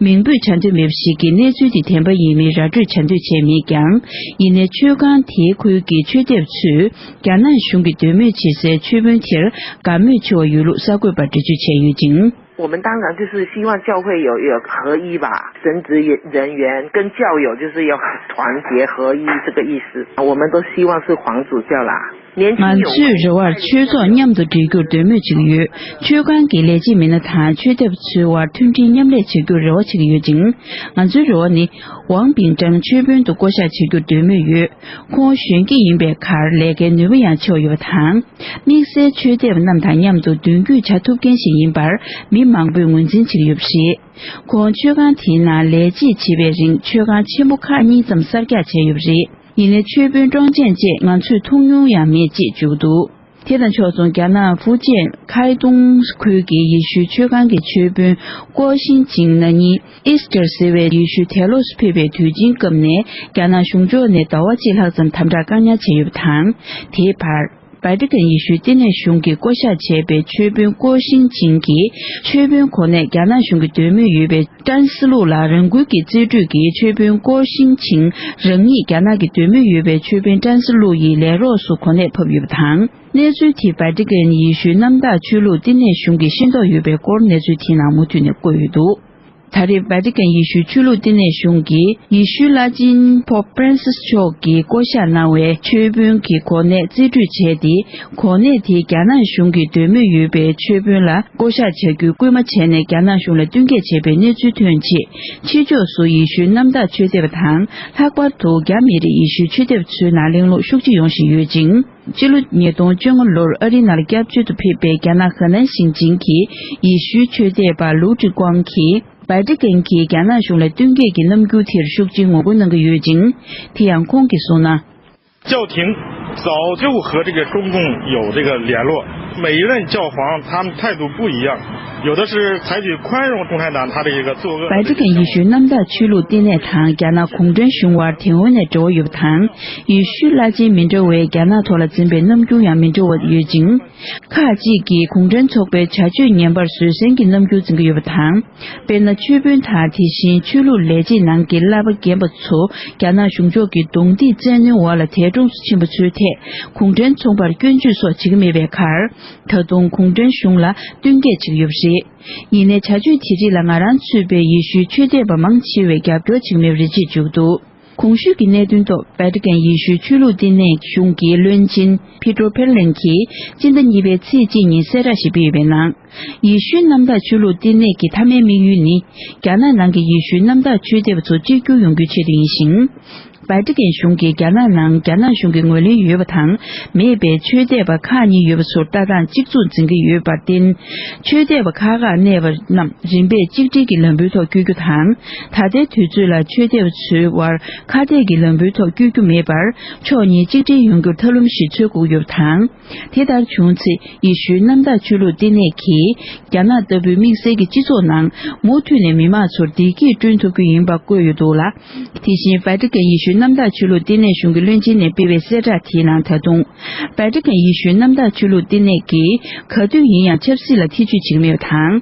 མིང་འབོད་བྱ་འདོད་མེད་པ་ཞིག་གིས་གནས་ཚུལ་དེ་བདེན་པ་ཡིན་མིན་ར་སྤྲོད་བྱ་འདོད་བྱས་མེད་ཀྱང་། ཡིན་ནའི་མཆོད་ཁང་དེའི་ཁུལ་གྱི་མཆོད་ཐེབས་ཚོས་རྒྱ་ནག་གཞུང་གིས་འདོད་མོས་བྱེད་སའི་མཆོད་དཔོན་དེར་དགའ་མོས་ཆེ་བ་ཡོད་ལུགས་གསར་འགོད་པར་འགྲེལ་བརྗོད་བྱས་ཡོད་ཅིང་། 我们当然就是希望教会有有合一吧，神职人员跟教友就是要团结合一这个意思。我们都希望是黄主教啦。 ང་ཚོས་རེ་བར་ཆོས་ཚོགས་མཉམ་དུ་སྒྲིལ་རྒྱུར་འདོད་མོས་བྱེད་ཀྱི་ཡོད། མཆོད་ཁང་གི་ལས་བྱེད་མི་སྣ་དང་མཆོད་ཐེབས་ཚོའི་དབར་མཐུན་སྒྲིལ་མཉམ་ལས་བྱེད་རྒྱུར་རེ་བ་བྱེད་ཀྱི་ཡོད་ཅིང་། ང་ཚོའི་རེ་བ་ནི། ཝང་པིང་ཀྲང་མཆོད་དཔོན་དུ་བསྐོ་གཞག་བྱེད་རྒྱུར་འདོད་མོས་ཡོད། ཁོང་གཞོན་སྐྱེས་ཡིན་པའི་ཁར་ལས་ཀའི་ནུས་པ་ཡང་ཆེ་བ་ཡོད་པ་དང་། དམིགས་བསལ་མཆོད་ཐེབས་རྣམས་དང་མཉམ་དུ་མདུན་སྐྱོད་བྱ་ཐུབ་མཁན་ཞིག་ཡིན་པར་མི་མང་པོས་ངོས་འཛིན་བྱེད་ཀྱི་ཡོད་པ་རེད། ཁོང་མཆོད་ཁང་དེའི་ནང་ལས་བྱེད་བྱེད་པའི་རིང་མཆོད་ཁང་ཆེན་པོ་ཁག་གཉིས་ཙམ་གསར་རྒྱག་བྱས་ཡོད་པ་རེད། ཡིན་ནའི་མཆོད་དཔོན་ཀྲོང་ཅན་ཅན་ང་ཚོས་མཐོང་མྱོང་ཡང་མེད་ཅེས་བརྗོད་འདུག། དེ་དང་ཕྱོགས་མཚུངས་རྒྱ་ནག་ཧྥུ་ཅན་ཁའེ་ཏུང་ཁུལ་གྱི་ཡེ་ཤུའི་མཆོད་ཁང་གི་མཆོད་དཔོན་ཀོ་ཤིན་ཅིང་ན་ནིང་ཨིས་ཊར་ཟེར་བའི་ཡེ་ཤུའི་དེ་ལོགས་སུ་ཕེབས་པའི་དུས་ཆེན་སྐབས་ནས་རྒྱ་ནག་གཞུང་ཕྱོགས་ནས་ཟླ་བ་གཅིག་ལྷག་ཙམ་དམ་དྲག་བཀག་ཉར་བྱས་ཡོད་པ་དང་། དེའི་བར། ཝེ་ཏི་ཀན་ཡེ་ཤུའི་བསྟི་གནས་གཞུང་གིས་བསྐོ་གཞག་བྱས་པའི་མཆོད་དཔོན་ཀོ་ཤིན་ཅིང་གིས་མཆོད་དཔོན་གོ་གནས་རྒྱ་ནག་གཞུང་གིས་འདོད་མོས་ཡོད་པའི་ཀྲན་སི་ལུགས་ལ་རང་འགུལ་གྱིས་རྩིས་སྤྲོད་ཀྱིས་མཆོད་དཔོན་ཀོ་ཤིན་ཅིང་རང་ཉིད་རྒྱ་ནག་གི་འདོད་མོས་ཡོད་པའི་མཆོད་དཔོན་ཀྲན་སི་ལུགས་ཡི་ལས་རོགས་སུ་གོ་གནས་ཕབ་ཡོད་པ་དང་། གནས་ཚུལ་དེ་ཝེ་ཏི་ཀན་ཡེ་ཤུའི་གནམ་བདག་ཆོས་ལུགས་བསྟི་གནས་གཞུང་གིས་ཤེས་རྟོགས་ཡོད་པའི་སྐོར་གནས་ཚུལ་དེའི་ནང་མུ་མཐུད་ནས་བཀོད་ཡོད་འདུག། ད་རེས་ཝེ་ཏི་ཀན་ཡེ་ཤུའི་ཆོས་ལུགས་བསྟི་གནས་གཞུང་གིས་ཡེ་ཤུའི་བླ་ཆེན་Pope Francis་མཆོག་གིས་བསྐོ་བཞག་གནང་བའི་མཆོད་དཔོན་གྱི་གོ་གནས་རྩིས་སྤྲོད་བྱས་ཏེ། གོ་གནས་དེ་རྒྱ་ནག་གཞུང་གིས་འདོད་མོས་ཡོད་པའི་མཆོད་དཔོན་ལ་བསྐོ་བཞག་བྱ་རྒྱུའི་སྐུལ་མ་བྱས་ནས་རྒྱ་ནག་གཞུང་ལ་བསྟུན་མཁས་བྱས་པའི་གནས་ཚུལ་ཐོན་རྗེས། ཕྱི་ཕྱོགས་སུ་ཡེ་ཤུའི་གནམ་བདག་མཆོད་བསྟོད་པ་དང་། ལྷག་པར་དུ་རྒྱ་མི་རིགས་ཡེ་ཤུའི་མཆོད་བསྟོད་པ་ཚོའི་ནང་གླེང་ལུགས་ཤུགས་ཆེ་ཡོང་བཞིན་ཡོད་ཅིང་། སྤྱི་ལོ་ཉིས་སྟོང་བཅོ་ལྔ་ལོར་ཨ་རིའི་ནང་ལ་སྐྱབས་བཅོལ་དུ་ཕེབས་པའི་རྒྱ་ནག་ཧེ་ནན་ཞིང་ཆེན་གྱི་ཡེ་ཤུའི་ཆོས་དད་པ་ལུའུ་ཀྲི་ཀོང་གིས། ཝེ་ཏི་ཀན་གྱིས་རྒྱ་ནག་གཞུང་ལ་བསྟུན་མཁས་ཀྱི་རྣམ་འགྱུར་དེར་ཤུགས་ཆེའི་ངོ་རྒོལ་གནང་གི་ཡོད་ཅིང་། དེ་ཡང་ཁོང་གིས་གསུངས་ན། 教廷早就和这个中共有这个联络，每一任教皇他们态度不一样，有的是采取宽容共产党他的一个作恶的这个行为。 ཝེ་ཏི་ཀན་ཡེ་ཤུའི་གནམ་བདག་ཆོས་ལུགས་བསྟི་གནས་དང་རྒྱ་ནག་གུང་ཁྲན་གཞུང་དབར་དེ་སྔོན་ནས་འབྲེལ་བ་ཡོད་པ་དང་། ཡེ་ཤུའི་བླ་ཆེན་མི་འདྲ་བས་རྒྱ་ནག་ཐོག་ལ་འཛིན་པའི་རྣམ་འགྱུར་ཡང་མི་འདྲ་བ་ཡོད་ཅིང་། ཁག་ཅིག་གིས་གུང་ཁྲན་ཚོགས་པའི་བྱ་སྤྱོད་ངན་པར་བཟོད་བསྲན་གྱི་རྣམ་འགྱུར་འཛིན་གྱི་ཡོད་པ་དང་། དཔེར་ན། མཆོད་དཔོན་དང་དེ་བཞིན་ཆོས་ལུགས་ལས་བྱེད་ནང་གི་བསླབ་པ་རྒན་པ་ཚོ་རྒྱ་ནག་གཞུང་ཕྱོགས་ཀྱི་གདོང་ཐིག་བཙན་གནོན་འོག་ལ་འདས་གྲོངས་སུ་ཕྱིན་པ་ཚོའི་ཐད་གུང་ཁྲན་ཚོགས་པར་སྐྱོན་བརྗོད་སོགས་བྱེད་ཀྱི་མེད་པའི་ཁར། ད་དུང་གུང་ཁྲན་གཞུང་ལ་བསྟུན་མཁས་བྱེད་ཀྱི་ཡོད་པ་རེད། ཡིན་ནའི་བྱ་སྤྱོད་དེ་རིགས་ལ་ང་རང་ཚུད་པའི་ཡེ་ཤུའི་ཆོས་དད་པ་མང་ཆེ་བས་རྒྱབ་སྐྱོར་བྱེད་ཀྱི་མེད་པ་རེད་ཅེས་བརྗོད་འདུག། གོང་ཞུས་ཀྱི་གནད་དོན་ཐོག་ཝེ་ཏི་ཀན་ཡེ་ཤུའི་ཆོས་ལུགས་བསྟི་གནས་གཞུང་གི་བློན་ཆེན་Pietro Parolin་གྱིས་སྤྱི་ཟླ་གཉིས་པའི་ཚེས་གཅིག་ཉིན་གསལ་བསྒྲགས་ཤིག་སྤེལ་ཡོད་པའི་ནང་། ཡེ་ཤུའི་གནམ་བདག་ཆོས་ལུགས་བསྟི་གནས་ཀྱི་མཐའ་མའི་དམིགས་ཡུལ་ནི། རྒྱ་ནག་ནང་གི་ཡེ་ཤུའི་གནམ་བདག་ཆོས་དད་པ་ཚོ་གཅིག་གྱུར་ཡོང་རྒྱུའི་ཆེད་དུ་ཡིན་ཞིང་། ཝེ་ཏི་ཀན་གཞུང་གིས་རྒྱ་ནག་ནང་རྒྱ་ནག་གཞུང་གི་ངོས་ལེན་ཡོད་པ་དང་མེད་པའི་ཆོས་དད་པ་ཁག་གཉིས་ཡོད་པ་ཚོར་ལྟ་སྟངས་གཅིག་མཚུངས་འཛིན་གྱི་ཡོད་པར་བརྟེན། ཆོས་དད་པ་ཁག་ཁག་གནས་པ་རྣམས་རིམ་པས་གཅིག་སྒྲིལ་གྱི་ལམ་བུའི་ཐོག་བསྐྱོད་རྒྱུ་དང་། ད་ལྟའི་དུས་ཚོད་ལ་ཆོས་དད་པ་ཚོའི་དབར་ཁ་གཏད་ཀྱི་ལམ་བུའི་ཐོག་བསྐྱོད་རྒྱུ་མེད་པར། ཕྱོགས་གཉིས་གཅིག་སྒྲིལ་ཡོང་རྒྱུར་ཐབས་ལམ་ཞིག་འཚོལ་དགོས་ཡོད་པ་དང་། དེ་ལྟར་བྱུང་ཚེ། ཡེ་ཤུའི་གནམ་བདག་ཆོས་ལུགས་བསྟི་གནས་ཀྱིས། རྒྱ་ནག་ལྟ་བུའི་དམིགས་བསལ་གྱི་སྤྱི་ཚོགས་ནང་མུ་མཐུད་ནས་མི་མང་ཚོར་བདེ་སྐྱིད་བསྐྲུན་ཐུབ་རྒྱུ་ཡིན་པ་བཀོད་ཡོད་འདུག་ལ། དེ་བཞིན་ཝེ་ཏི་ཀན་ཡེ་ཤུའི་གནམ་བདག་ཆོས་ལུགས་བསྟི་གནས་གཞུང་གི་བློན་ཆེན་ནས་སྤེལ་བའི་གསལ་བསྒྲགས་དེའི་ནང་ད་དུང་། ཝེ་ཏི་ཀན་ཡེ་ཤུའི་གནམ་བདག་ཆོས་ལུགས་བསྟི་གནས་ཀྱིས་ག་དུས་ཡིན་ཡང་ཆབ་སྲིད་ལ་ཐེ་བྱུས་བྱེད་ཀྱི་མེད་པ་དང་།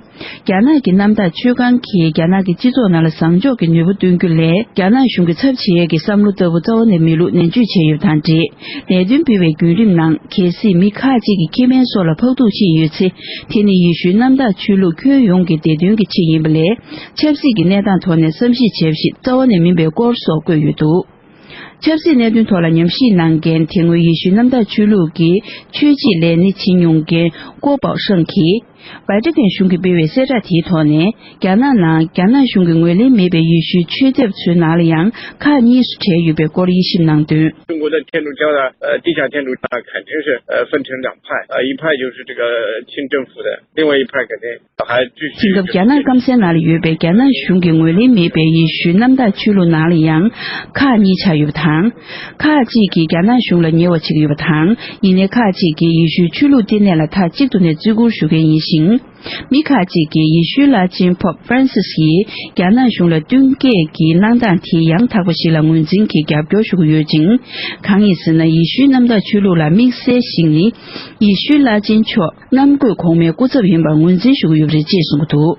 རྒྱ་ནག་གི་གནམ་བདག་ཆོས་ཁང་གིས་རྒྱ་ནག་གི་སྤྱི་ཚོགས་ནང་ལ་བཟང་ཕྱོགས་ཀྱི་ནུས་པ་སྟོན་རྒྱུ་ལས། རྒྱ་ནག་གཞུང་གི་ཚབ་བྱེད་ཡས་ཀྱི་བསམ་བློ་ལྟ་བུ་རྩ་བ་ནས་མེད་ལུགས་ནན་བརྗོད་བྱས་ཡོད་པ་དང་འབྲེལ། ལས་དོན་སྤེལ་བའི་བརྒྱུད་རིམ་ནང་གལ་སྲིད་མི་ཁག་ཅིག་གི་ཁེ་ཕན་སོགས་ལ་ཕོག་ཐུག་ཕྱིན་ཡོད་ཚེ། དེ་ནི་ཡེ་ཤུའི་གནམ་བདག་ཆོས་ལུགས་ཁྱོན་ཡོངས་ཀྱི་བདེ་དོན་གྱི་ཆེད་ཡིན་པ་ལས། ཆབ་སྲིད་ཀྱི་གནས་སྟངས་ཐོག་ནས་བསམ་གཞིག་བྱས་པ་ཞིག་རྩ་བ་ནས་མིན་པའི་སྐོར་སོགས་བཀོད་ཡོད་འདུག། ཆབ་སྲིད་གནད་དོན་ཐོག་ལ་ཉམས་ཞིབ་གནང་མཁན་དེ་སྔོན་ཡེ་ཤུའི་གནམ་བདག་ཆོས་ལུགས་ཀྱི་ཆོས་བྱེད་ལས་སྣེ་བྱེད་མྱོང་མཁན་ཀོ་པའོ་ཧྲང་གིས། ཝེ་ཏི་ཀན་གཞུང་གིས་སྤེལ་བའི་གསལ་བསྒྲགས་དེའི་ཐོག་ནས། རྒྱ་ནག་ནང་རྒྱ་ནག་གཞུང་གི་ངོས་ལེན་མེད་པའི་ཡེ་ཤུའི་ཆོས་དད་པ་ཚོའི་ནང་ལ་ཡང་ཁག་གཉིས་སུ་བྲལ་ཡོད་པའི་སྐོར་དབྱེ་ཞིབ་གནང་དོན། 中国的天主教呢，呃，地下天主教肯定是呃分成两派，呃，一派就是这个亲政府的，另外一派肯定还继续。 དེང་སྐབས་རྒྱ་ནག་སྐམ་སའི་ནང་ལ་ཡོད་པའི་རྒྱ་ནག་གཞུང་གི་ངོས་ལེན་མེད་པའི་ཡེ་ཤུའི་གནམ་བདག་ཆོས་ལུགས་ནང་ལ་ཡང་ཁག་གཉིས་ཆགས་ཡོད་པ་དང་། ཁག་ཅིག་གིས་རྒྱ་ནག་གཞུང་ལ་ཉེ་བ་བྱེད་ཀྱི་ཡོད་པ་དང་། ཡིན་ནའི་ཁག་ཅིག་གིས་ཡེ་ཤུའི་ཆོས་ལུགས་བསྟི་གནས་ལ་མཐའ་གཅིག་ཏུ་ནས་བརྩི་བཀུར་ཞུ་མཁན་ཡིན་ཞིང་། མི་ཁག་ཅིག་གིས་ཡེ་ཤུའི་བླ་ཆེན་Pope Francis་ཡིས་རྒྱ་ནག་གཞུང་ལ་བསྟུན་མཁས་ཀྱི་གནང་སྟངས་དེ་ཡང་དག་པ་ཞིག་ལ་ངོས་འཛིན་གྱིས་རྒྱབ་སྐྱོར་ཞུ་གི་ཡོད་ཅིང་། གང་ཡིན་ཟེར་ན། ཡེ་ཤུའི་གནམ་བདག་ཆོས་ལུགས་ལ་དམིགས་བསལ་ཞིག་ནི། ཡེ་ཤུའི་བླ་ཆེན་མཆོག་གནམ་བསྐོས་གོང་མའི་སྐུ་ཚབ་ཡིན་པར་ངོས་འཛིན་ཞུ་གི་ཡོད་པ་རེད་ཅེས་གསུངས་ཀྱི་འདུག།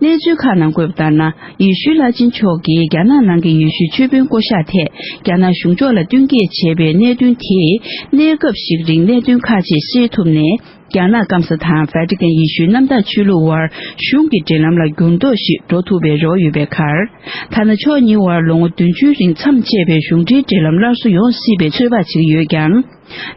གནས་ཚུལ་ཁག་ནང་བཀོད་པ་ལྟར་ན། ཡེ་ཤུའི་བླ་ཆེན་མཆོག་གིས་རྒྱ་ནག་ནང་གི་ཡེ་ཤུའི་ཆོས་དཔོན་བསྐོ་གཞག་ཐད་རྒྱ་ནག་གཞུང་ཕྱོགས་ལ་བསྟུན་མཁས་བྱས་པའི་གནད་དོན་དེས། གནས་སྐབས་ཤིག་རིང་གནད་དོན་ཁག་ཅིག་སེལ་ཐུབ་ནས། རྒྱ་ནག་སྐམ་ས་དང་ཝེ་ཏི་ཀན་ཡེ་ཤུའི་གནམ་བདག་ཆོས་ལུགས་དབར་གཞུང་གི་འབྲེལ་ལམ་ལ་འགྱུར་ལྡོག་ཞིག་འགྲོ་ཐུབ་པའི་རེ་བ་ཡོད་པའི་ཁར། ཐ་ན་ཕྱོགས་གཉིས་དབར་ལོ་ངོ་བདུན་ཅུའི་རིང་མཚམས་ཆད་པའི་གཞུང་འབྲེལ་འབྲེལ་ལམ་སླར་གསོ་ཡོང་སྲིད་པའི་ཚོད་དཔག་བྱེད་ཀྱི་ཡོད་ཀྱང་།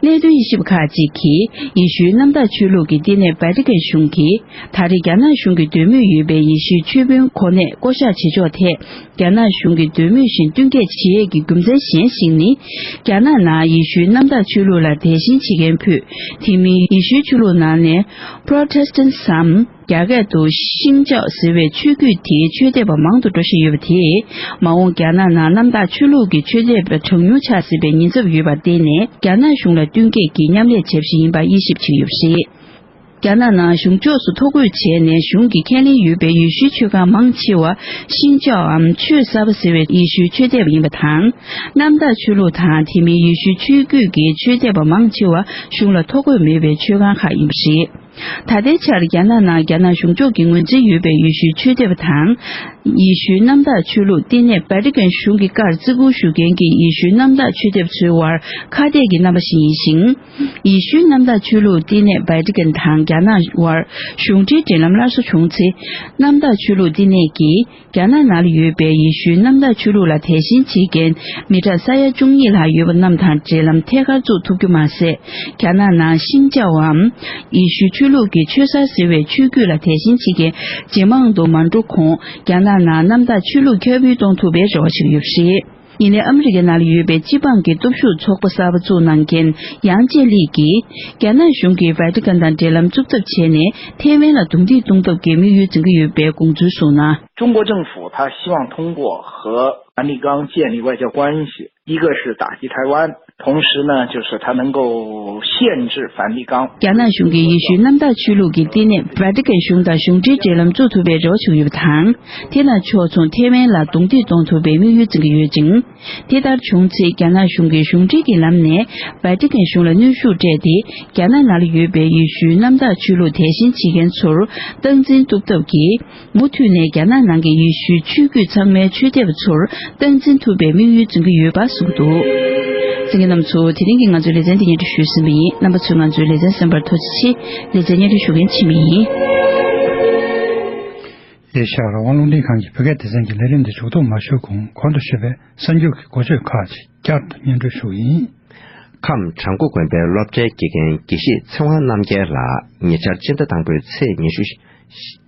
གནད་དོན་དབྱེ་ཞིབ་པ་ཁག་ཅིག་གིས། ཡེ་ཤུའི་གནམ་བདག་ཆོས་ལུགས་ཀྱི་བསྟི་གནས་ཝེ་ཏི་ཀན་གཞུང་གིས། ད་རེས་རྒྱ་ནག་གཞུང་གིས་འདོད་མོས་ཡོད་པའི་ཡེ་ཤུའི་ཆོས་དཔོན་གོ་གནས་བསྐོ་གཞག་བྱེད་ཕྱོགས་ཐད། རྒྱ་ནག་གཞུང་གིས་འདོད་མོས་བཞིན་བསྟུན་མཁས་བྱེད་ཡས་ཀྱི་རྒྱུ་མཚན་གཞན་ཞིག་ནི། རྒྱ་ནག་ནང་ཡེ་ཤུའི་གནམ་བདག་ཆོས་ལུགས་ལ་དད་ཞེན་བྱེད་མཁན་ཕུད། དེ་མིན་ཡེ་ཤུའི་ཆོས་ལུགས་ནང་ནས་Protestant་སམ། རྒྱ་སྐད་དུ་ཤིང་ཅའོ་ཟེར་བའི་ཆོས་བརྒྱུད་དེའི་ཆོས་དད་པ་མང་དུ་འགྲོ་བཞིན་ཡོད་པ་དེས། མ་འོངས་རྒྱ་ནག་ནང་གནམ་བདག་ཆོས་ལུགས་ཀྱི་ཆོས་དད་པ་གྲངས་ཉུང་ཆགས་སྲིད་པའི་ཉེན་ཚབས་ཡོད་པར་བརྟེན་ནས། རྒྱ་ནག་གཞུང་ལ་བསྟུན་མཁས་ཀྱི་མཉམ་ལས་བྱ་བཞིན་ཡིན་པ་དབྱེ་ཞིབ་བྱེད་ཀྱི་ཡོད་པ་རེད། རྒྱ་ནག་ནང་གཞུང་ཕྱོགས་སུ་ཐོ་འགོད་བྱས་ནས་གཞུང་གིས་ཁས་ལེན་ཡོད་པའི་ཡེ་ཤུའི་ཆོས་ཁང་མང་ཆེ་བ་ཤིང་ཅའོའམ་ཆོས་གསར་པ་ཟེར་བའི་ཡེ་ཤུའི་ཆོས་དད་པ་ཡིན་པ་དང་། གནམ་བདག་ཆོས་ལུགས་དང་དེ་མིན་ཡེ་ཤུའི་ཆོས་བརྒྱུད་ཀྱི་ཆོས་དད་པ་མང་ཆེ་བ་གཞུང་ལ་ཐོ་འགོད་མེད་པའི་ཆོས་ཁང་ཁག་ཡིན་པ་རེད། ད་ལྟའི་ཆར་རྒྱ་ནག་ནང་རྒྱ་ནག་གཞུང་ཕྱོགས་ཀྱི་ངོས་འཛིན་ཡོད་པའི་ཡེ་ཤུའི་ཆོས་དེབ་དང་། ཡེ་ཤུའི་གནམ་བདག་ཆོས་ལུགས་བསྟི་གནས་ཝ་ཏི་ཀན་གཞུང་གི་བཀའར་བརྩི་བཀུར་ཞུ་མཁན་གྱི་ཡེ་ཤུའི་གནམ་བདག་ཆོས་དེབ་ཚོའི་དབར་ཁ་གཏད་ཀྱི་རྣམ་པ་ཞིག་ཡིན་ཞིང་། ཡེ་ཤུའི་གནམ་བདག་ཆོས་ལུགས་བསྟི་གནས་ཝ་ཏི་ཀན་དང་རྒྱ་ནག་དབར་གཞུང་འབྲེལ་འབྲེལ་ལམ་སླར་གསོ་བྱུང་ཚེ། གནམ་བདག་ཆོས་ལུགས་བསྟི་གནས་ཀྱིས། རྒྱ་ནག་ནང་ལ་ཡོད་པའི་ཡེ་ཤུའི་གནམ་བདག་ཆོས་ལུགས་ལ་དད་ཞེན་བྱེད་མཁན་མི་གྲངས་ས་ཡ་བཅུ་གཉིས་ལྷག་ཡོད་པ་རྣམས་དང་འབྲེལ་ལམ་ཐད་ཀར་བཙུགས་ཐུབ་རྒྱུ་མ་ཟད། རྒྱ་ནག་ནང་ཤིན་ཅའོའམ་ཡེ་ཤུ་ཆོས་ལུགས་ཀྱི་ཆོས་གསར་ཟེར་བའི་ཆོས་བརྒྱུད་ལ་དད་ཞེན་བྱེད་མཁན་ཇེ་མང་དུ་མ་འགྲོ་གོང་། རྒྱ་ནག་ནང་གནམ་བདག་ཆོས་ལུགས་ཁྱབ་སྤེལ་གཏོང་ཐུབ་པའི་རེ་བ་བྱེད་ཀྱི་ཡོད་པ་རེད། ཡིན་ནའི་ཨ་མི་རི་ཀའི་ནང་ལ་ཡོད་པའི་སྤྱི་འབངས་ཀྱི་སྟོབས་ཤུགས་ཚོགས་པ་གསར་པ་བཙུགས་གནང་མཁན་ཡང་ཅེ་ལི་གིས། རྒྱ་ནག་གཞུང་གིས་ཝ་ཏི་ཀན་དང་འབྲེལ་ལམ་བཙུགས་ཐབས་བྱས་ནས་ཐེ་ཝན་ལ་རྡུང་རྡེག་གཏོང་ཐབས་ཀྱི་དམིགས་ཡུལ་འཛིན་གྱི་ཡོད་པའི་དགོངས་ཚུལ་གསུངས་ན། 中国政府他希望通过和梵蒂冈建立外交关系，一个是打击台湾，同时呢，就是他能够限制梵蒂冈。 རྒྱ་ནག་གཞུང་གིས་ཡེ་ཤུའི་གནམ་བདག་ཆོས་ལུགས་ཀྱི་བསྟི་གནས་ཝ་ཏི་ཀན་གཞུང་དང་གཞུང་འབྲེལ་འབྲེལ་ལམ་བཙུགས་ཐུབ་པའི་རེ་བ་བྱེད་ཀྱི་ཡོད་པ་དང་། དེ་དང་ཕྱོགས་མཚུངས་ཐེ་ཝན་ལ་རྡུང་རྡེག་གཏོང་ཐུབ་པའི་དམིགས་ཡུལ་འཛིན་གྱི་ཡོད་ཅིང་། དེ་ལྟར་བྱུང་ཚེ་རྒྱ་ནག་གཞུང་གིས་གཞུང་འབྲེལ་གྱི་ལམ་ནས་ཝ་ཏི་ཀན་གཞུང་ལ་གནོན་ཤུགས་སྤྲད་དེ། རྒྱ་ནག་ནང་ལ་ཡོད་པའི་ཡེ་ཤུའི་གནམ་བདག་ཆོས་ལུགས་དད་ཞེན་བྱེད་མཁན་ཚོར་སྟངས་འཛིན་གཏུབ་ཐབས་ཀྱིས། མུ་མཐུད་ནས་རྒྱ་ནག་ནང་གི་ཡེ་ཤུའི་ཆོས་བརྒྱུད་ཚང་མའི་ཆོས་དེབ་ཚོར་སྟངས་འཛིན་ཐུབ་པའི་དམིགས་ཡུལ་འཛིན་གྱི་ཡོད་པ་གསུངས་འདུག། གསན་མཁན་རྣམ་ཚོ། དེ་རིང་གི་ང་ཚོའི་ལེ་ཚན་འདི་སྙན་སྒྲོན་ཞུས་ཟིན་པ་ཡིན། རྣམ་པ་ཚོས་ང་ཚོའི་ལེ་ཚན་གསན་པར་ཐུགས་རྗེ་ཆེ། ལེ་ཚན་སྙན་སྒྲོན་ཞུ་མཁན་འཆི་མེད་ཡིན། ཨེ་ཤ་ཡ་རང་དབང་རླུང་འཕྲིན་ཁང་གི་བོད་སྐད་སྡེ་ཚན་གྱི་ལས་རིམ་འདི་མཇུག་སྡོམ་མ་ཞུས་གོང་གོང་དུ་ཞུས་པའི་གསར་འགྱུར་གྱི་འགོ་བརྗོད་ཁག་ཅིག་བསྐྱར་དུ་སྙན་སྒྲོན་ཞུ་གི་ཡིན། ཁམས་བྲག་འགོ་དགོན་པའི་སློབ་གྲྭའི་དགེ་རྒན་དགེ་བཤེས་ཚེ་དབང་རྣམ་རྒྱལ་ལགས་ཉེ་ཆར་སྤྱི་ཟླ་དང་པོའི་ཚེས་ཉི་ཤུ།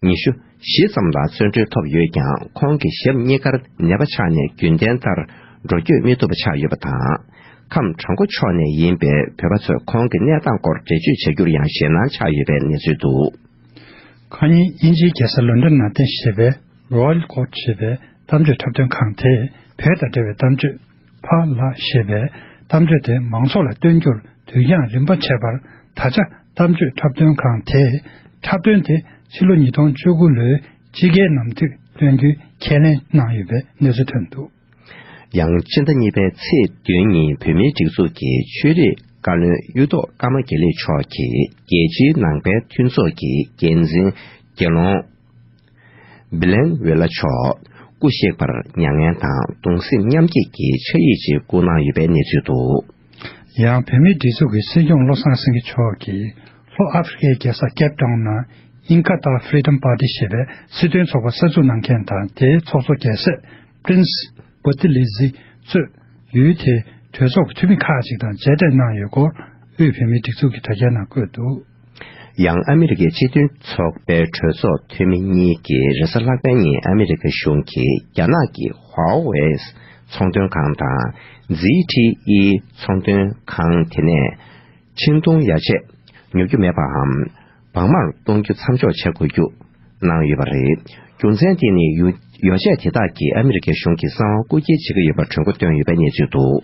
ཉི་ཤུ་བཞི་ཙམ་ལ་བཙོན་གྲོལ་ཐོབ་ཡོད་ཀྱང་། ཁོང་གི་ཞབས་གཉིས་ཀར་ནད་པ་ཆགས་ནས་རྒྱུན་ལྡན་ལྟར་འགྲོ་སྐྱོད་མི་ཐུབ་པ་ཆགས་ཡོད་པ་དང་། ཁམས་བྲག་འགོ་ཕྱོགས་ནས་ཡིན་པའི་བོད་པ་ཚོས་ཁོང་གི་གནས་སྟངས་སྐོར་འགྲེལ་བརྗོད་བྱ་རྒྱུར་ཡང་ཞེད་སྣང་ཆགས་ཡོད་པའི་གནས་ཚུལ་འདུག། ཁ་ཉིན་དབྱིན་ཇིའི་རྒྱལ་ས་ལོན་ཌོན་ནང་རྟེན་གཞི་བྱས་པའི་Royal Court ཞེས་པའི་གཏམ་བརྗོད་འཁྲབ་སྟོན་ཁང་དེས། བོད་དང་འབྲེལ་བའི་གཏམ་བརྗོད་ཕ་ལ་ཞེས་པའི་གཏམ་བརྗོད་དེ་མང་ཚོགས་ལ་སྟོན་རྒྱུར་དུས་འགྱངས་རིམ་པ་ཆད་པར། ད་ཆ་གཏམ་བརྗོད་འཁྲབ་སྟོན་ཁང་དེས་འཁྲབ་སྟོན་དེ་ཕྱི་ལོ་ཉིས་སྟོང་བཅུ་དགུ་ལོའི་དཔྱིད་ཀའི་ནམ་དུས་སྟོན་རྒྱུའི་ཁས་ལེན་གནང་ཡོད་པའི་གནས་ཚུལ་ཐོན་འདུག། ཡང་སྤྱི་ཟླ་གཉིས་པའི་ཚེས་བདུན་ཉིན་བོད་མིའི་སྒྲིག་འཛུགས་ཀྱི་ཆོས་རིག་བཀའ་བློན་གཡུ་ཐོག་ཀརྨ་དགེ་ལེགས་མཆོག་གིས་རྒྱལ་སྤྱིའི་ནང་པའི་མཐུན་ཚོགས་ཀྱི་འགན་འཛིན་དགེ་སློང་བི་ལན་ཝེ་ལ་མཆོག་སྐུ་གཤེགས་པར་མྱ་ངན་དང་གདུང་སེམས་མཉམ་སྐྱེད་ཀྱི་ཕྱག་ཡིག་ཅིག་བསྐུར་གནང་ཡོད་པའི་གནས་ཚུལ་འདུག། ཡང་བོད་མིའི་སྒྲིག་འཛུགས་ཀྱི་སྲིད་སྐྱོང་བློ་བཟང་སེང་གེ་མཆོག་གིས་ལྷོ་ཨ་ཧྥེ་རི་ཁའི་རྒྱལ་ས་ཀེབ་ཏའུན་ནང་Inkatha Freedom Party ཞེས་པའི་སྲིད་དོན་ཚོགས་པ་གསར་འཛུགས་གནང་མཁན་དང་། དེའི་ཚོགས་གཙོ་རྒྱལ་སྲས་Prince Buthelezi གཙོས་ཡུལ་དེའི་གྲོས་ཚོགས་ཀྱི་འཐུས་མི་ཁག་ཅིག་དང་མཇལ་འཕྲད་གནང་ཡོད་སྐོར་དབུས་བོད་མིའི་སྒྲིག་འཛུགས་ཀྱི་དྲ་རྒྱའི་ནང་བཀོད་འདུག། ཡང་ཨ་མི་རི་ཀའི་སྤྱི་མཐུན་ཚོགས་པའི་གྲོས་ཚོགས་འཐུས་མི་གཉིས་ཀྱིས་རེས་གཟའ་ལྷག་པའི་ཉིན་ཨ་མི་རི་ཀ་གཞུང་གིས་རྒྱ་ནག་གི་Huawei་ཚོང་དོན་ཁང་དང་Z T E་ཚོང་དོན་ཁང་དེ་ནས་ཆིང་ཏུང་ཡོ་ཆས་ཉོ་རྒྱུ་མེད་པའམ་བག་མར་གཏོང་རྒྱུ་མཚམས་འཇོག་བྱེད་དགོས་རྒྱུ་གནང་ཡོད་པ་རེད། རྒྱུ་མཚན་དེ་ནི་ཡུ་ཡོ་ཆས་དེ་དག་གིས་ཨ་མི་རི་ཀའི་གཞུང་གི་གསང་བ་རྐུ་འཁྱེར་བྱེད་ཀྱི་ཡོད་པར་གྲོས་འགོ་བཏོན་ཡོད་པའི་གནས་ཚུལ་འདུག།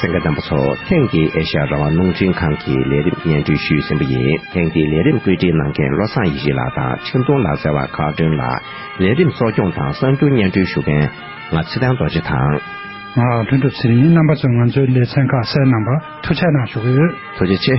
གསན་མཁན་རྣམ་པ་ཚོ། ཐེངས་འདིའི་ཨེ་ཤ་ཡ་རང་དབང་རླུང་འཕྲིན་ཁང་གི་ལས་རིམ་སྙན་སྒྲོན་ཞུས་ཟིན་པ་ཡིན། ཐེངས་འདིའི་ལས་རིམ་བཀོད་སྒྲིག་གནང་མཁན་བློ་བཟང་ཡེ་ཤེས་ལགས་དང་ཆིང་ཏུང་ལག་རྩལ་བ་ཁག་སྒྲོན་ལགས། ལས་རིམ་གཙོ་སྐྱོང་དང་གསར་འགྱུར་སྙན་སྒྲོན་ཞུ་མཁན་ང་ཚེ་བརྟན་རྡོ་རྗེ་དང་། ང་ལྷུན་གྲུབ་ཚེ་རིང་ཡིན། རྣམ་པ་ཚོས་ང་ཚོའི་ལེ་ཚན་ཁག་གསན་གནང་བར་ཐུགས་རྗེ་གནང་ཞུ་གི་ཡོད། ཐུགས་རྗེ་ཆེ།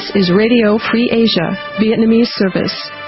This is Radio Free Asia, Vietnamese service.